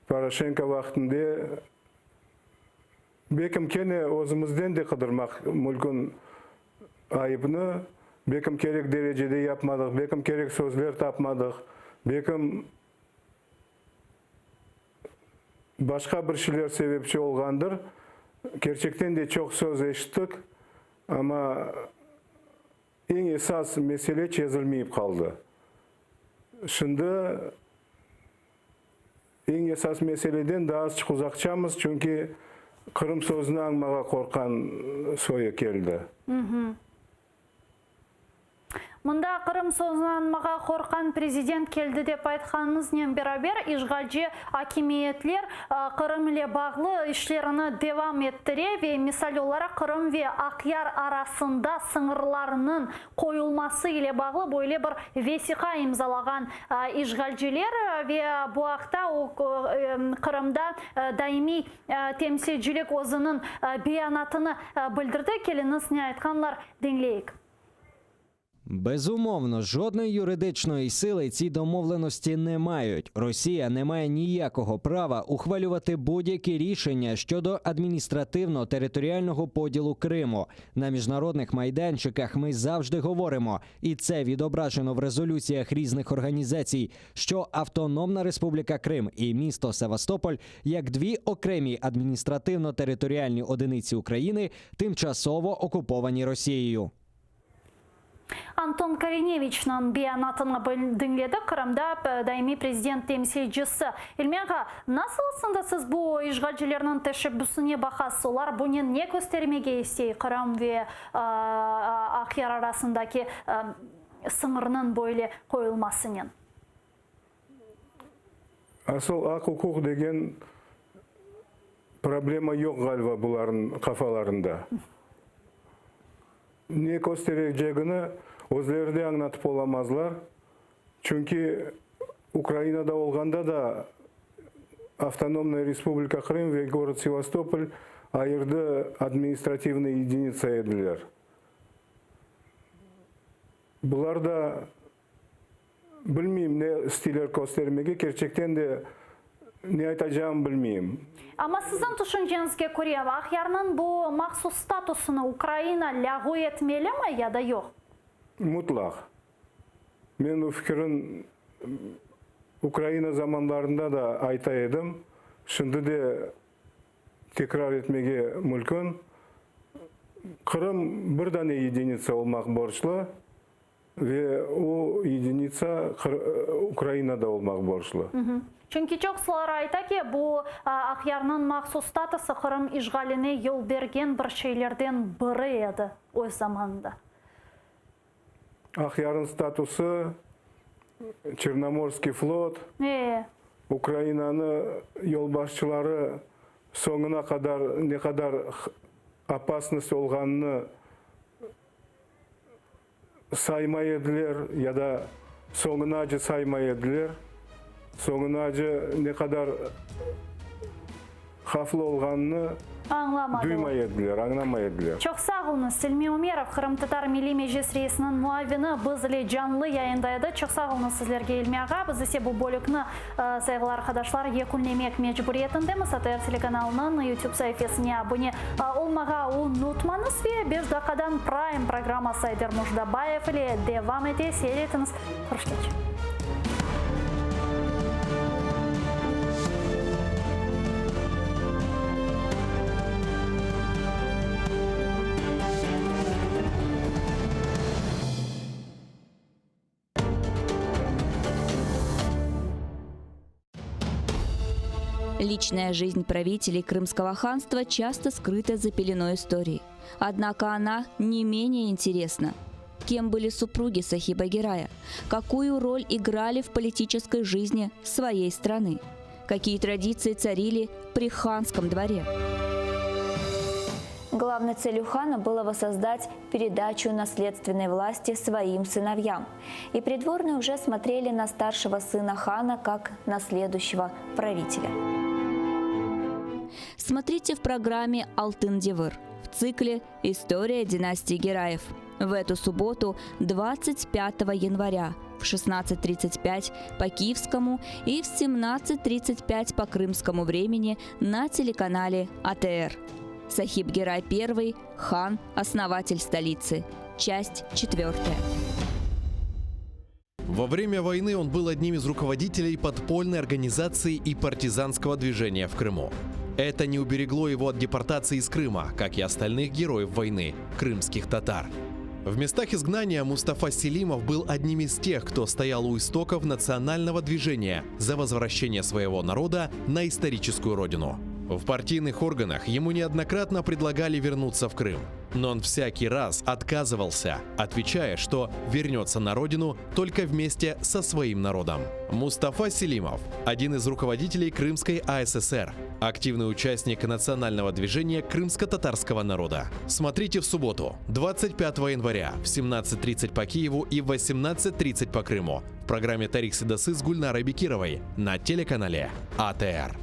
Poroşenko vaqtında belkim kene özümizden de qıdırmaq mülkün ayıpnı, belkim kerek derecede yapmadıq, belkim kerek sözler tapmadıq, belkim Başqa bir şeyler sebepçi olğandır. Kerçekten de çoq söz eşittik, amma eñ esas mesele çezilmeyip qaldı. Şimdi eñ esas meseleden daa azçıq uzaqçamız, çünki Qırım sözüni añmağa qorqqan soyu keldi. Mında Qırım sözüni añmağa qorqqan prezident keldi dep aytqanıñıznen beraber işğalci akimiyetler Qırım ile bağlı işlerini devam ettire ve misal olaraq Qırım ve Aqyar arasında sıñırlarnıñ qoyulması ile bağlı böyle bir vesiqa imzalağan işğalciler ve bu aqta Qırımda daimiy temsilcilik özüniñ beyanatını bildirdi. Keliñiz ne aytqanlar Diñleyik. Безумовно, жодної юридичної сили ці домовленості не мають. Росія не має ніякого права ухвалювати будь-які рішення щодо адміністративно-територіального поділу Криму. На міжнародних майданчиках ми завжди говоримо, і це відображено в резолюціях різних організацій, що Автономна Республіка Крим і місто Севастополь як дві окремі адміністративно-територіальні одиниці України тимчасово окуповані Росією. Anton Korineviçniñ beyanatını diñledik, Qırımda daimiy prezident temsilcisi. İlmi ağa, nasıl aslında siz bu işğalcilerniñ teşebbüsine baqasız? Olar bunen ne köstermege istey, Qırım ve Aqyar arasındaki sıñırnıñ böyle qoyulmasınen? Asıl aq-uquq degen. Problema yoq ğaliba bularnıñ qafalarında. Ne kösterecegini özleri de añlatıp olamazlar, çünki Ukrainada olğanda da Avtonomnaya Respublika Krım ve gorod Sevastopol ayırdı administrativnıy yedinitsa ediler. Bular da Bilmeyim, ne isteyler köstermege, kerçekten de ne aytacağımı bilmeyim. Amma siziñ tüşünceñizge köre, Aqyarnıñ bu mahsus statusını Ukraina lâğu etmelimi ya da yoq? Mutlaq. Men bu fikirin Ukraina zamanlarında da ayta edim, şimdi de tekrar etmege mülkün. Qırım bir dane yedinitsa olmaq borclu. Ve o yedinitsa Ukrainada olmaq borclu. Çünki çoqsular ayta ki, bu Aqyarnıñ mahsus statusı Qırım işğaline yol bergen bir şeylerden biri edi öz zamanında. Aqyarnıñ statusı, Çernomorskiy flot, Ukrainanı yolbaşçıları soñuna qadar ne qadar opasnost olğanını saymay ediler ya da soñunace saymay ediler. Soñunace ne qadar havflı olğanını duymay ediler, añlamay ediler. Çoq sağ oluñız. İlmi Ümerov, Qırımtatar Milliy Meclis reisiniñ muavini, biz ile canlı yayında edi. Çoq sağ oluñız sizlerge, İlmi ağa. Biz ise bu bölükni, sayğılı arqadaşlar, yekünlemek mecburiyetindemiz. ATR telekanalınıñ YouTube saifesine abune olmağa unutmañız ve beş daqqadan Prime programması Ayder Mujdabayev ile devam ete. Seyir etiñiz. Körüşkence. Личная жизнь правителей Крымского ханства часто скрыта за пеленой истории. Однако она не менее интересна. Кем были супруги Сахиба Герая? Какую роль играли в политической жизни своей страны? Какие традиции царили при ханском дворе? Главной целью хана было воссоздать передачу наследственной власти своим сыновьям. И придворные уже смотрели на старшего сына хана как на следующего правителя. Смотрите в программе «Алтын Девыр» в цикле «История династии Гераев». В эту субботу, 25 января, в 16.35 по киевскому и в 17.35 по крымскому времени на телеканале АТР. Сахиб Герай I, хан, основатель столицы. Часть четвертая. Во время войны он был одним из руководителей подпольной организации и партизанского движения в Крыму. Это не уберегло его от депортации из Крыма, как и остальных героев войны – крымских татар. В местах изгнания Мустафа Селимов был одним из тех, кто стоял у истоков национального движения за возвращение своего народа на историческую родину. В партийных органах ему неоднократно предлагали вернуться в Крым. Но он всякий раз отказывался, отвечая, что вернется на родину только вместе со своим народом. Мустафа Селимов – один из руководителей Крымской АССР, активный участник национального движения крымско-татарского народа. Смотрите в субботу, 25 января в 17.30 по Киеву и в 18.30 по Крыму в программе «Тарих Седасы» с Гульнарой Бекировой на телеканале АТР.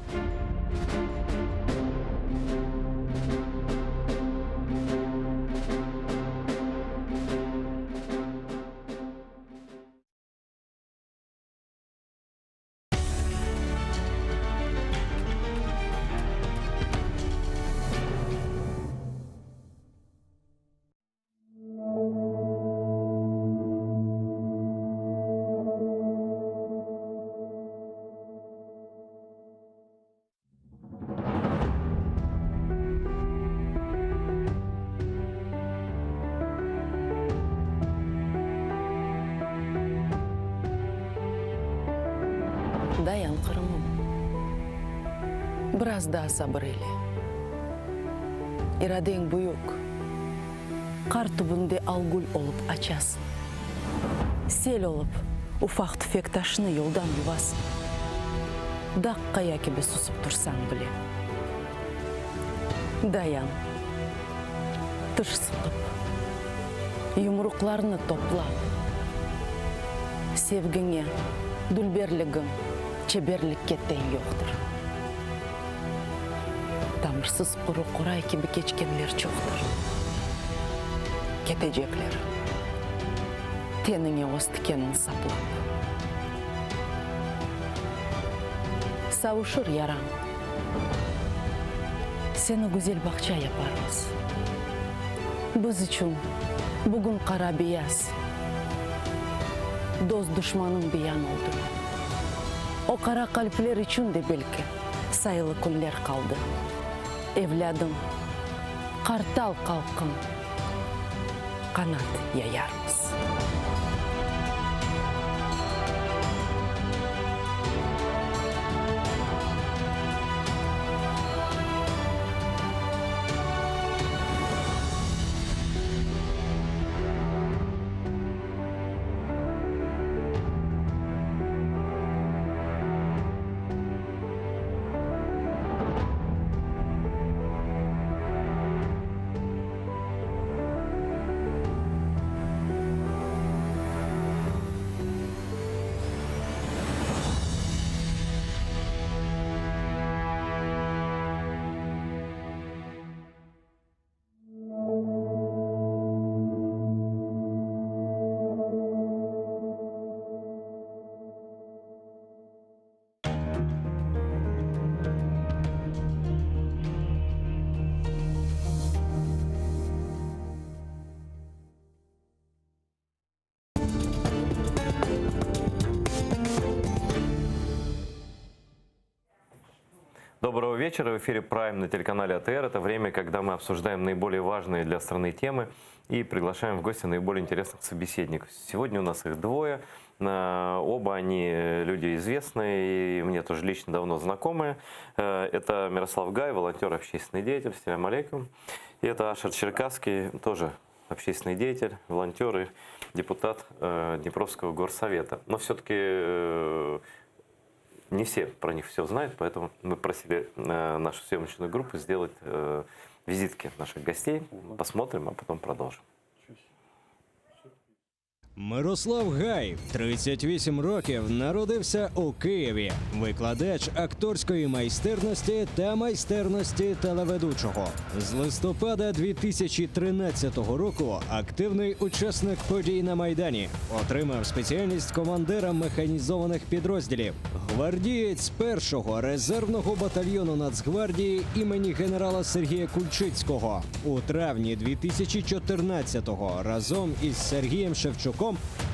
Dayan, Qırımım, biraz daa sabır eyle. İradeñ büyük, qar tübünde algül olıp açasıñ. Sel olıp, ufaq-tüfek taşnı yoldan yuvasıñ. Dağ qaya kibi susıp tursañ bile. Dayan, tiş sıqıp, yumruqlarnı toplap, Sevgiñe, dülberligiñ çeberlikke teñ yoqtır. Tamırsız quru qoray kibi keçkenler çoqtır. Ketecekler, teniñe öz tikenin saplap. Savuşır yarañ. Seni güzel bağça yaparmız. Biz içün bugün qara-beyaz, Dost-duşmanıñ beyan oldı. O qara qalpler içün de belki sayılı künler qaldı. Evlâdım, qartal qalqın, qanat yayarmız. Доброго вечера. В эфире Prime на телеканале АТР. Это время, когда мы обсуждаем наиболее важные для страны темы и приглашаем в гости наиболее интересных собеседников. Сегодня у нас их двое. Э, оба они люди известные и мне тоже лично давно знакомые. Э, это Мирослав Гай, волонтер, общественный деятель. Салям алейкум. И это Ашер Черкасский, тоже общественный деятель, волонтер и депутат э, Днепровского горсовета. Но все-таки не все про них все знают, поэтому мы просили нашу съемочную группу сделать визитки наших гостей. Посмотрим, а потом продолжим. Мирослав Гай, 38 років, народився у Києві, викладач акторської майстерності та майстерності телеведучого. З листопада 2013 року активний учасник подій на Майдані. Отримав спеціальність командира механізованих підрозділів, гвардієць першого резервного батальйону Нацгвардії імені генерала Сергія Кульчицького. У травні 2014-го разом із Сергієм Шевчуком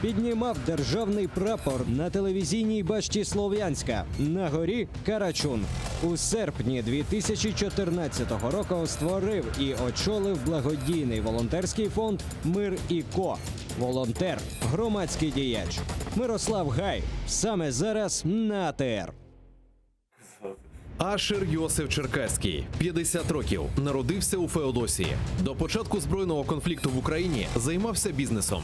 піднімав державний прапор на телевізійній башті Слов'янська на горі Карачун. У серпні 2014 року створив і очолив благодійний волонтерський фонд Мир і Ко. Волонтер, громадський діяч. Мирослав Гай саме зараз на АТР. Ашер Йосиф Черкаський, 50 років, народився у Феодосії. До початку збройного конфлікту в Україні займався бізнесом.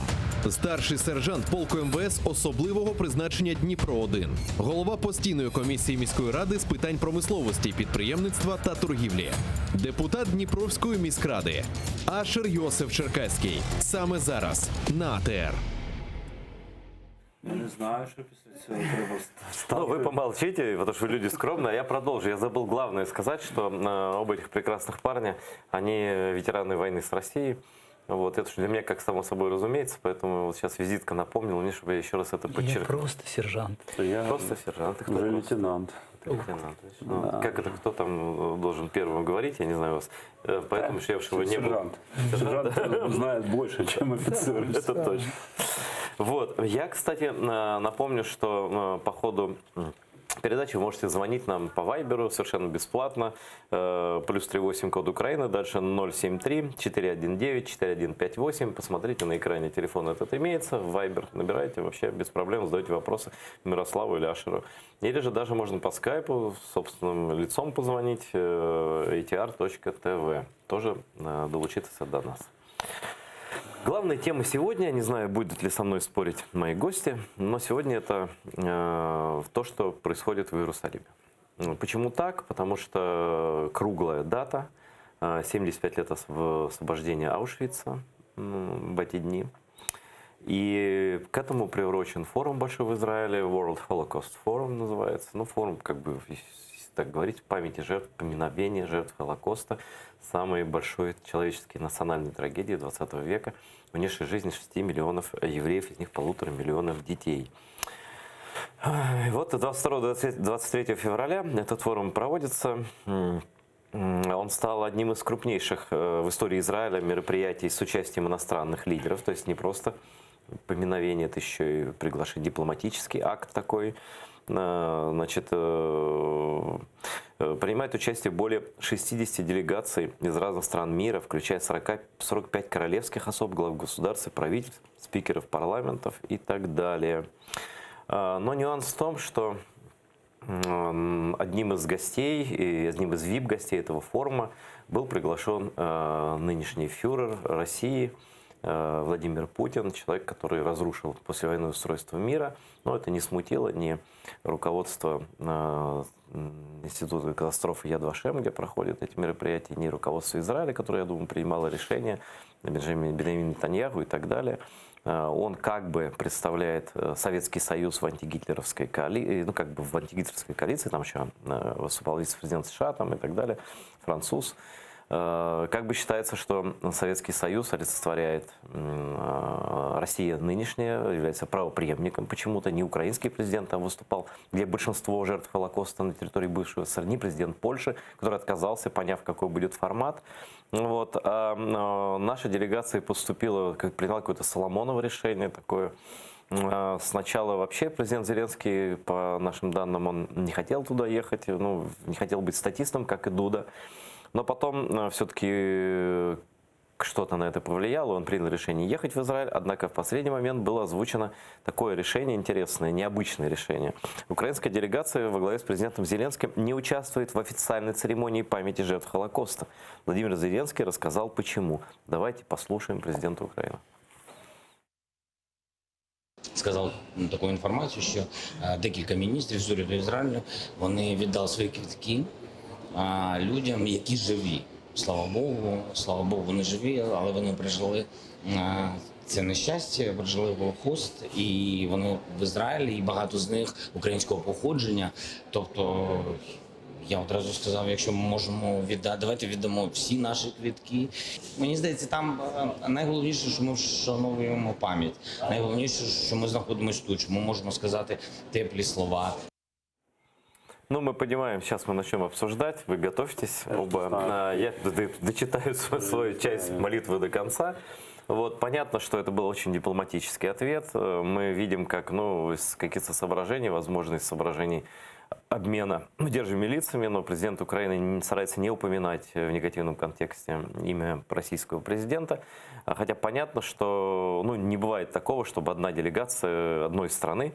Старший сержант полку МВС особливого призначення Дніпро 1 голова постійної комісії міської ради з питань промисловості, підприємництва та торгівлі, депутат Дніпровської міськради. Ашер Йосиф Черкаський саме зараз на АТР. Я не знаю, що після цього треба Ну, вы помолчите, потому что вы люди скромные, а я продолжу. Я забыл главное сказать, что э, оба этих прекрасных парня, они ветераны войны с Россией. Вот, это же для меня как само собой разумеется, поэтому вот сейчас визитка напомнила мне, чтобы я еще раз это Я подчеркнул. просто сержант. Я Просто сержант. Ты кто уже просто? лейтенант. Ты лейтенант. Ну, Да. Как это, кто там э, должен первым говорить, я не знаю вас. Э, Поэтому что я, чтобы не было. Сержант. Сержант знает больше, чем офицер. Это точно. Вот. Я, кстати, э, напомню, что э, по ходу м, передачи вы можете звонить нам по Вайберу совершенно бесплатно. Э, Плюс 38 код Украины, дальше 073 419 4158. Посмотрите на экране телефон этот имеется. В Вайбер набирайте вообще без проблем, задаете вопросы Мирославу или Ашеру. Или же даже можно по скайпу собственным лицом позвонить э, atr.tv. Тоже э, долучиться до нас. Главная тема сегодня, не знаю, будут ли со мной спорить мои гости, но сегодня это э, то, что происходит в Иерусалиме. Ну, Почему так? Потому что круглая дата. 75 лет освобождения Аушвица в эти дни. И к этому приурочен форум большой в Израиле, World Holocaust Forum называется. Ну, форум, как бы, если так говорить, памяти жертв, поминовения жертв Холокоста, самой большой человеческой национальной трагедии 20 века, унесшей жизни 6 миллионов евреев, из них полутора миллионов детей. И вот 22-23 февраля этот форум проводится. Он стал одним из крупнейших э, в истории Израиля мероприятий с участием иностранных лидеров. То есть не просто поминовение, это еще и приглашение, дипломатический акт такой. Э, значит, э, принимает участие более 60 делегаций из разных стран мира, включая 40, 45 королевских особ, глав государств и правительств, спикеров парламентов и так далее. Но нюанс в том, что одним из гостей, и одним из VIP-гостей этого форума был приглашен э, нынешний фюрер России э, Владимир Путин, человек, который разрушил послевоенное устройство мира. Но это не смутило ни руководство э, Института катастрофы Яд Вашем, где проходят эти мероприятия, ни руководство Израиля, которое, я думаю, принимало решение, Бенджамин, Беньямин Нетаньяху и так далее. Э, он как бы представляет э, Советский Союз в антигитлеровской коалиции, ну как бы в антигитлеровской коалиции, там еще э, выступал вице-президент США там и так далее, француз. Как бы считается, что Советский Союз олицетворяет Россия нынешняя, является правопреемником. Почему-то не украинский президент там выступал, где большинство жертв Холокоста на территории бывшего СССР, не президент Польши, который отказался, поняв, какой будет формат. Вот. А наша делегация поступила, как приняла какое-то Соломоново решение такое. Сначала вообще президент Зеленский, по нашим данным, он не хотел туда ехать, ну, не хотел быть статистом, как и Дуда. Но потом все-таки что-то на это повлияло, он принял решение ехать в Израиль, однако в последний момент было озвучено такое решение, интересное, необычное решение. Украинская делегация во главе с президентом Зеленским не участвует в официальной церемонии памяти жертв Холокоста. Владимир Зеленский рассказал, почему. Давайте послушаем президента Украины. Сказав таку інформацію, що е, декілька міністрів з уряду Ізраїлю вони віддали свої квитки а, людям, які живі. Слава Богу, слава Богу, вони живі, але вони пережили е, це нещастя, пережили Голокост, і вони в Ізраїлі, і багато з них українського походження. Тобто я одразу сказав, якщо ми можемо віддати, давайте віддамо всі наші квитки. Мені здається, там е, найголовніше, що ми вшановуємо пам'ять. Найголовніше, що ми знаходимося тут, що ми можемо сказати теплі слова. Ну, мы понимаем, сейчас мы начнем обсуждать, вы готовьтесь оба. А, Я д- дочитаю свою, свою часть молитвы до конца. Вот, понятно, что это был очень дипломатический ответ. Э, Мы видим, как, ну, из каких-то соображений, возможно, из соображений обмена удерживаемыми лицами, но президент Украины не- старается не упоминать в негативном контексте имя российского президента. А Хотя понятно, что ну, не бывает такого, чтобы одна делегация одной страны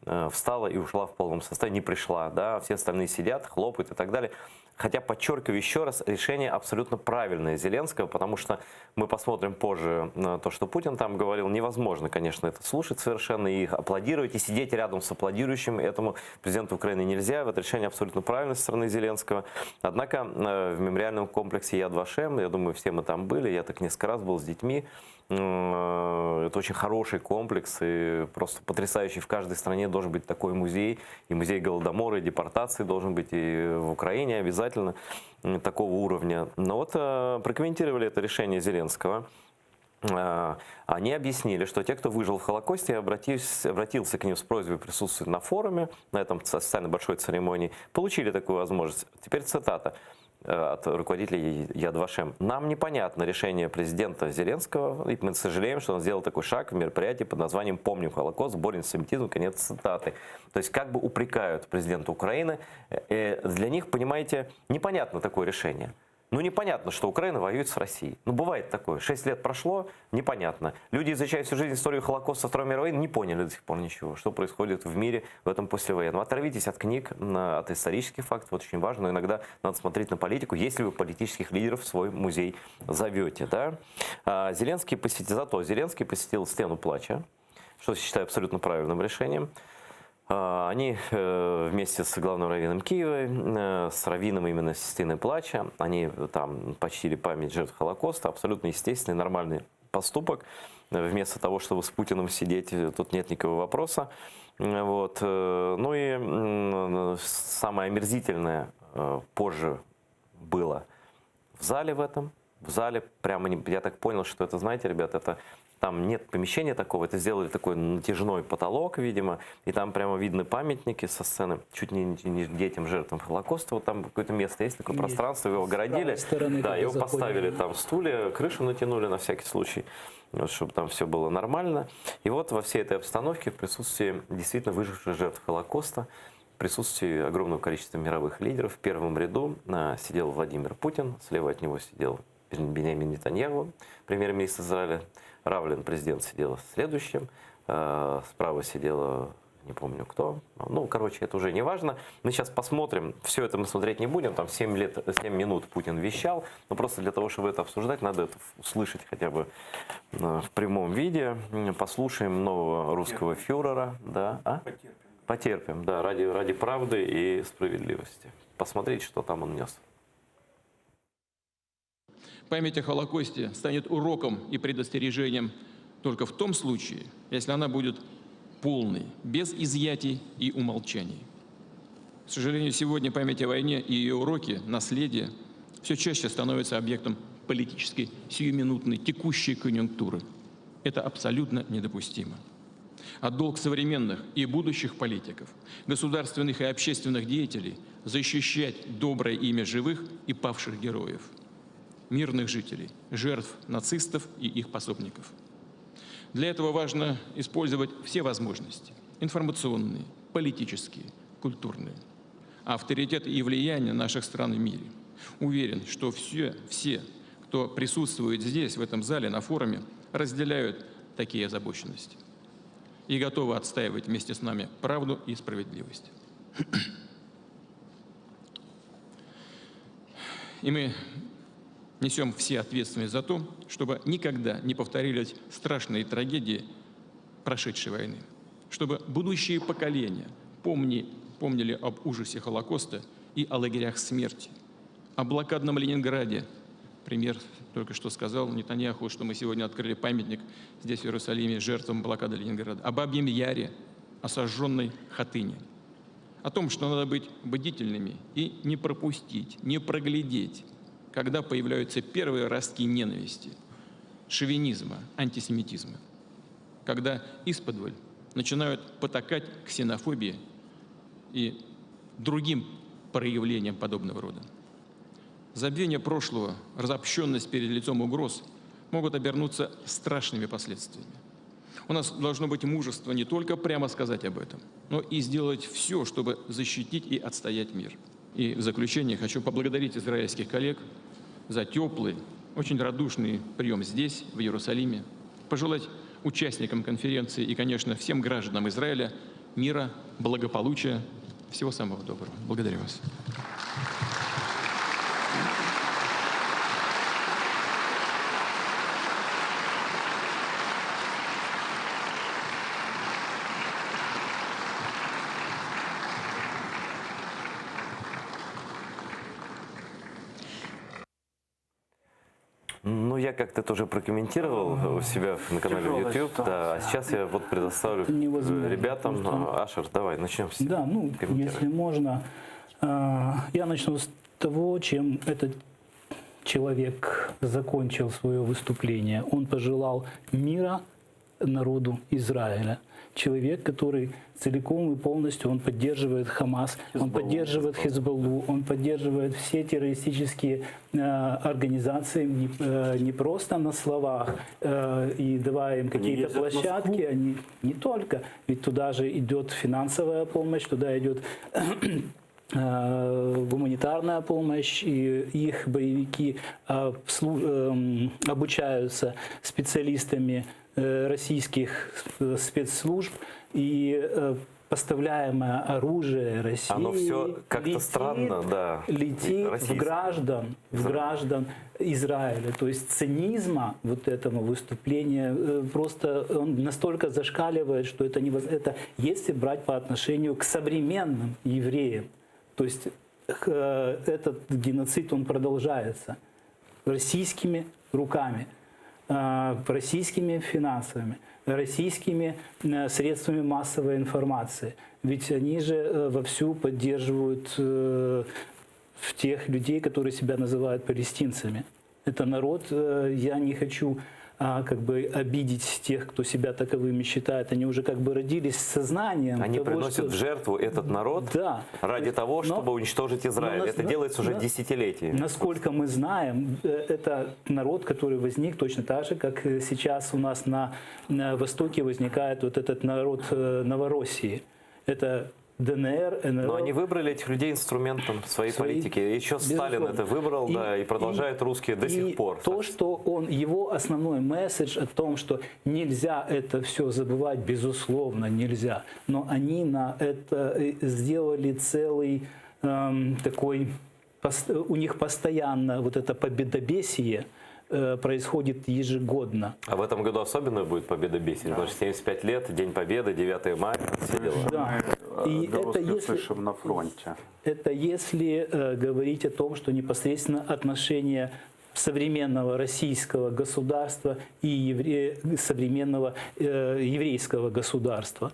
э, встала и ушла в полном составе, не пришла, да, все остальные сидят, хлопают и так далее. Хотя, подчеркиваю еще раз, решение абсолютно правильное Зеленского, потому что мы посмотрим позже на то, что Путин там говорил. Невозможно, конечно, это слушать совершенно и аплодировать, и сидеть рядом с аплодирующим этому президенту Украины нельзя. Это решение абсолютно правильное со стороны Зеленского. Однако э, в мемориальном комплексе Яд Вашем, я думаю, все мы там были, я так несколько раз был с детьми, М, Это очень хороший комплекс и просто потрясающий. В каждой стране должен быть такой музей. И музей Голодомора, и депортации должен быть и в Украине обязательно м, такого уровня. Но вот э, прокомментировали это решение Зеленского. Э, Они объяснили, что те, кто выжил в Холокосте, обратился, обратился к ним с просьбой присутствовать на форуме, на этом социально большой церемонии, получили такую возможность. Теперь цитата э, от руководителей Яд Вашем. Нам непонятно решение президента Зеленского, и мы сожалеем, что он сделал такой шаг в мероприятии под названием «Помним Холокост, боремся с антисемитизмом», конец цитаты. То есть как бы упрекают президента Украины. Э, Для них, понимаете, непонятно такое решение. Ну, непонятно, что Украина воюет с Россией. Ну, бывает такое. Шесть лет прошло, непонятно. Люди, изучая всю жизнь историю Холокоста, Второй мировой войны, не поняли до сих пор ничего, что происходит в мире в этом послевоенном. Оторвитесь от книг, на- от исторических фактов, вот очень важно. Но иногда надо смотреть на политику, если вы политических лидеров в свой музей зовете. Да? А, Зеленский посетил, зато Зеленский посетил стену плача, что я считаю абсолютно правильным решением. Они э, вместе с главным раввином Киева, э, с раввином именно Стены Плача, они там почтили память жертв Холокоста, абсолютно естественный, нормальный поступок. Вместо того, чтобы с Путиным сидеть, э, тут нет никакого вопроса. Вот. Ну и самое омерзительное позже было в зале в этом, в зале прямо, не, я так понял, что это, знаете, ребят, это там нет помещения такого, это сделали такой натяжной потолок, видимо, и там прямо видны памятники со сцены, чуть не, не детям, жертвам Холокоста, вот там какое-то место есть, такое есть. пространство, его огородили, стороны, да, его заходишь. поставили там стулья, крышу натянули на всякий случай, вот, чтобы там все было нормально. И вот во всей этой обстановке, в присутствии действительно выживших жертв Холокоста, в присутствии огромного количества мировых лидеров, в первом ряду а, сидел Владимир Путин, слева от него сидел Беньямин Нетаньяху, премьер-министр Израиля, Равлин, президент, сидел следующим, э, справа сидела, не помню кто, ну, короче, это уже не важно. Мы сейчас посмотрим, все это мы смотреть не будем, там 7, лет, 7 минут Путин вещал, но просто для того, чтобы это обсуждать, надо это услышать хотя бы э, в прямом виде. Послушаем нового русского фюрера. Да? А? Потерпим. Потерпим, да, ради, ради правды и справедливости. Посмотреть, что там он нес. Память о Холокосте станет уроком и предостережением только в том случае, если она будет полной, без изъятий и умолчаний. К сожалению, сегодня память о войне и ее уроки, наследие, все чаще становятся объектом политической, сиюминутной, текущей конъюнктуры. Это абсолютно недопустимо. А долг современных и будущих политиков, государственных и общественных деятелей защищать доброе имя живых и павших героев – мирных жителей, жертв нацистов и их пособников. Для этого важно использовать все возможности – информационные, политические, культурные. Авторитет и влияние наших стран в мире. Уверен, что все, все, кто присутствует здесь, в этом зале, на форуме, разделяют такие озабоченности и готовы отстаивать вместе с нами правду и справедливость. И мы несем все ответственность за то, чтобы никогда не повторились страшные трагедии прошедшей войны, чтобы будущие поколения помни, помнили об ужасе Холокоста и о лагерях смерти, о блокадном Ленинграде. Пример только что сказал Нетаньяху, что мы сегодня открыли памятник здесь, в Иерусалиме, жертвам блокады Ленинграда, о Бабьем Яре, о сожженной Хатыни, о том, что надо быть бдительными и не пропустить, не проглядеть когда появляются первые ростки ненависти, шовинизма, антисемитизма, когда исподволь начинают потакать ксенофобии и другим проявлениям подобного рода. Забвение прошлого, разобщенность перед лицом угроз могут обернуться страшными последствиями. У нас должно быть мужество не только прямо сказать об этом, но и сделать все, чтобы защитить и отстоять мир. И в заключение хочу поблагодарить израильских коллег за теплый, очень радушный прием здесь, в Иерусалиме. Пожелать участникам конференции и, конечно, всем гражданам Израиля мира, благополучия, всего самого доброго. Благодарю вас. Ну, я как-то тоже прокомментировал у себя на канале Тяжелая YouTube. Да, а сейчас я вот предоставлю невозможно, ребятам. потому что- Ашер, давай, начнем с Да, ну, если можно, а, я начну с того, чем этот человек закончил свое выступление. Он пожелал мира народу Израиля. Человек, который целиком и полностью он поддерживает Хамас, он поддерживает Хизбаллу, он поддерживает все террористические э, организации не, э, не просто на словах э, и давая им какие-то ездят в Москву. площадки, они не только, ведь туда же идет финансовая помощь, туда идет э, гуманитарная помощь, и их боевики э, слу- эм, обучаются специалистами э, российских э, спецслужб, и э, Поставляемое оружие России Оно все как-то летит, странно, да. летит в Российское. граждан, в граждан Израиля. То есть цинизма вот этого выступления э, просто он настолько зашкаливает, что это невоз... это если брать по отношению к современным евреям. То есть э, этот геноцид, он продолжается российскими руками, э, российскими финансовыми, российскими э, средствами массовой информации. Ведь они же э, вовсю поддерживают э, в тех людей, которые себя называют палестинцами. Это народ, э, я не хочу а, как бы обидеть тех, кто себя таковыми считает. Они уже как бы родились с сознанием Они того, приносят что... в жертву этот народ Да. ради того, чтобы уничтожить Израиль. но нас- Это делается уже на- десятилетиями. Насколько мы знаем, э, это народ, который возник точно так же, как э, сейчас у нас на, на Востоке возникает вот этот народ э, Новороссии. Это ДНР, НЛО. Но они выбрали этих людей инструментом своей Свои- политики. Еще Сталин Безусловно. это выбрал, да, и продолжают русские до и сих пор. То, что он, его основной месседж о том, что нельзя это все забывать, безусловно, нельзя. Но они на это э, сделали целый эм, такой, пос- у них постоянно вот это победобесие э, происходит ежегодно. А в этом году особенно будет победобесие, потому что 75 лет, День Победы, 9 мая, все дела. Да. И это Отголоски если, услышим на фронте. Это если э, говорить о том, что непосредственно отношения современного российского государства и евре... современного э, еврейского государства.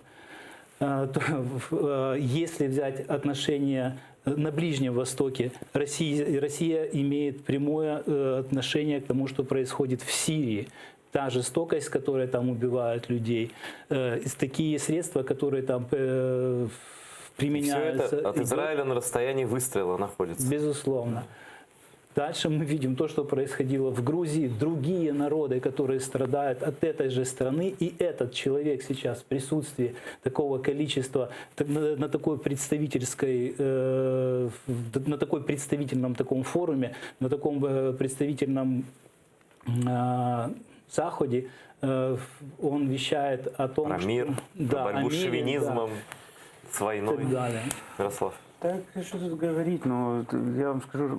Э, то, в- э, если взять отношения на Ближнем Востоке, Россия, Россия имеет прямое э, отношение к тому, что происходит в Сирии. Та жестокость, которая там убивают людей, э, такие средства, которые там э, Все применяются. это от идет- Израиля на расстоянии выстрела находится. Безусловно. Дальше мы видим то, что происходило в Грузии, другие народы, которые страдают от этой же страны, и этот человек сейчас в присутствии такого количества, так- на, на такой представительской, э, в- на такой представительном таком форуме, на таком э, представительном э, заходе, э, он вещает о том, Про что- мир, да, про борьбу о с мире, да. шовинизмом, с войной. И так далее. Ярослав. Так, что тут говорить, но я вам скажу,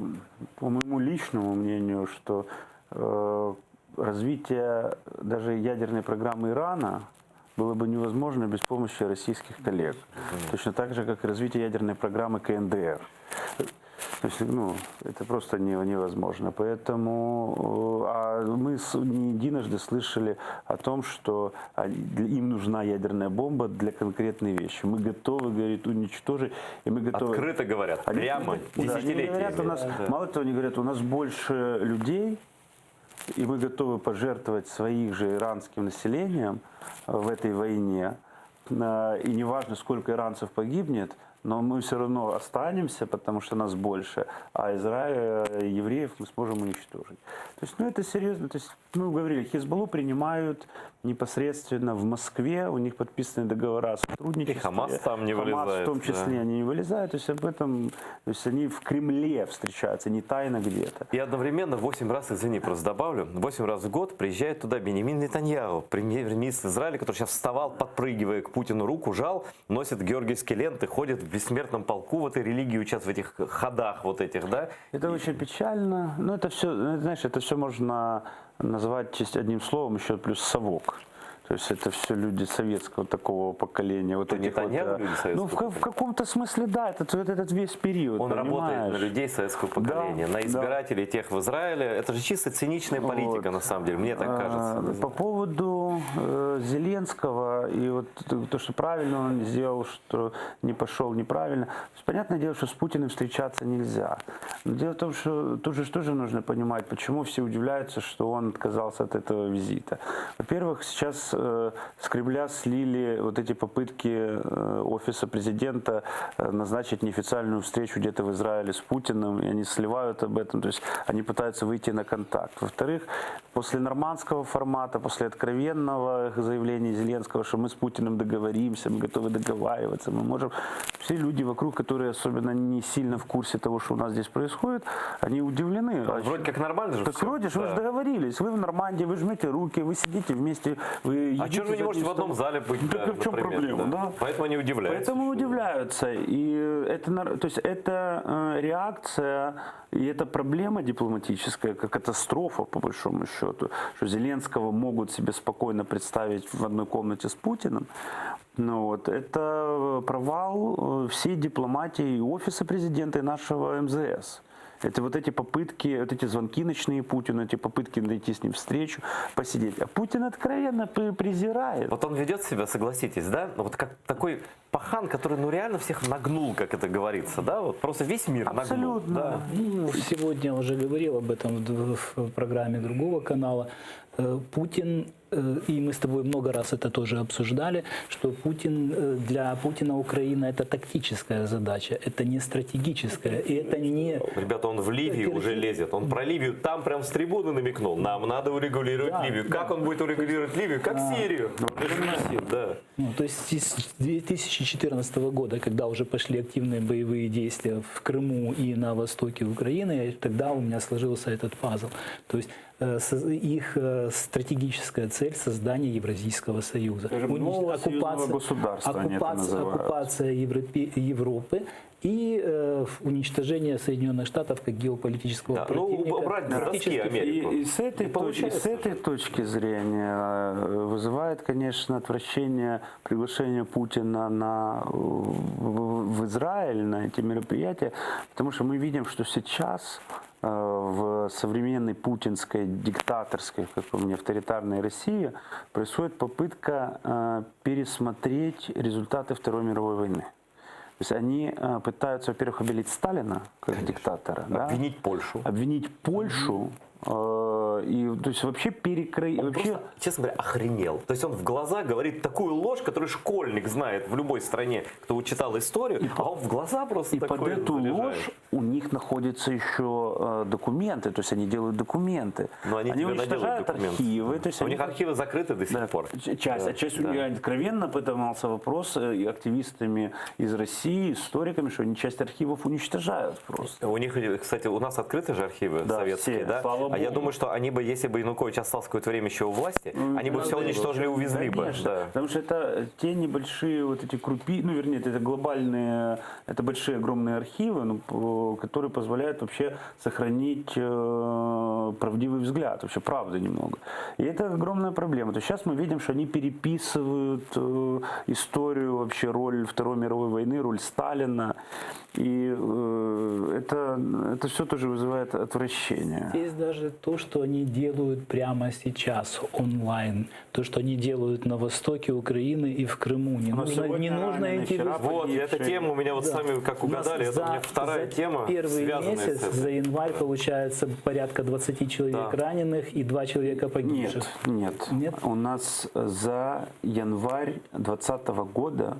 по моему личному мнению, что э, развитие даже ядерной программы Ирана было бы невозможно без помощи российских коллег. Точно так же, как и развитие ядерной программы КНДР. То есть, ну, это просто не- невозможно. Поэтому э, а мы с- не единожды слышали о том, что они- для- им нужна ядерная бомба для конкретной вещи. Мы готовы, говорит, уничтожить, и мы готовы... Открыто говорят, Они прямо, открыто- да, они десятилетиями. говорят, у нас, Да. мало того, они говорят, у нас больше людей, и мы готовы пожертвовать своих же иранским населением э, в этой войне. Э, И неважно, сколько иранцев погибнет, но мы все равно останемся, потому что нас больше, а Израиль, э, евреев мы сможем уничтожить. То есть, ну это серьезно. То есть, мы говорили, Хизбаллу принимают непосредственно в Москве, у них подписаны договора о сотрудничестве. И Хамас там не Хамас вылезает, в том числе да. они не вылезают. То есть об этом, то есть они в Кремле встречаются, не тайно где-то. И одновременно 8 раз, извини, просто добавлю, 8 раз в год приезжает туда Беньямин Нетаньяху, премьер-министр Израиля, который сейчас вставал, подпрыгивая к Путину руку, жал, носит георгиевские ленты, ходит в бессмертном полку в этой религии, участвует в этих ходах вот этих, да? Это очень печально. Но это все, знаешь, это все можно назвать честь- одним словом еще плюс совок. То есть это все люди советского такого поколения. Вот Это этих вот, Нетаньяху э, люди советского ну, в, ка- в каком-то смысле, да, это вот этот весь период. Он работает на понимаешь? людей советского поколения, Да, на да. избирателей тех в Израиле. Это же чисто циничная политика, Вот. на самом деле, мне так кажется. А, По поводу э, Зеленского и вот то, что правильно он сделал, что не пошел неправильно. То есть, понятное дело, что с Путиным встречаться нельзя. Но дело в том, что тут же тоже нужно понимать, почему все удивляются, что он отказался от этого визита. Во-первых, сейчас э, с Кремля слили вот эти попытки э, офиса президента э, назначить неофициальную встречу где-то в Израиле с Путиным, и они сливают об этом, то есть они пытаются выйти на контакт. Во-вторых, после нормандского формата, после откровенного. военного заявления Зеленского, что мы с Путиным договоримся, мы готовы договариваться, мы можем. Все люди вокруг, которые особенно не сильно в курсе того, что у нас здесь происходит, они удивлены. А Вроде как нормально же Так всё. вроде же вы Да. же договорились, вы в Нормандии, вы жмете руки, вы сидите вместе, вы А чего же вы не едите за можете одним в одном столом? зале быть? Ну, да, так в чем например, проблема, да? Поэтому они удивляются. Поэтому удивляются. И это, нар- то есть это э, реакция, и это проблема дипломатическая, как катастрофа, по большому счету, что Зеленского могут себе спокойно представить в одной комнате с Путиным. Ну вот, это провал э, всей дипломатии и офиса президента, и нашего МЗС. Это вот эти попытки, вот эти звонки ночные Путину, эти попытки найти с ним встречу, посидеть. А Путин откровенно п- презирает. Вот он ведет себя, согласитесь, да? Ну, Вот как такой пахан, который ну реально всех нагнул, как это говорится, да? Вот просто весь мир нагнул. Да. Ну, сегодня уже говорил об этом в, в программе другого канала. Э, Путин, э, и мы с тобой много раз это тоже обсуждали, что Путин, э, для Путина Украина это тактическая задача, это не стратегическая, и это не... Ребята, он в Ливию уже лезет. Он про Ливию там прям с трибуны намекнул. Нам надо урегулировать Да, Ливию. да. Как он будет урегулировать Ливию? Как А. Сирию. Даже да. Ну, то есть с 2014 года, когда уже пошли активные боевые действия в Крыму и на востоке Украины, тогда у меня сложился этот пазл. То есть э, со- их э, стратегическая цель создание Евразийского союза. Скажем, Унич- нового союзного государства они это оккупация, называют. оккупация Европе- Европы и э, уничтожение Соединенных Штатов как геополитического Да, ну, противника. убрать с доски Практически Америку. И, и с этой Не точки, получается с этой точки зрения э, вызывает, конечно, отвращение приглашение Путина на, э, в, в Израиль на эти мероприятия, потому что мы видим, что сейчас э, в современной путинской диктаторской, как по мне, авторитарной России происходит попытка э, пересмотреть результаты Второй мировой войны. То есть они э, пытаются, во-первых, обелить Сталина как диктатора, да? Обвинить Польшу. обвинить Польшу э, и то есть вообще перекрыть Он вообще просто, честно говоря, охренел. То есть он в глаза говорит такую ложь, которую школьник знает в любой стране, кто читал историю, а он в глаза просто и под такое эту заряжает. ложь у них находятся еще э, документы, то есть они делают документы. Но они, тебе наделают уничтожают документы. архивы, то есть У они них архивы закрыты до сих пор. Ч- Часть, Да, а часть у да. нее откровенно поднимался вопрос э, и активистами из России, историками, что они часть архивов уничтожают просто. У них, кстати, у нас открыты же архивы Да, советские, все, да? слава а я богу. думаю, что они бы, если бы Янукович остался какое-то время еще у власти, они бы все уничтожили и увезли бы. Конечно, Да. Потому что это те небольшие вот эти крупи, ну вернее, это глобальные, это большие огромные архивы, ну, по- которые позволяют вообще сохранить э, правдивый взгляд, вообще правды немного. И это огромная проблема. То есть сейчас мы видим, что они переписывают э, историю вообще роль Второй мировой войны, роль Сталина. И э, это, это все тоже вызывает отвращение. Здесь даже то, что они делают прямо сейчас онлайн, то, что они делают на востоке Украины и в Крыму. Не Но нужно, сегодня не нужно ранены, идти в вчера Вот, эта погибшие. тема у меня вот Да. сами как У нас угадали, это у меня за- вторая за тема, Первый связанная месяц, с этим. за январь, получается, порядка 20 человек Да. раненых и 2 человека погибших. Нет, нет. У нас за январь 2020 года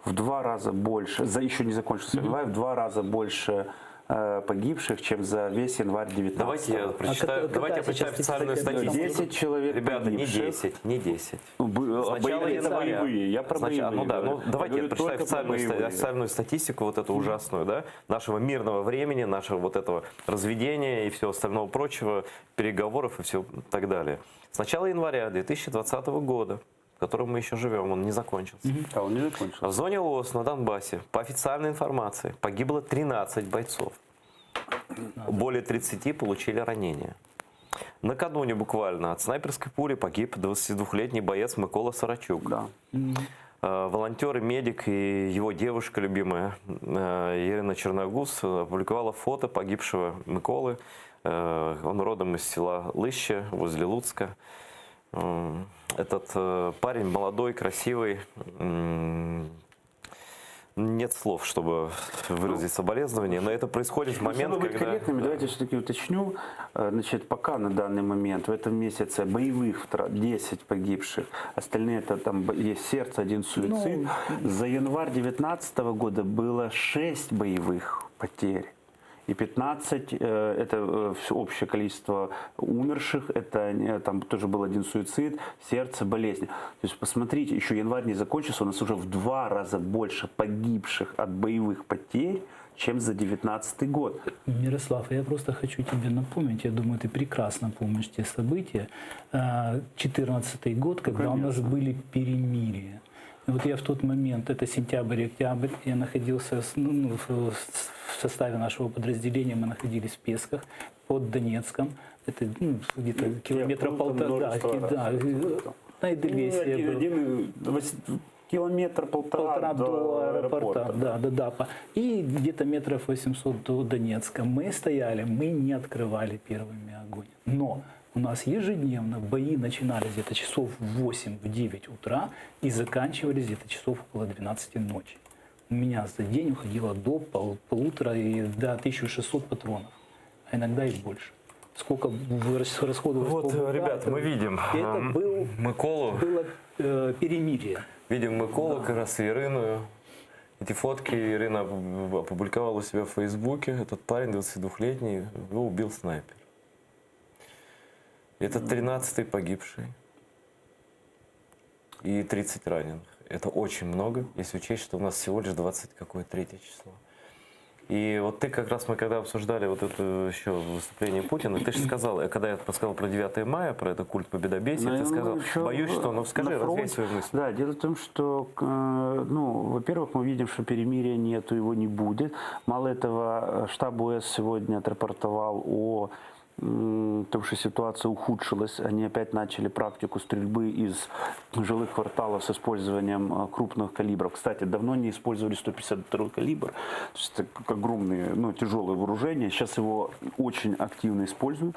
в два раза больше, за еще не закончился январь, в два раза больше э, погибших, чем за весь январь 19 Давайте я прочитаю, А давайте я какая прочитаю сейчас официальную статистика? статистику. 10 человек Ребята, не погибших. 10, не 10. Ну, б- С начала боевые, января. боевые, я про Сначала- боевые Ну да, ну говорю. давайте я говорю прочитаю только про официальную, ста- боевые. официальную статистику, вот эту ужасную, да, нашего мирного времени, нашего вот этого разведения и всего остального прочего, переговоров и всего так далее. С начала января 2020 года, в котором мы еще живем, он не закончился. А он не закончился. В зоне ООС на Донбассе, по официальной информации, погибло 13 бойцов. Более 30 получили ранения. Накануне буквально от снайперской пули погиб 22-летний боец Микола Сарачук. Да. Э, Волонтер и медик и его девушка любимая э, Ирина Черногуз опубликовала фото погибшего Миколы. Э, Он родом из села Лыще возле Луцка. М, Этот э, парень молодой, красивый. М, Нет слов, чтобы выразить соболезнования, но это происходит в Ну, момент, Чтобы быть когда... корректными, да. давайте все-таки уточню. Э, Значит, пока на данный момент, в этом месяце боевых втрат 10 погибших, остальные это там б- есть сердце, один суицид. Ну, За январь 2019 года было 6 боевых потерь. И 15, э, это э, общее количество умерших, это там тоже был один суицид, сердце, болезни. То есть посмотрите, еще январь не закончился, у нас уже в два раза больше погибших от боевых потерь, чем за 2019 год. Мирослав, я просто хочу тебе напомнить, я думаю, ты прекрасно помнишь те события. 2014 э, год, когда Конечно. у нас были перемирия. Вот я в тот момент, это сентябрь, октябрь, я находился ну, ну в составе нашего подразделения, мы находились в Песках под Донецком. Это ну, где-то километра полтора. Да, да, на Эдельвейсе ну, один, был. Километр полтора, полтора до, до аэропорта. аэропорта. Да, до ДАПа. И где-то метров 800 до Донецка. Мы стояли, мы не открывали первыми огонь. Но у нас ежедневно бои начинались где-то часов в 8-9 утра и заканчивались где-то часов около 12 ночи. У меня за день уходило до пол, полутора и до 1600 патронов, а иногда и больше. Сколько расходовалось. Вот, ребят, мы видим. Это был, Миколу. Было э, перемирие. Видим Миколу да. как раз и Ирину. Эти фотки Ирина опубликовала у себя в Фейсбуке. Этот парень, 22-летний, его убил снайпер. Это 13-й погибший и 30 раненых. Это очень много, если учесть, что у нас всего лишь 20 какое третье число. И вот ты как раз, мы когда обсуждали вот это еще выступление Путина, ты же сказал, э, когда я сказал про 9 мая, про это культ победобесия, ну, ты сказал, еще боюсь, что, ну скажи, развей свою мысль. Да, дело в том, что, э, ну, во-первых, мы видим, что перемирия нету, его не будет. Мало этого, штаб ОС сегодня отрапортовал о том, что ситуация ухудшилась, они опять начали практику стрельбы из жилых кварталов с использованием э, крупных калибров. Кстати, давно не использовали 152 калибр, то есть это огромное, ну, тяжелое вооружение. Сейчас его очень активно используют.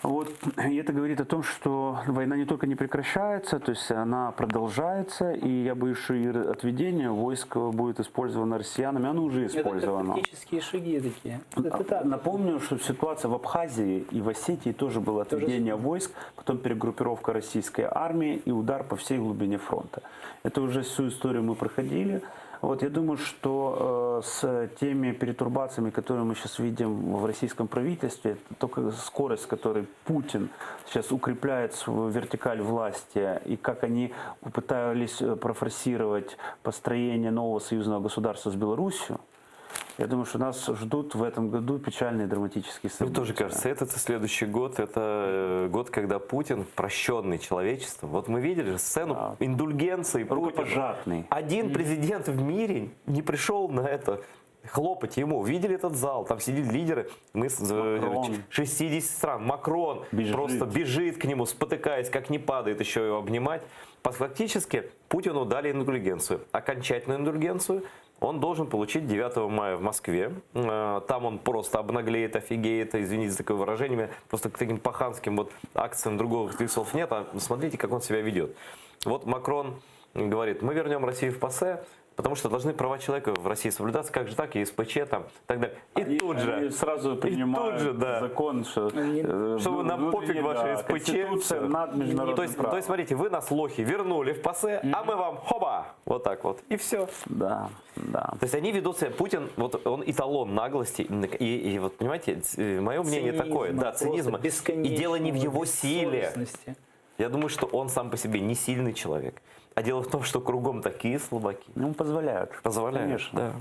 Вот. И это говорит о том, что война не только не прекращается, то есть она продолжается, и я боюсь, что и отведение войск будет использовано россиянами, оно уже использовано. Это тактические шаги такие. Это так. Напомню, что ситуация в Абхазии и в Осетии тоже было отведение тоже... войск, потом перегруппировка российской армии и удар по всей глубине фронта. Это уже всю историю мы проходили. Вот я думаю, что э, с теми перетурбациями, которые мы сейчас видим в российском правительстве, только скорость, с которой Путин сейчас укрепляет свою вертикаль власти, и как они попытались э, профорсировать построение нового союзного государства с Беларусью, я думаю, что нас ждут в этом году печальные драматические события. Мне тоже кажется, этот следующий год, это э, год, когда Путин, прощенный человечеством. Вот мы видели сцену да. индульгенции Рукопожатный. Один mm. президент в мире не пришел на это хлопать ему. Видели этот зал, там сидели лидеры мы с 60 э, стран. Макрон бежит. просто бежит к нему, спотыкаясь, как не падает, еще его обнимать. Фактически Путину дали индульгенцию, окончательную индульгенцию он должен получить 9 мая в Москве. Э, там он просто обнаглеет, офигеет, извините за такое выражение, просто к таким паханским вот акциям других слов нет, а смотрите, как он себя ведет. Вот Макрон говорит, мы вернем Россию в ПАСЕ, Потому что должны права человека в России соблюдаться, как же так, ЕСПЧ там, и так далее. И они, тут же. Они сразу принимают и тут же, да. закон, что, э, что нам пофиг ваши да, СПЧ. над международным то есть, правом. то есть, смотрите, вы нас лохи вернули в ПАСЕ, mm-hmm. а мы вам хоба, вот так вот, и все. Да, да. То есть они ведут себя, Путин, вот он эталон наглости, и, и вот понимаете, мое мнение цинизма, такое, да, цинизма. И дело не в его силе. Я думаю, что он сам по себе не сильный человек. А дело в том, что кругом такие слабаки. Ну, позволяют. Позволяют, Конечно. да.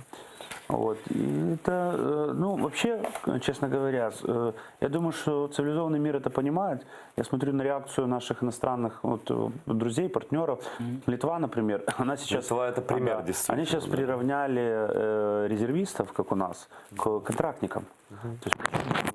Вот. И это, э, ну, вообще, честно говоря, э, я думаю, что цивилизованный мир это понимает. Я смотрю на реакцию наших иностранных вот, э, друзей, партнеров. Mm-hmm. Литва, например, она сейчас... Литва это пример, да, действительно. Они сейчас да. приравняли э, резервистов, как у нас, к контрактникам. Mm-hmm. То есть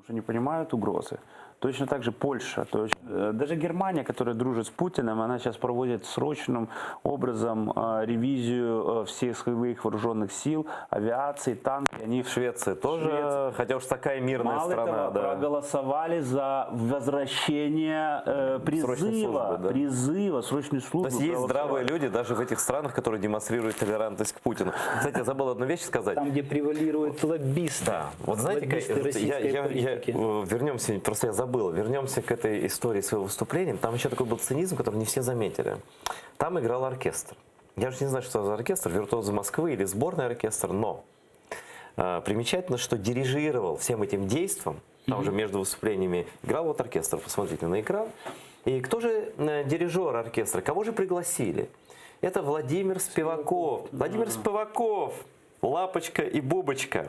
уже не понимают угрозы. Точно так же Польша, то есть, э, даже Германия, которая дружит с Путиным, она сейчас проводит срочным образом э, ревизию э, всех своих вооруженных сил, авиации, танки. Они Швеция тоже, Швеция. хотя уж такая мирная Мало страна. Этого, да. проголосовали за возвращение э, призыва, службы, да. призыва срочной службы. То есть есть здравые люди даже в этих странах, которые демонстрируют толерантность к Путину. Кстати, я забыл одну вещь сказать. Там, где превалируют лоббисты. Да. Вот знаете, лоббисты как, российской я, я, я, политики. вернемся, просто я забыл, вернемся к этой истории своего выступления. Там еще такой был цинизм, который не все заметили. Там играл оркестр. Я же не знаю, что за оркестр, виртуозы Москвы или сборный оркестр, но... Примечательно, что дирижировал всем этим действом, там уже между выступлениями играл вот оркестр, посмотрите на экран. И кто же э, дирижер оркестра, кого же пригласили? Это Владимир Спиваков. Владимир Спиваков, Лапочка и Бубочка.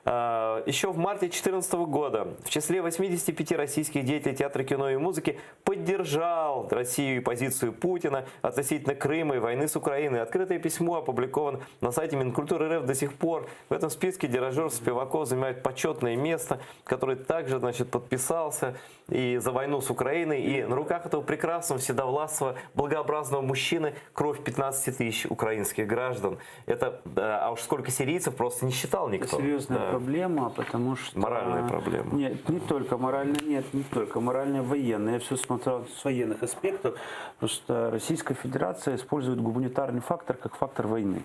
А, Еще в марте 2014 года в числе 85 российских деятелей театра, кино и музыки поддержал Россию и позицию Путина относительно Крыма и войны с Украиной. Открытое письмо опубликовано на сайте Минкультуры РФ до сих пор. В этом списке дирижер Спиваков занимает почетное место, который также значит, подписался и за войну с Украиной. И на руках этого прекрасного, седовласого, благообразного мужчины кровь 15 тысяч украинских граждан. Это, а уж сколько сирийцев просто не считал никто. Серьезная Да. проблема, потому что... Моральная проблема. Нет, не только моральная, нет, не только моральная, военная. Я все смотрел с военных аспектов. Просто Российская Федерация использует гуманитарный фактор как фактор войны.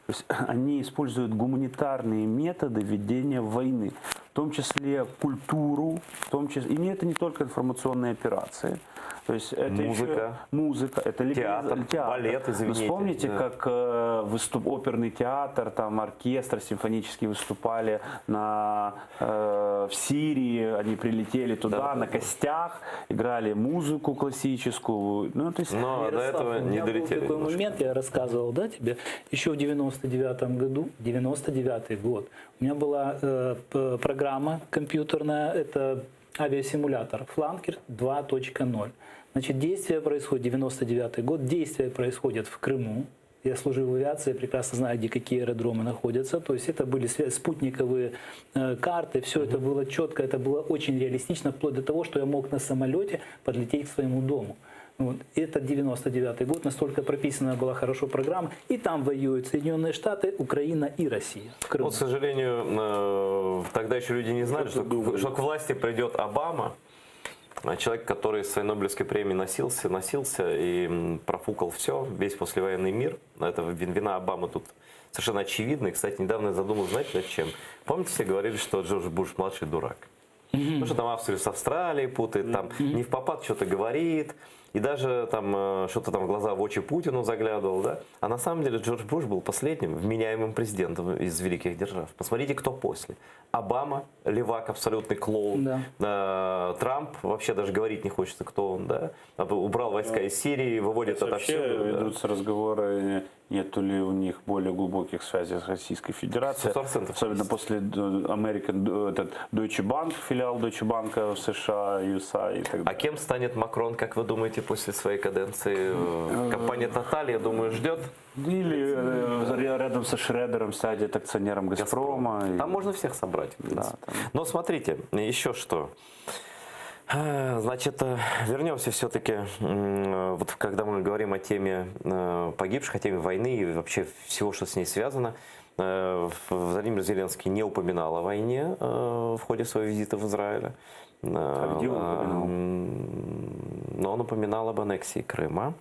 То есть они используют гуманитарные методы ведения войны, в том числе культуру, в том числе... И не, это не только информационные операции. То есть это Музыка. еще музыка, это легализ- Театр, театр. балет, Но извините. вспомните, Да. как э, выступ, оперный театр, там оркестр симфонический выступали на, э, в Сирии, они прилетели туда на костях, играли музыку классическую. Ну, то есть... Но до Ярослав, этого у не меня был долетели. такой немножко. момент, я рассказывал, да, тебе, еще в 99 году, 99 год, у меня была э, п- программа компьютерная, это авиасимулятор Фланкер 2.0. Значит, действие происходит, 99 год, действие происходит в Крыму, Я служил в авиации, я прекрасно знаю, где какие аэродромы находятся. То есть это были свя- спутниковые э, карты, все это было четко, это было очень реалистично, вплоть до того, что я мог на самолете подлететь к своему дому. Вот. Это 99 год, настолько прописана была хорошо программа. И там воюют Соединенные Штаты, Украина и Россия. В Крыму. Ну, к сожалению, э, тогда еще люди не знали, что, что к власти придет Обама, а человек, который своей Нобелевской премией носился, носился и м, профукал все, весь послевоенный мир. Это вин- вина Обамы тут совершенно очевидна. И, кстати, недавно я задумался, знаете, над чем? Помните, все говорили, что Джордж Буш-младший дурак? Ну, что там Австрию с Австралией путает, там невпопад что-то говорит, и даже там э, что-то там в глаза в очи Путину заглядывал, да? А на самом деле Джордж Буш был последним вменяемым президентом из великих держав. Посмотрите, кто после. Обама, левак, абсолютный клоун. Э, Трамп, вообще даже говорить не хочется, кто он, да? Убрал войска из Сирии, выводит Сейчас вообще отовсюду. да. ведутся разговоры, нету ли у них более глубоких связей с Российской Федерацией. 100%. Особенно после э, American, э, этот Deutsche Bank, филиал Deutsche Bank в США, USA и так далее. А кем станет Макрон, как вы думаете, после своей каденции? Э, Компания Total, я думаю, ждет. Или э, рядом со Шредером сядет акционером Газпрома. и- Там можно всех собрать. в принципе. Но смотрите, еще что. Э, Значит, э, вернемся все-таки, вот когда мы говорим о теме э, погибших, о теме войны и вообще всего, что с ней связано, э, Владимир Зеленский не упоминал о войне э, в ходе своего визита в Израиль. А где он упоминал? Но он упоминал об аннексии Крыма.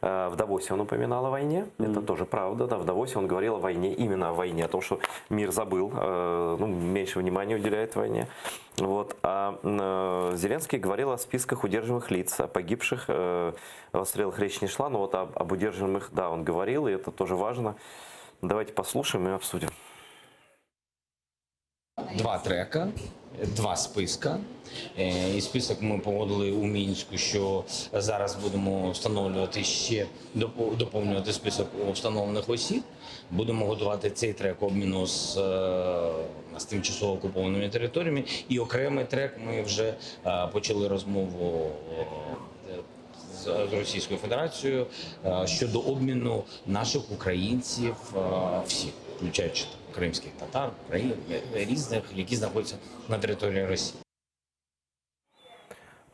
Э, В Давосе он упоминал о войне, это тоже правда. Да, в Давосе он говорил о войне, именно о войне, о том, что мир забыл, э, ну, меньше внимания уделяет войне. Вот. А э, Зеленский говорил о списках удерживаемых лиц, о погибших, э, о стрелах речь не шла, но вот об, об удерживаемых, да, он говорил, и это тоже важно. Давайте послушаем и обсудим. Два трека, два списка. Е, І список ми погодили у Мінську, що зараз будемо встановлювати ще допо- доповнювати список встановлених осіб. Будемо готувати цей трек обміну з, е, з тимчасово окупованими територіями. І окремий трек ми вже е, почали розмову е, з з Російською Федерацією е, щодо обміну наших українців е, всіх, включаючи там, кримських татар, україн, е, різних, які знаходяться на території Росії.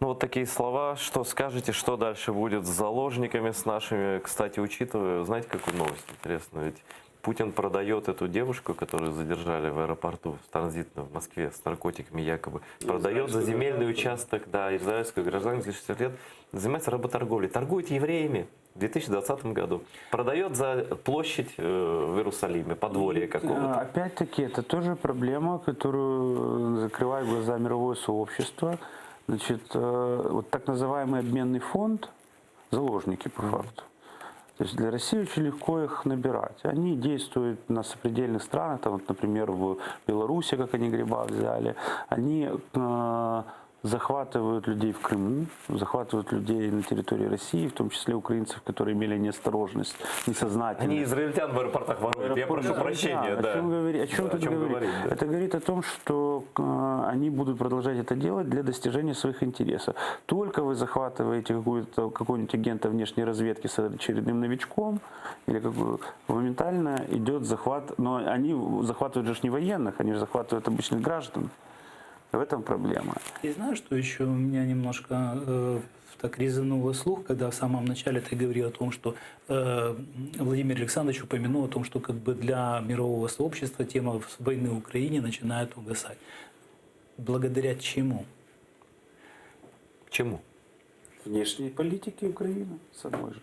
Ну, вот такие слова. Что скажете, что дальше будет с заложниками, с нашими? Кстати, учитывая, знаете, какую новость интересную? Ведь Путин продает эту девушку, которую задержали в аэропорту в транзитном в Москве с наркотиками якобы. Продает за Израильскую земельный гражданку. участок, да, израильскую гражданку за 60 лет. Занимается работорговлей. Торгует евреями в 2020 году. Продает за площадь э, в Иерусалиме, подворье какого-то. А, Опять-таки, это тоже проблема, которую э, закрывает глаза мировое сообщество. Значит, э, вот так называемый обменный фонд, заложники по факту. То есть для России очень легко их набирать. Они действуют на сопредельных странах, там, вот, например, в Беларуси, как они гриба взяли. Они э, захватывают людей в Крыму, захватывают людей на территории России, в том числе украинцев, которые имели неосторожность, несознательность. Они израильтян в аэропортах воруют, я прошу прощения. О да. чем, говори, о чем Да, тут о чем говорить? говорить, да. Это говорит о том, что э, они будут продолжать это делать для достижения своих интересов. Только вы захватываете какую-то, какого-нибудь агента внешней разведки с очередным новичком, или какую, моментально идет захват, но они захватывают же ж не военных, они же захватывают обычных граждан. В этом проблема. И знаешь, что еще у меня немножко э, так резануло слух, когда в самом начале ты говорил о том, что э, Владимир Александрович упомянул о том, что как бы для мирового сообщества тема войны в Украине начинает угасать. Благодаря чему? Чему? Внешней политики Украины самой же.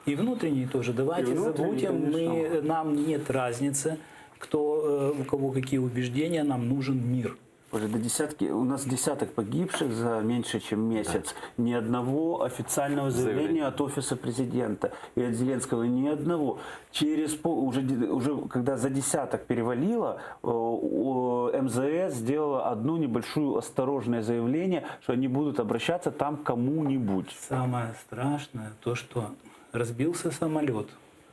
И внутренней тоже. Давайте И внутренней, забудем, мы, конечно. нам нет разницы, кто, э, у кого какие убеждения, нам нужен мир. Уже до десятки, у нас десяток погибших за меньше, чем месяц. Ни одного официального заявления Заявление. от офиса президента и от Зеленского, ни одного. Через пол, уже, де- уже когда за десяток перевалило, э, о, МЗС сделала одну небольшую осторожное заявление, что они будут обращаться там к кому-нибудь. Самое страшное то, что разбился самолет,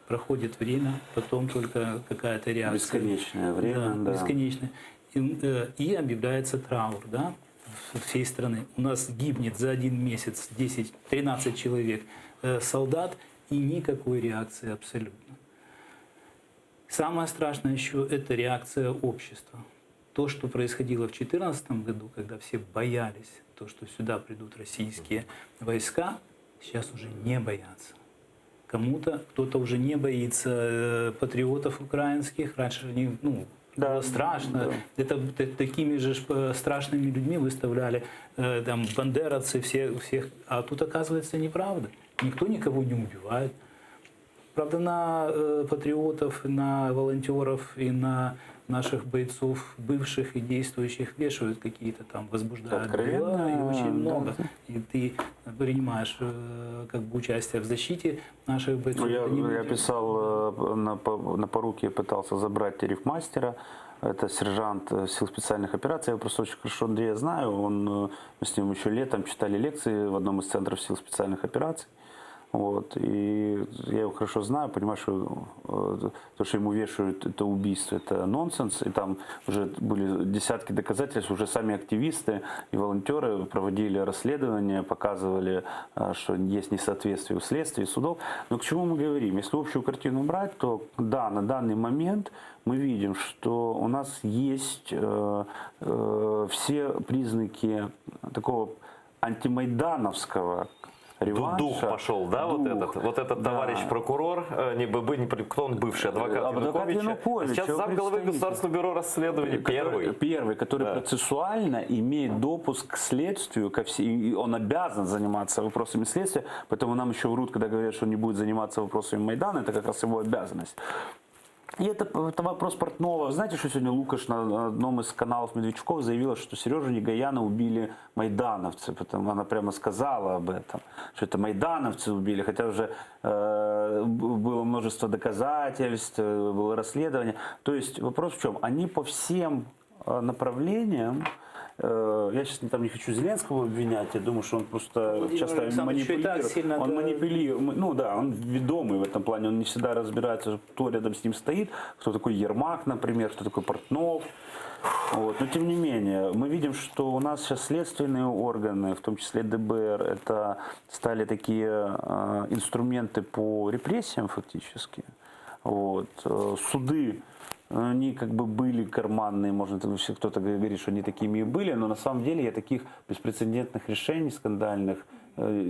проходит время, потом только какая-то реакция. Бесконечное время, Да, да. бесконечное. И, э, и объявляется траур, да, в- всей страны. У нас гибнет за один месяц 10, 13 человек э, солдат, и никакой реакции абсолютно. Самое страшное еще – это реакция общества. То, что происходило в 2014 году, когда все боялись, то, что сюда придут российские войска, сейчас уже не боятся. Кому-то, кто-то уже не боится э, патриотов украинских. Раньше они, ну, было страшно. Это т- такими же ж, э, страшными людьми выставляли э, там бандеровцы, все, всех. А тут оказывается неправда. Никто никого не убивает. Правда, на э, патриотов, на волонтеров и на наших бойцов, бывших и действующих, вешают какие-то там, возбуждают дела, Откровенно, и очень да. много. И ты принимаешь э, как бы участие в защите наших бойцов. Ну, я, Это не я будет. писал э, на, по- на поруки, пытался забрать рифмастера. Это сержант э, сил специальных операций. Я просто очень хорошо Андрея знаю. Он, э, мы с ним еще летом читали лекции в одном из центров сил специальных операций. Вот. И я его хорошо знаю, понимаю, что э, то, что ему вешают, это убийство, это нонсенс. И там уже были десятки доказательств, уже сами активисты и волонтеры проводили расследования, показывали, э, что есть несоответствие у следствия и судов. Но к чему мы говорим? Если общую картину брать, то да, на данный момент мы видим, что у нас есть э, э, все признаки такого антимайдановского реванша. Дух пошел, да, вот Дух. этот? Вот этот Да. товарищ прокурор, э, не ББ, не, кто он бывший, адвокат, Адвокат Януковича. Януковича, А сейчас вы замглавы представитель. Государственного бюро расследований, Который- первый. Первый, который процессуально имеет допуск к следствию, ко все, и он обязан заниматься вопросами следствия, поэтому нам еще врут, когда говорят, что он не будет заниматься вопросами Майдана, это как раз его обязанность. И это, это вопрос Портнова. Знаете, что сегодня Лукаш на одном из каналов Медведчуков заявила, что Сережу Нигояна убили майдановцы. Потому она прямо сказала об этом, что это майдановцы убили. Хотя уже э, б- было множество доказательств, э, было расследование. То есть вопрос в чем? Они по всем э, направлениям э, я сейчас там не хочу Зеленского обвинять, я думаю, что он просто Владимир часто Александрович и так манипулирует. сильно, Он да. манипулирует, ну да, он ведомый в этом плане, он не всегда разбирается, кто рядом с ним стоит, кто такой Ермак, например, кто такой Портнов. Вот. Но тем не менее, мы видим, что у нас сейчас следственные органы, в том числе ДБР, это стали такие э, инструменты по репрессиям фактически. Вот. Э, Суды, они как бы были карманные, можно там все кто-то говорит, что они такими и были, но на самом деле я таких беспрецедентных решений скандальных э,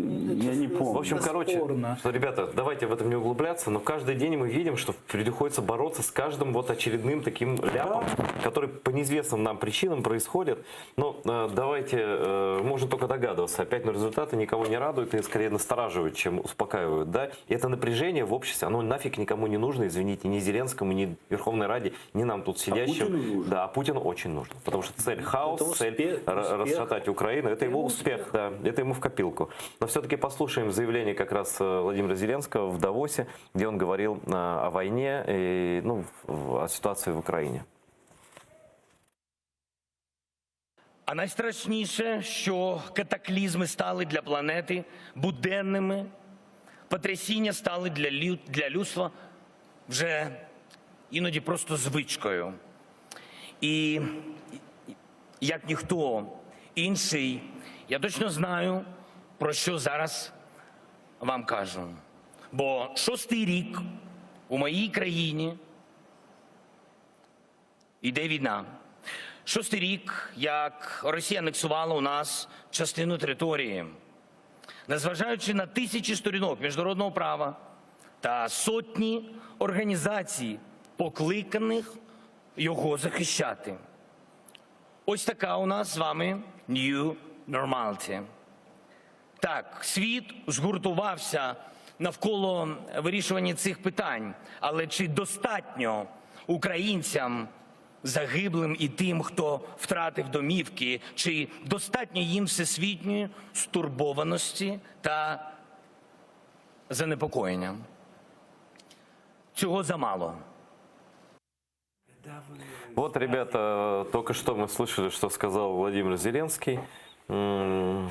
я не помню. В общем, короче, что, ребята, давайте в этом не углубляться, но каждый день мы видим, что приходится бороться с каждым вот очередным таким ляпом, который по неизвестным нам причинам происходит. Но э, давайте, э, можно только догадываться, опять, но результаты никого не радуют и скорее настораживают, чем успокаивают, да? И это напряжение в обществе, оно нафиг никому не нужно, извините, ни Зеленскому, ни Верховной Раде, ни нам тут сидящим. Путину нужно. Да, а Путину очень нужно, потому что цель хаос, Это цель успех, ра- успех. расшатать Украину, это его успех, да, это ему в копилку. Но все-таки послушаем заявление как раз э, Владимира Зеленского в Давосе, где он говорил э, о войне и ну, о ситуации в Украине. А найстрашніше, що катаклізми стали для планети буденними, потрясіння стали для, лю- для людства вже іноді просто звичкою. І як ніхто інший, я точно знаю, про що зараз вам кажу. Бо шостий рік у моїй країні йде війна. Шостий рік, як Росія анексувала у нас частину території. Незважаючи на тисячі сторінок міжнародного права та сотні організацій, покликаних його захищати. Ось така у нас з вами New Normality. Так, світ згуртувався навколо вирішування цих питань, але чи достатньо українцям, загиблим і тим, хто втратив домівки, чи достатньо їм всесвітньої стурбованості та занепокоєння? Цього замало. Вот, ребята, только что мы слышали, что сказал Владимир Зеленский. М,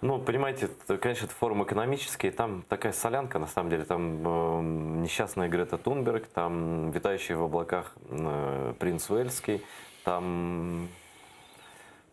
Ну, понимаете, это, конечно, это форум экономический, там такая солянка, на самом деле, там э, несчастная Грета Тунберг, там витающий в облаках э, принц Уэльский, там,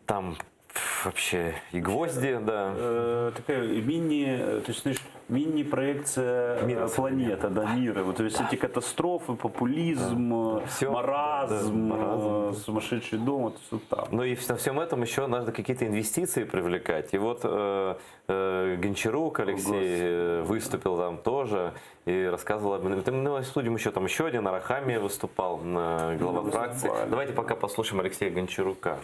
там пф, вообще и гвозди, да. Э, такая мини, э, то есть, знаешь, мини-проекция Мира э, планета, да, мира. Вот, то есть эти катастрофы, популизм, э, Всё, маразм, да, маразм. э, сумасшедший дом, вот все там. Ну и на всем этом еще надо какие-то инвестиции привлекать. И вот э, э, Гончарук Алексей э, выступил там тоже и рассказывал об этом. Ну, обсудим еще там еще один Арахамия выступал, э, глава Ну, фракции. выступали. Давайте пока послушаем Алексея Гончарука.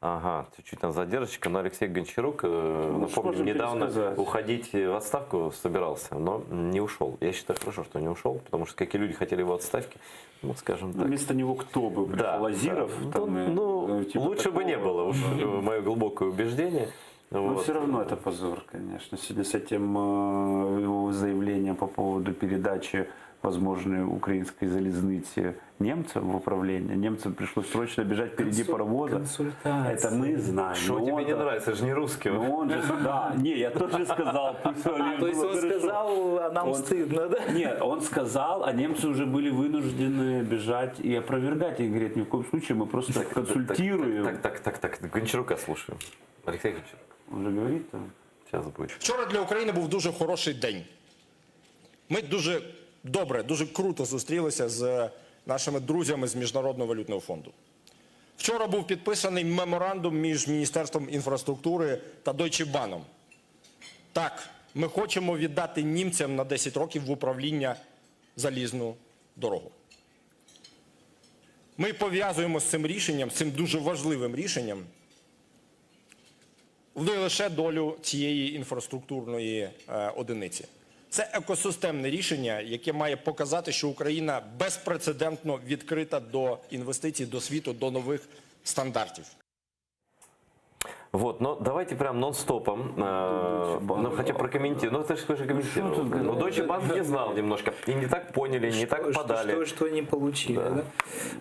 Ага, чуть-чуть там задержка, но Алексей Гончарук, э, Ну, напомню, можем недавно пересказать. уходить в отставку собирался, но не ушел. Я считаю, хорошо, что не ушел, потому что какие люди хотели его отставки, ну, скажем так. Вместо него кто бы пришел? Да, Азиров? да. Там, э, ну, ну, типа лучше бы не такого. было, уж мое глубокое убеждение. Но Вот. все равно это позор, конечно. Сегодня с этим э, его заявлением по поводу передачи возможной украинской залізниці немцам в управление. Немцам пришлось срочно бежать впереди Консуль- паровоза. консультации. Это мы знаем. Что Но тебе не он-то- нравится? Это же не русский. Но он же, да, не, я тоже сказал, пусть А, то есть было он хорошо. сказал, а нам Он- стыдно, да? Нет, он сказал, а немцы уже были вынуждены бежать и опровергать. И говорят, ни в коем случае мы просто консультируем. Так, так, так, так, Гончарука слушаем. Алексей Гончарук. Он же говорит там. Сейчас будет. Вчора для України був дуже хороший день. Ми дуже добре, дуже круто зустрілися з нашими друзями з Міжнародного валютного фонду. Вчора був підписаний меморандум між Міністерством інфраструктури та Deutsche Bahn. Так, ми хочемо віддати німцям на 10 років в управління залізну дорогу. Ми пов'язуємо з цим рішенням, з цим дуже важливим рішенням, не лише долю цієї інфраструктурної е, одиниці. Це екосистемне рішення, яке має показати, що Україна безпрецедентно відкрита до інвестицій, до світу, до нових стандартів. Вот, но давайте прям нон-стопом, э, ну хотя прокомментируем. Ну ты же уже комментировал. тут Но Deutsche Bank не знал немножко. И не так поняли, не так Что, подали. что, что не получили, да?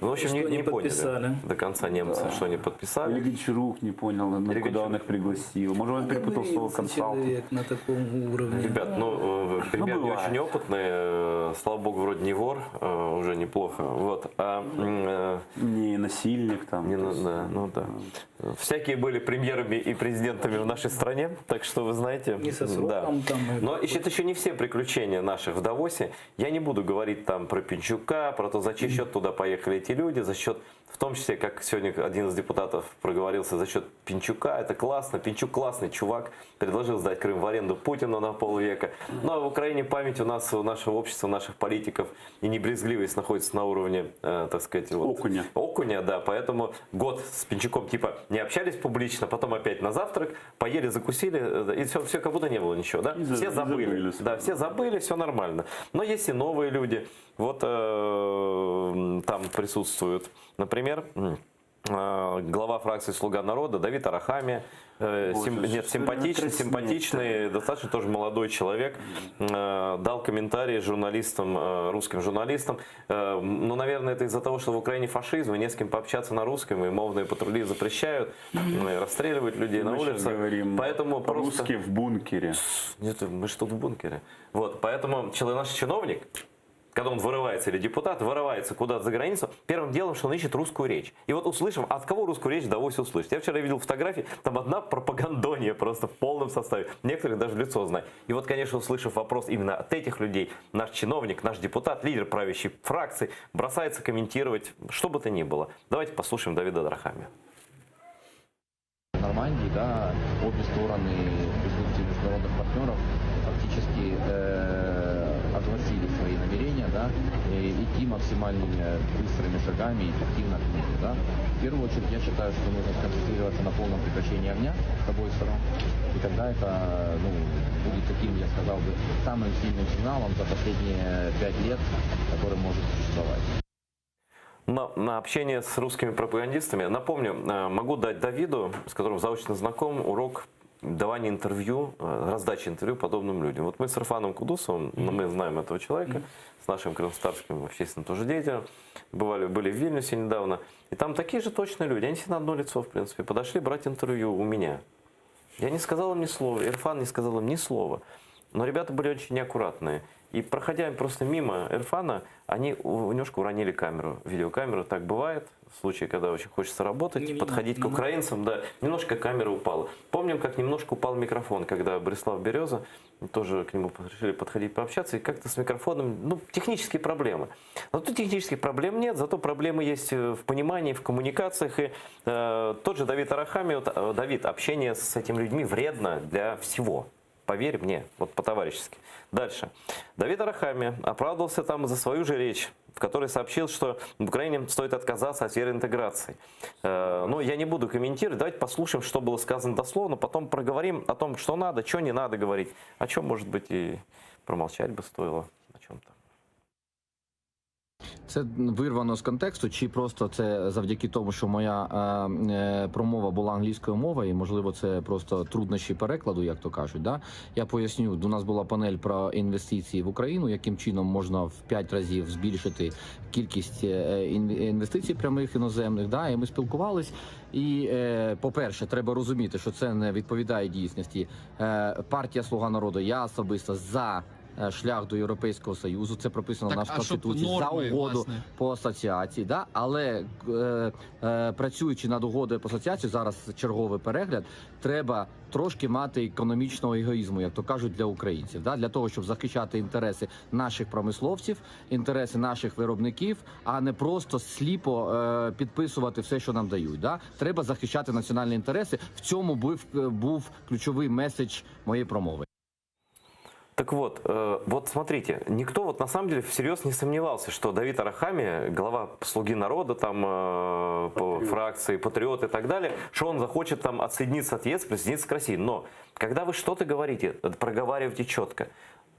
Ну, в общем, Что не, не не поняли подписали. до конца немцы, что они подписали. Или Гончарук не понял, ну, куда он их пригласил. Может, он перепутал слово Договорился консалтинг. человек на таком уровне. Ребят, ну, э, премьер не бывает. очень опытный, э, слава богу, вроде не вор, э, уже неплохо. Вот. А, м, э, Не насильник там. не, то ну, есть, да, ну да. Всякие были премьерами и президентами в нашей стране, так что вы знаете. Не со сроком да. там и Но еще, это еще не все приключения наших в Давосе. Я не буду говорить там про Пинчука, про то, за чей счет туда поехали эти люди, за счет, в том числе, как сегодня один из депутатов проговорился, за счет Пинчука. Это классно. Пинчук классный чувак. Предложил сдать Крым в аренду Путину на полвека. Но в Украине память у нас, у нашего общества, у наших политиков и небрезгливость находится на уровне, э, так сказать, вот, Окуня. Окуня, да, поэтому год с Пинчуком типа не общались публично, потом опять на завтрак, поели, закусили, э, и все, все как будто не было ничего, да? И за- все и забыли. забыли. Да, все забыли, все нормально. Но есть и новые люди, вот э, там присутствуют. Например, м, Э, глава фракции «Слуга народа» Давид Арахамия. Э, сим, нет, симпатичный, симпатичный, достаточно тоже молодой человек, э, дал комментарии журналистам, русским журналистам. Ну, наверное, это из-за того, что в Украине фашизм, и не с кем пообщаться на русском, и мовные патрули запрещают, расстреливают людей мы на улице. Говорим поэтому просто... в бункере. Нет, мы же тут в бункере. Вот, поэтому наш чиновник, когда он вырывается, или депутат вырывается куда-то за границу, первым делом, что он ищет русскую речь. И вот услышим, от кого русскую речь удалось услышать. Я вчера видел фотографии, там одна пропагандония просто в полном составе. Некоторых даже в лицо знаю. И вот, конечно, услышав вопрос именно от этих людей, наш чиновник, наш депутат, лидер правящей фракции, бросается комментировать что бы то ни было. Давайте послушаем Давида Арахамию. В Нормандии, да, обе стороны в присутствии международных партнеров фактически э, огласили свои намерения, да, и идти максимальными быстрыми шагами эффективно к миру, да. В первую очередь я считаю, что нужно сконцентрироваться на полном прекращении огня с обоих сторон, и тогда это ну, будет таким, я сказал бы, самым сильным сигналом за последние пять лет, который может существовать. На, на общение с русскими пропагандистами. Напомню, э, могу дать Давиду, с которым заочно знаком, урок давания интервью, э, раздачи интервью подобным людям. Вот мы с Ирфаном Кудусовым, ну, мы знаем этого человека, с нашим крымскотатарским общественным тоже деятелем, бывали, были в Вильнюсе недавно, и там такие же точно люди, они все на одно лицо, в принципе, подошли брать интервью у меня. Я не сказал им ни слова, Ирфан не сказал им ни слова. Но ребята были очень неаккуратные. И проходя просто мимо Ирфана, они немножко уронили камеру, видеокамеру. Так бывает в случае, когда очень хочется работать, не подходить к украинцам, да, немножко камера упала. Помним, как немножко упал микрофон, когда Борислав Береза, тоже к нему решили подходить пообщаться, и как-то с микрофоном, ну, технические проблемы. Но тут технических проблем нет, зато проблемы есть в понимании, в коммуникациях. И э, тот же Давид Арахамия, вот, э, Давид, общение с этими людьми вредно для всего. Поверь мне, вот по-товарищески. Дальше. Давид Арахамия оправдывался там за свою же речь, в которой сообщил, что в Украине стоит отказаться от евроинтеграции. Э, ну, я не буду комментировать, давайте послушаем, что было сказано дословно, потом проговорим о том, что надо, что не надо говорить, о чем, может быть, и промолчать бы стоило о чем-то. Це вирвано з контексту, чи просто це завдяки тому, що моя е, е, промова була англійською мовою, і можливо це просто труднощі перекладу, як то кажуть. Да? Я поясню, у нас була панель про інвестиції в Україну, яким чином можна в 5 разів збільшити кількість е, інвестицій прямих іноземних. Да? І ми спілкувались. І, е, по-перше, треба розуміти, що це не відповідає дійсності. Е, партія Слуга народу, я особисто за е, шлях до Європейського Союзу. Це прописано Так, в нашій а щоб конституції за норми, угоду власне? по асоціації. Да? Але е, е, працюючи над угодою по асоціації, зараз черговий перегляд, треба трошки мати економічного егоїзму, як то кажуть, для українців, да? для того, щоб захищати інтереси наших промисловців, інтереси наших виробників, а не просто сліпо е, підписувати все, що нам дають. Да? Треба захищати національні інтереси. В цьому був, був ключовий меседж моєї промови. Так вот, э, вот смотрите, никто вот на самом деле всерьез не сомневался, что Давид Арахамия, глава «Слуги народа», там, э, по фракции «Патриот» и так далее, что он захочет там отсоединиться от ЕС, присоединиться к России. Но когда вы что-то говорите, проговаривайте четко.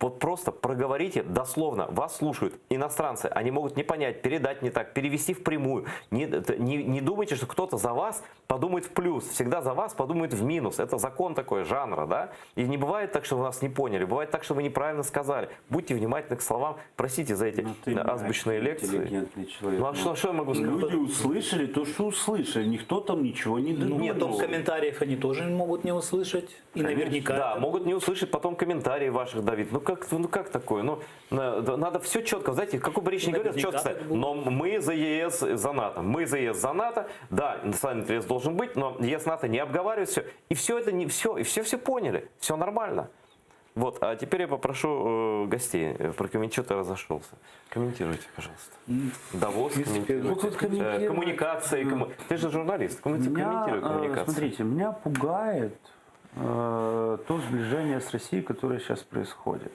Вот просто проговорите дословно, вас слушают иностранцы, они могут не понять, передать не так, перевести впрямую. Не, не, не думайте, что кто-то за вас подумает в плюс, всегда за вас подумает в минус. Это закон такой жанра, да? И не бывает так, что вы нас не поняли, бывает так, что вы неправильно сказали. Будьте внимательны к словам, простите за эти Ну, ты азбучные лекции. Интеллигентный человек. Ну а что, что я могу сказать? Люди услышали то, что услышали. Никто там ничего не Ну, додумал. потом комментариев они тоже могут не услышать. И наверняка. Да, могут не услышать потом комментарии ваших, Давид. Ну как, ну как такое? Ну, надо все четко, знаете, какую бы речь ни Ну, говорил, четко наверняка ставить. так будет. Но мы за ЕС, за НАТО. Мы за ЕС, за НАТО. Да, национальный интерес должен быть, но ЕС, НАТО не обговаривают все. И все это не все, и все все поняли. Все нормально. Вот, а теперь я попрошу э, гостей э, прокомментировать, что-то разошелся. Комментируйте, пожалуйста. Давос, комментируйте. Ну, тут Э, комментировать- Коммуникации. комму- Ты же журналист, комму- Меня, комментируй э, коммуникации. Смотрите, меня пугает э, то сближение с Россией, которое сейчас происходит.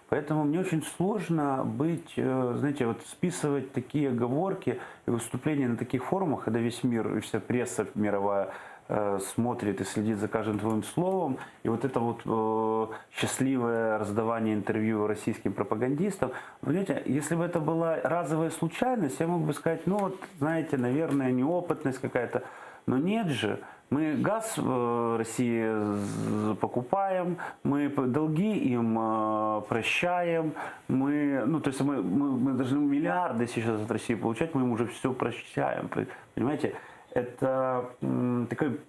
Поэтому мне очень сложно быть, э, знаете, вот списывать такие оговорки и выступления на таких форумах, когда весь мир и вся пресса мировая. э, смотрит и следит за каждым твоим словом. И вот это вот э, счастливое раздавание интервью российским пропагандистам. Понимаете, если бы это была разовая случайность, я мог бы сказать, ну вот, знаете, наверное, неопытность какая-то. Но нет же. Мы газ э, России з- покупаем, мы п- долги им э, прощаем, мы, ну, то есть мы, мы, мы должны миллиарды сейчас от России получать, мы им уже все прощаем. Понимаете, это м, такой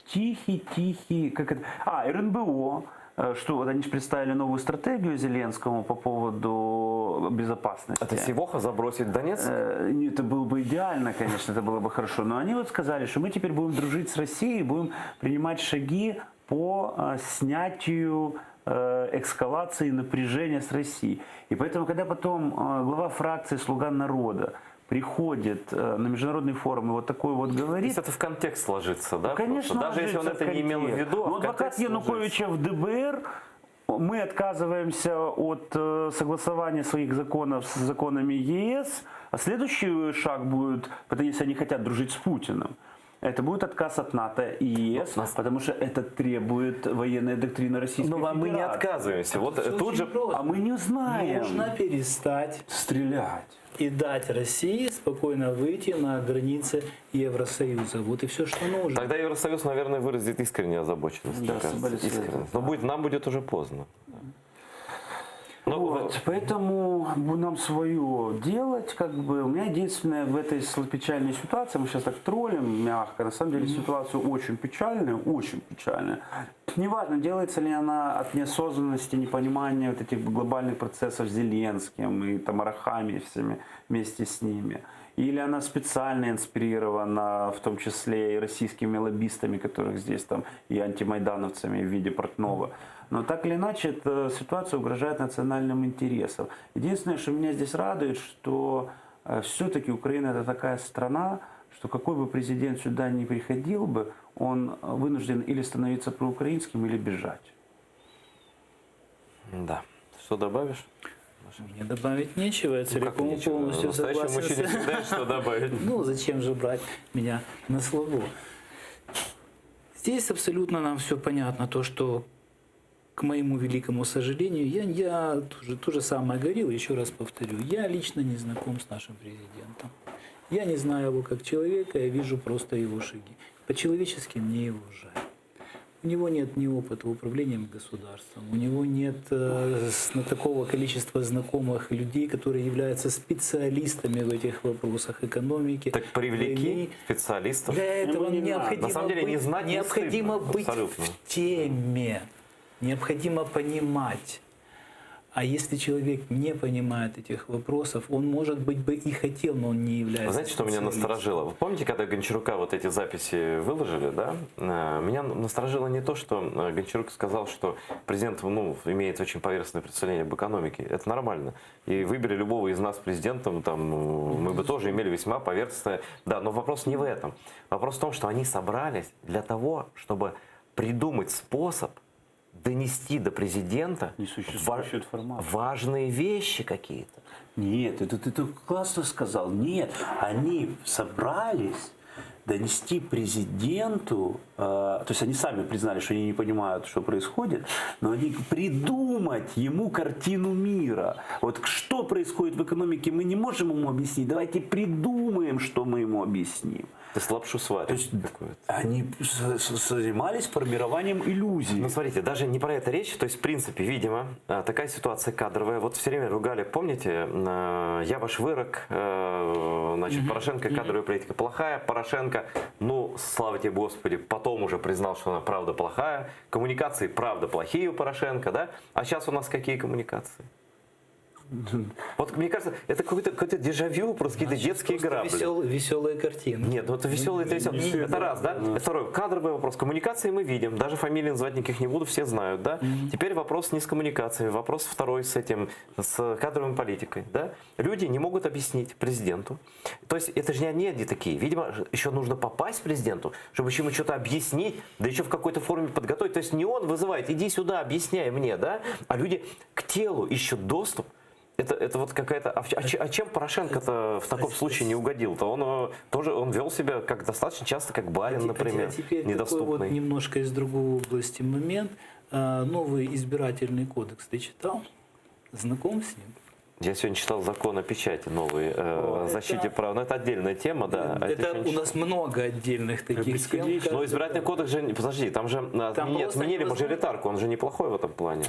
тихий-тихий, как это, а, РНБО, э, что вот они же представили новую стратегию Зеленскому по поводу безопасности. Это Сивоха забросить в Донецк? Э, не, Это было бы идеально, конечно, это было бы хорошо. Но они вот сказали, что мы теперь будем дружить с Россией, будем принимать шаги по э, снятию э, эскалации напряжения с Россией. И поэтому, когда потом э, глава фракции «Слуга народа» приходит э, на международный форум и вот такой вот То говорит, есть это в контекст ложится, да? ну, конечно, просто? Даже если он ложится это в не имел в контекст. виду, а Но в адвокат контекст Януковича в ДБР, мы отказываемся от э, согласования своих законов с законами ЕС, а следующий шаг будет, потому если они хотят дружить с Путиным, это будет отказ от НАТО и ЕС, потому что это требует военная доктрина Российской Ну, а мы не Федерации. отказываемся. Вот Всё тут очень же... просто. А мы не знаем. Нужно перестать стрелять и дать России спокойно выйти на границы Евросоюза. Вот и все, что нужно. Тогда Евросоюз, наверное, выразит искреннюю озабоченность. Да, мне кажется. соболезнования. Искренне. Но будет, нам будет уже поздно. Ну, Вот, поэтому нам свое делать, как бы. У меня единственное в этой сл- печальной ситуации, мы сейчас так троллим мягко, на самом деле ситуация очень печальная, очень печальная. Неважно, делается ли она от неосознанности, непонимания вот этих глобальных процессов Зеленским и там Арахами всеми вместе с ними. Или она специально инспирирована, в том числе и российскими лоббистами, которых здесь там, и антимайдановцами в виде Портнова. Но так или иначе, эта ситуация угрожает национальным интересам. Единственное, что меня здесь радует, что все-таки Украина это такая страна, что какой бы президент сюда ни приходил бы, он э, вынужден или становиться проукраинским, или бежать. Да. Что добавишь? Мне добавить нечего, я Ну, как целиком и нечего? полностью Настоящему согласен. мужчине с- всегда есть что добавить. Ну, зачем же брать меня на слабо? Здесь абсолютно нам все понятно, то, что, к моему великому сожалению, я, я тоже, то же самое говорил, еще раз повторю, я лично не знаком с нашим президентом. Я не знаю его как человека, я вижу просто его шаги. По-человечески мне его жаль. У него нет ни опыта управления государством, у него нет э, с- на такого количества знакомых людей, которые являются специалистами в этих вопросах экономики. Так привлеки войны. специалистов. Для этого необходимо На самом деле быть, не знать не необходимо стыдно. быть Абсолютно. в теме, необходимо понимать. А если человек не понимает этих вопросов, он, может быть, бы и хотел, но он не является Вы знаете, что меня специалистом. насторожило? Вы помните, когда Гончарука вот эти записи выложили, да? Э, Меня насторожило не то, что э, Гончарук сказал, что президент ну, имеет очень поверхностное представление об экономике. Это нормально. И выбери любого из нас президентом, там, э, мы бы тоже имели весьма поверхностное... Да, но вопрос не в этом. Вопрос в том, что они собрались для того, чтобы придумать способ донести до президента ва- важные вещи какие-то. Нет, это ты так классно сказал. Нет, они собрались донести президенту, э, то есть они сами признали, что они не понимают, что происходит, но они придумать ему картину мира. Вот что происходит в экономике, мы не можем ему объяснить. Давайте придумаем, что мы ему объясним. То есть лапшу сварим. То есть они с- с- занимались формированием иллюзий. Ну, смотрите, даже не про это речь. То есть, в принципе, видимо, э, такая ситуация кадровая. Вот все время ругали, помните, э, я ваш вырок, э, значит, Порошенко кадровая политика плохая, Порошенко, ну, слава тебе, Господи, потом уже признал, что она правда плохая. Коммуникации, правда, плохие у Порошенко, да? А сейчас у нас какие коммуникации? Вот мне кажется, это какой-то какой дежавю, просто какие-то детские грабли. Весел, веселые картины. Нет, ну это веселые, это веселые. Это раз, да? Второй, кадровый вопрос. Коммуникации мы видим, даже фамилии назвать никаких не буду, все знают, да? Теперь вопрос не с коммуникацией, вопрос второй с этим, с кадровой политикой, да? Люди не могут объяснить президенту. То есть это же не одни одни такие. Видимо, еще нужно попасть президенту, чтобы еще ему что-то объяснить, да еще в какой-то форме подготовить. То есть не он вызывает, иди сюда, объясняй мне, да? А люди к телу ищут доступ. Это, это вот какая-то... А, а, а чем Порошенко-то в таком случае не угодил-то? Он э, тоже он вел себя как достаточно часто как барин, А например, а теперь недоступный. Такой вот немножко из другой области момент. А, новый избирательный кодекс ты читал? Знаком с ним? Я сегодня читал закон о печати новый, э, о защите это, прав. Но это отдельная тема, да. А это, это у нас много отдельных таких тем. Но избирательный кодекс же, подожди, там же э, там отменили, отменили мажоритарку, он же неплохой в этом плане.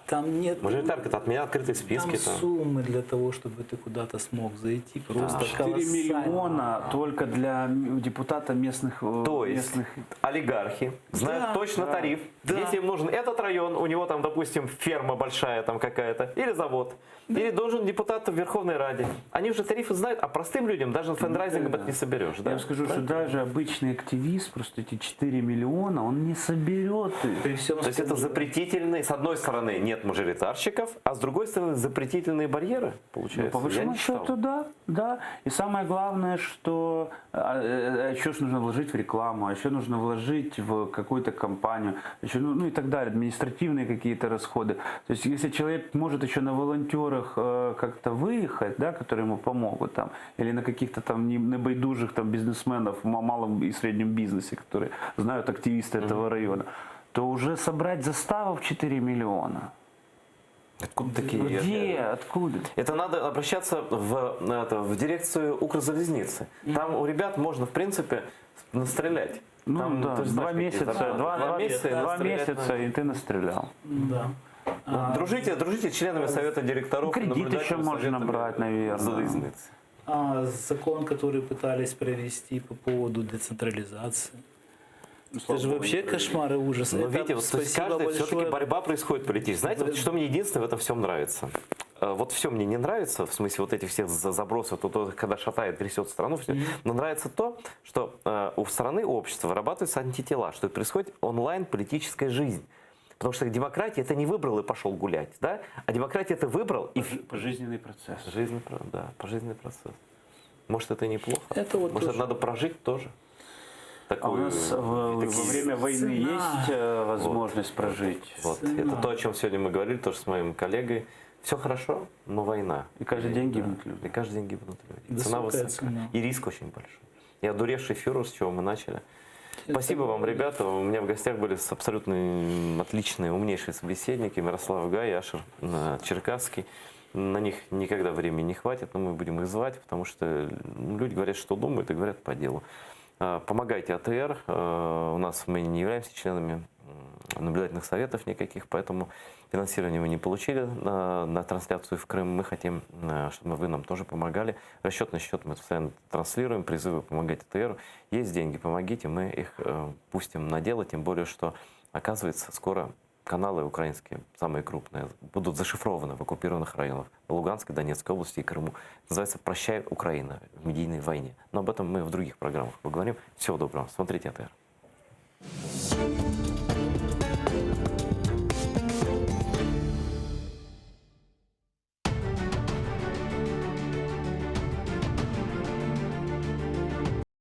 Там нет... Мажоритарка-то отменяла открытые списки. Там, там суммы для того, чтобы ты куда-то смог зайти, просто да. 4 миллиона только для депутата местных... Э, То есть местных... олигархи знают да, точно да, тариф. Да. Если им нужен этот район, у него там, допустим, ферма большая там какая-то, или завод, да. или должен депутат в Верховной Раде. Они уже тарифы знают, а простым людям даже фандрайзингом это не соберешь. Я да? вам скажу, что даже обычный активист, просто эти 4 миллиона, он не соберет их. При всем То есть это запретительные, с одной стороны, нет мажоритарщиков, а с другой стороны запретительные барьеры, получается. Ну, по большому счету, да, да. И самое главное, что а, а, еще ж нужно вложить в рекламу, а еще нужно вложить в какую-то компанию, еще, ну, ну и так далее, административные какие-то расходы. То есть если человек может еще на волонтерах э, как-то выехать, да, которые ему помогут там, или на каких-то там небайдужих там бизнесменов в малом и среднем бизнесе, которые знают активисты mm-hmm. этого района, то уже собрать заставу в 4 миллиона. Откуда такие? Где? Откуда? Это надо обращаться в, это, в дирекцию Укрзалезницы. Там у ребят можно, в принципе, настрелять. Ну Там, да, ты же знаешь, два какие месяца, зарплаты. два, два два месяца, и два настрелять месяца, надо. и ты настрелял. Да. Ну, дружите, дружите с членами совета директоров. Ну, кредит еще наблюдательными можно советами брать, наверное. Залізниці. А закон, который пытались провести по поводу децентрализации. Это же вообще кошмар и ужас. Но Это видите, вот, то есть спасибо каждый, все-таки большое. борьба происходит политически. Знаете, вот что мне единственное в этом всем нравится? Э, Вот все мне не нравится, в смысле вот этих всех за- забросов, то, то, когда шатает, трясет страну, все. но нравится то, что э, у страны, у общества вырабатываются антитела, что происходит онлайн-политическая жизнь. Потому что демократия это не выбрал и пошел гулять, да? А демократия это выбрал и... Пожизненный процесс. Жизненный, про- да, пожизненный процесс. Может, это и неплохо? Это вот Может, тоже- это надо прожить тоже? А у Такую, нас во, во такие- время войны Цена. есть э, возможность прожить? Вот. Это то, о чем сегодня мы говорили тоже с моим коллегой. Все хорошо, но война. И каждый день да, гибнут люди. И каждый день гибнут люди. Цена Высокая высока. цена. И риск очень большой. И одуревший фюрер, с чего мы начали. Спасибо вам, ребята. У меня в гостях были с- абсолютно м, отличные, умнейшие собеседники Мирослав Гай и Ашер э, Черкасский. На них никогда времени не хватит, но мы будем их звать, потому что ну, люди говорят, что думают, и говорят по делу. Э, Помогайте АТР. Э, У нас мы не являемся членами м, наблюдательных советов никаких, поэтому финансирование мы не получили на, на трансляцию в Крым. Мы хотим, э, чтобы вы нам тоже помогали. Расчетный счет мы постоянно транслируем, призывы помогать АТР. Есть деньги, помогите, мы их э, пустим на дело, тем более, что, оказывается, скоро каналы украинские, самые крупные, будут зашифрованы в оккупированных районах Луганской, Донецкой области и Крыму. Называется «Прощай, Украина» в медийной войне. Но об этом мы в других программах поговорим. Всего доброго. Смотрите АТР.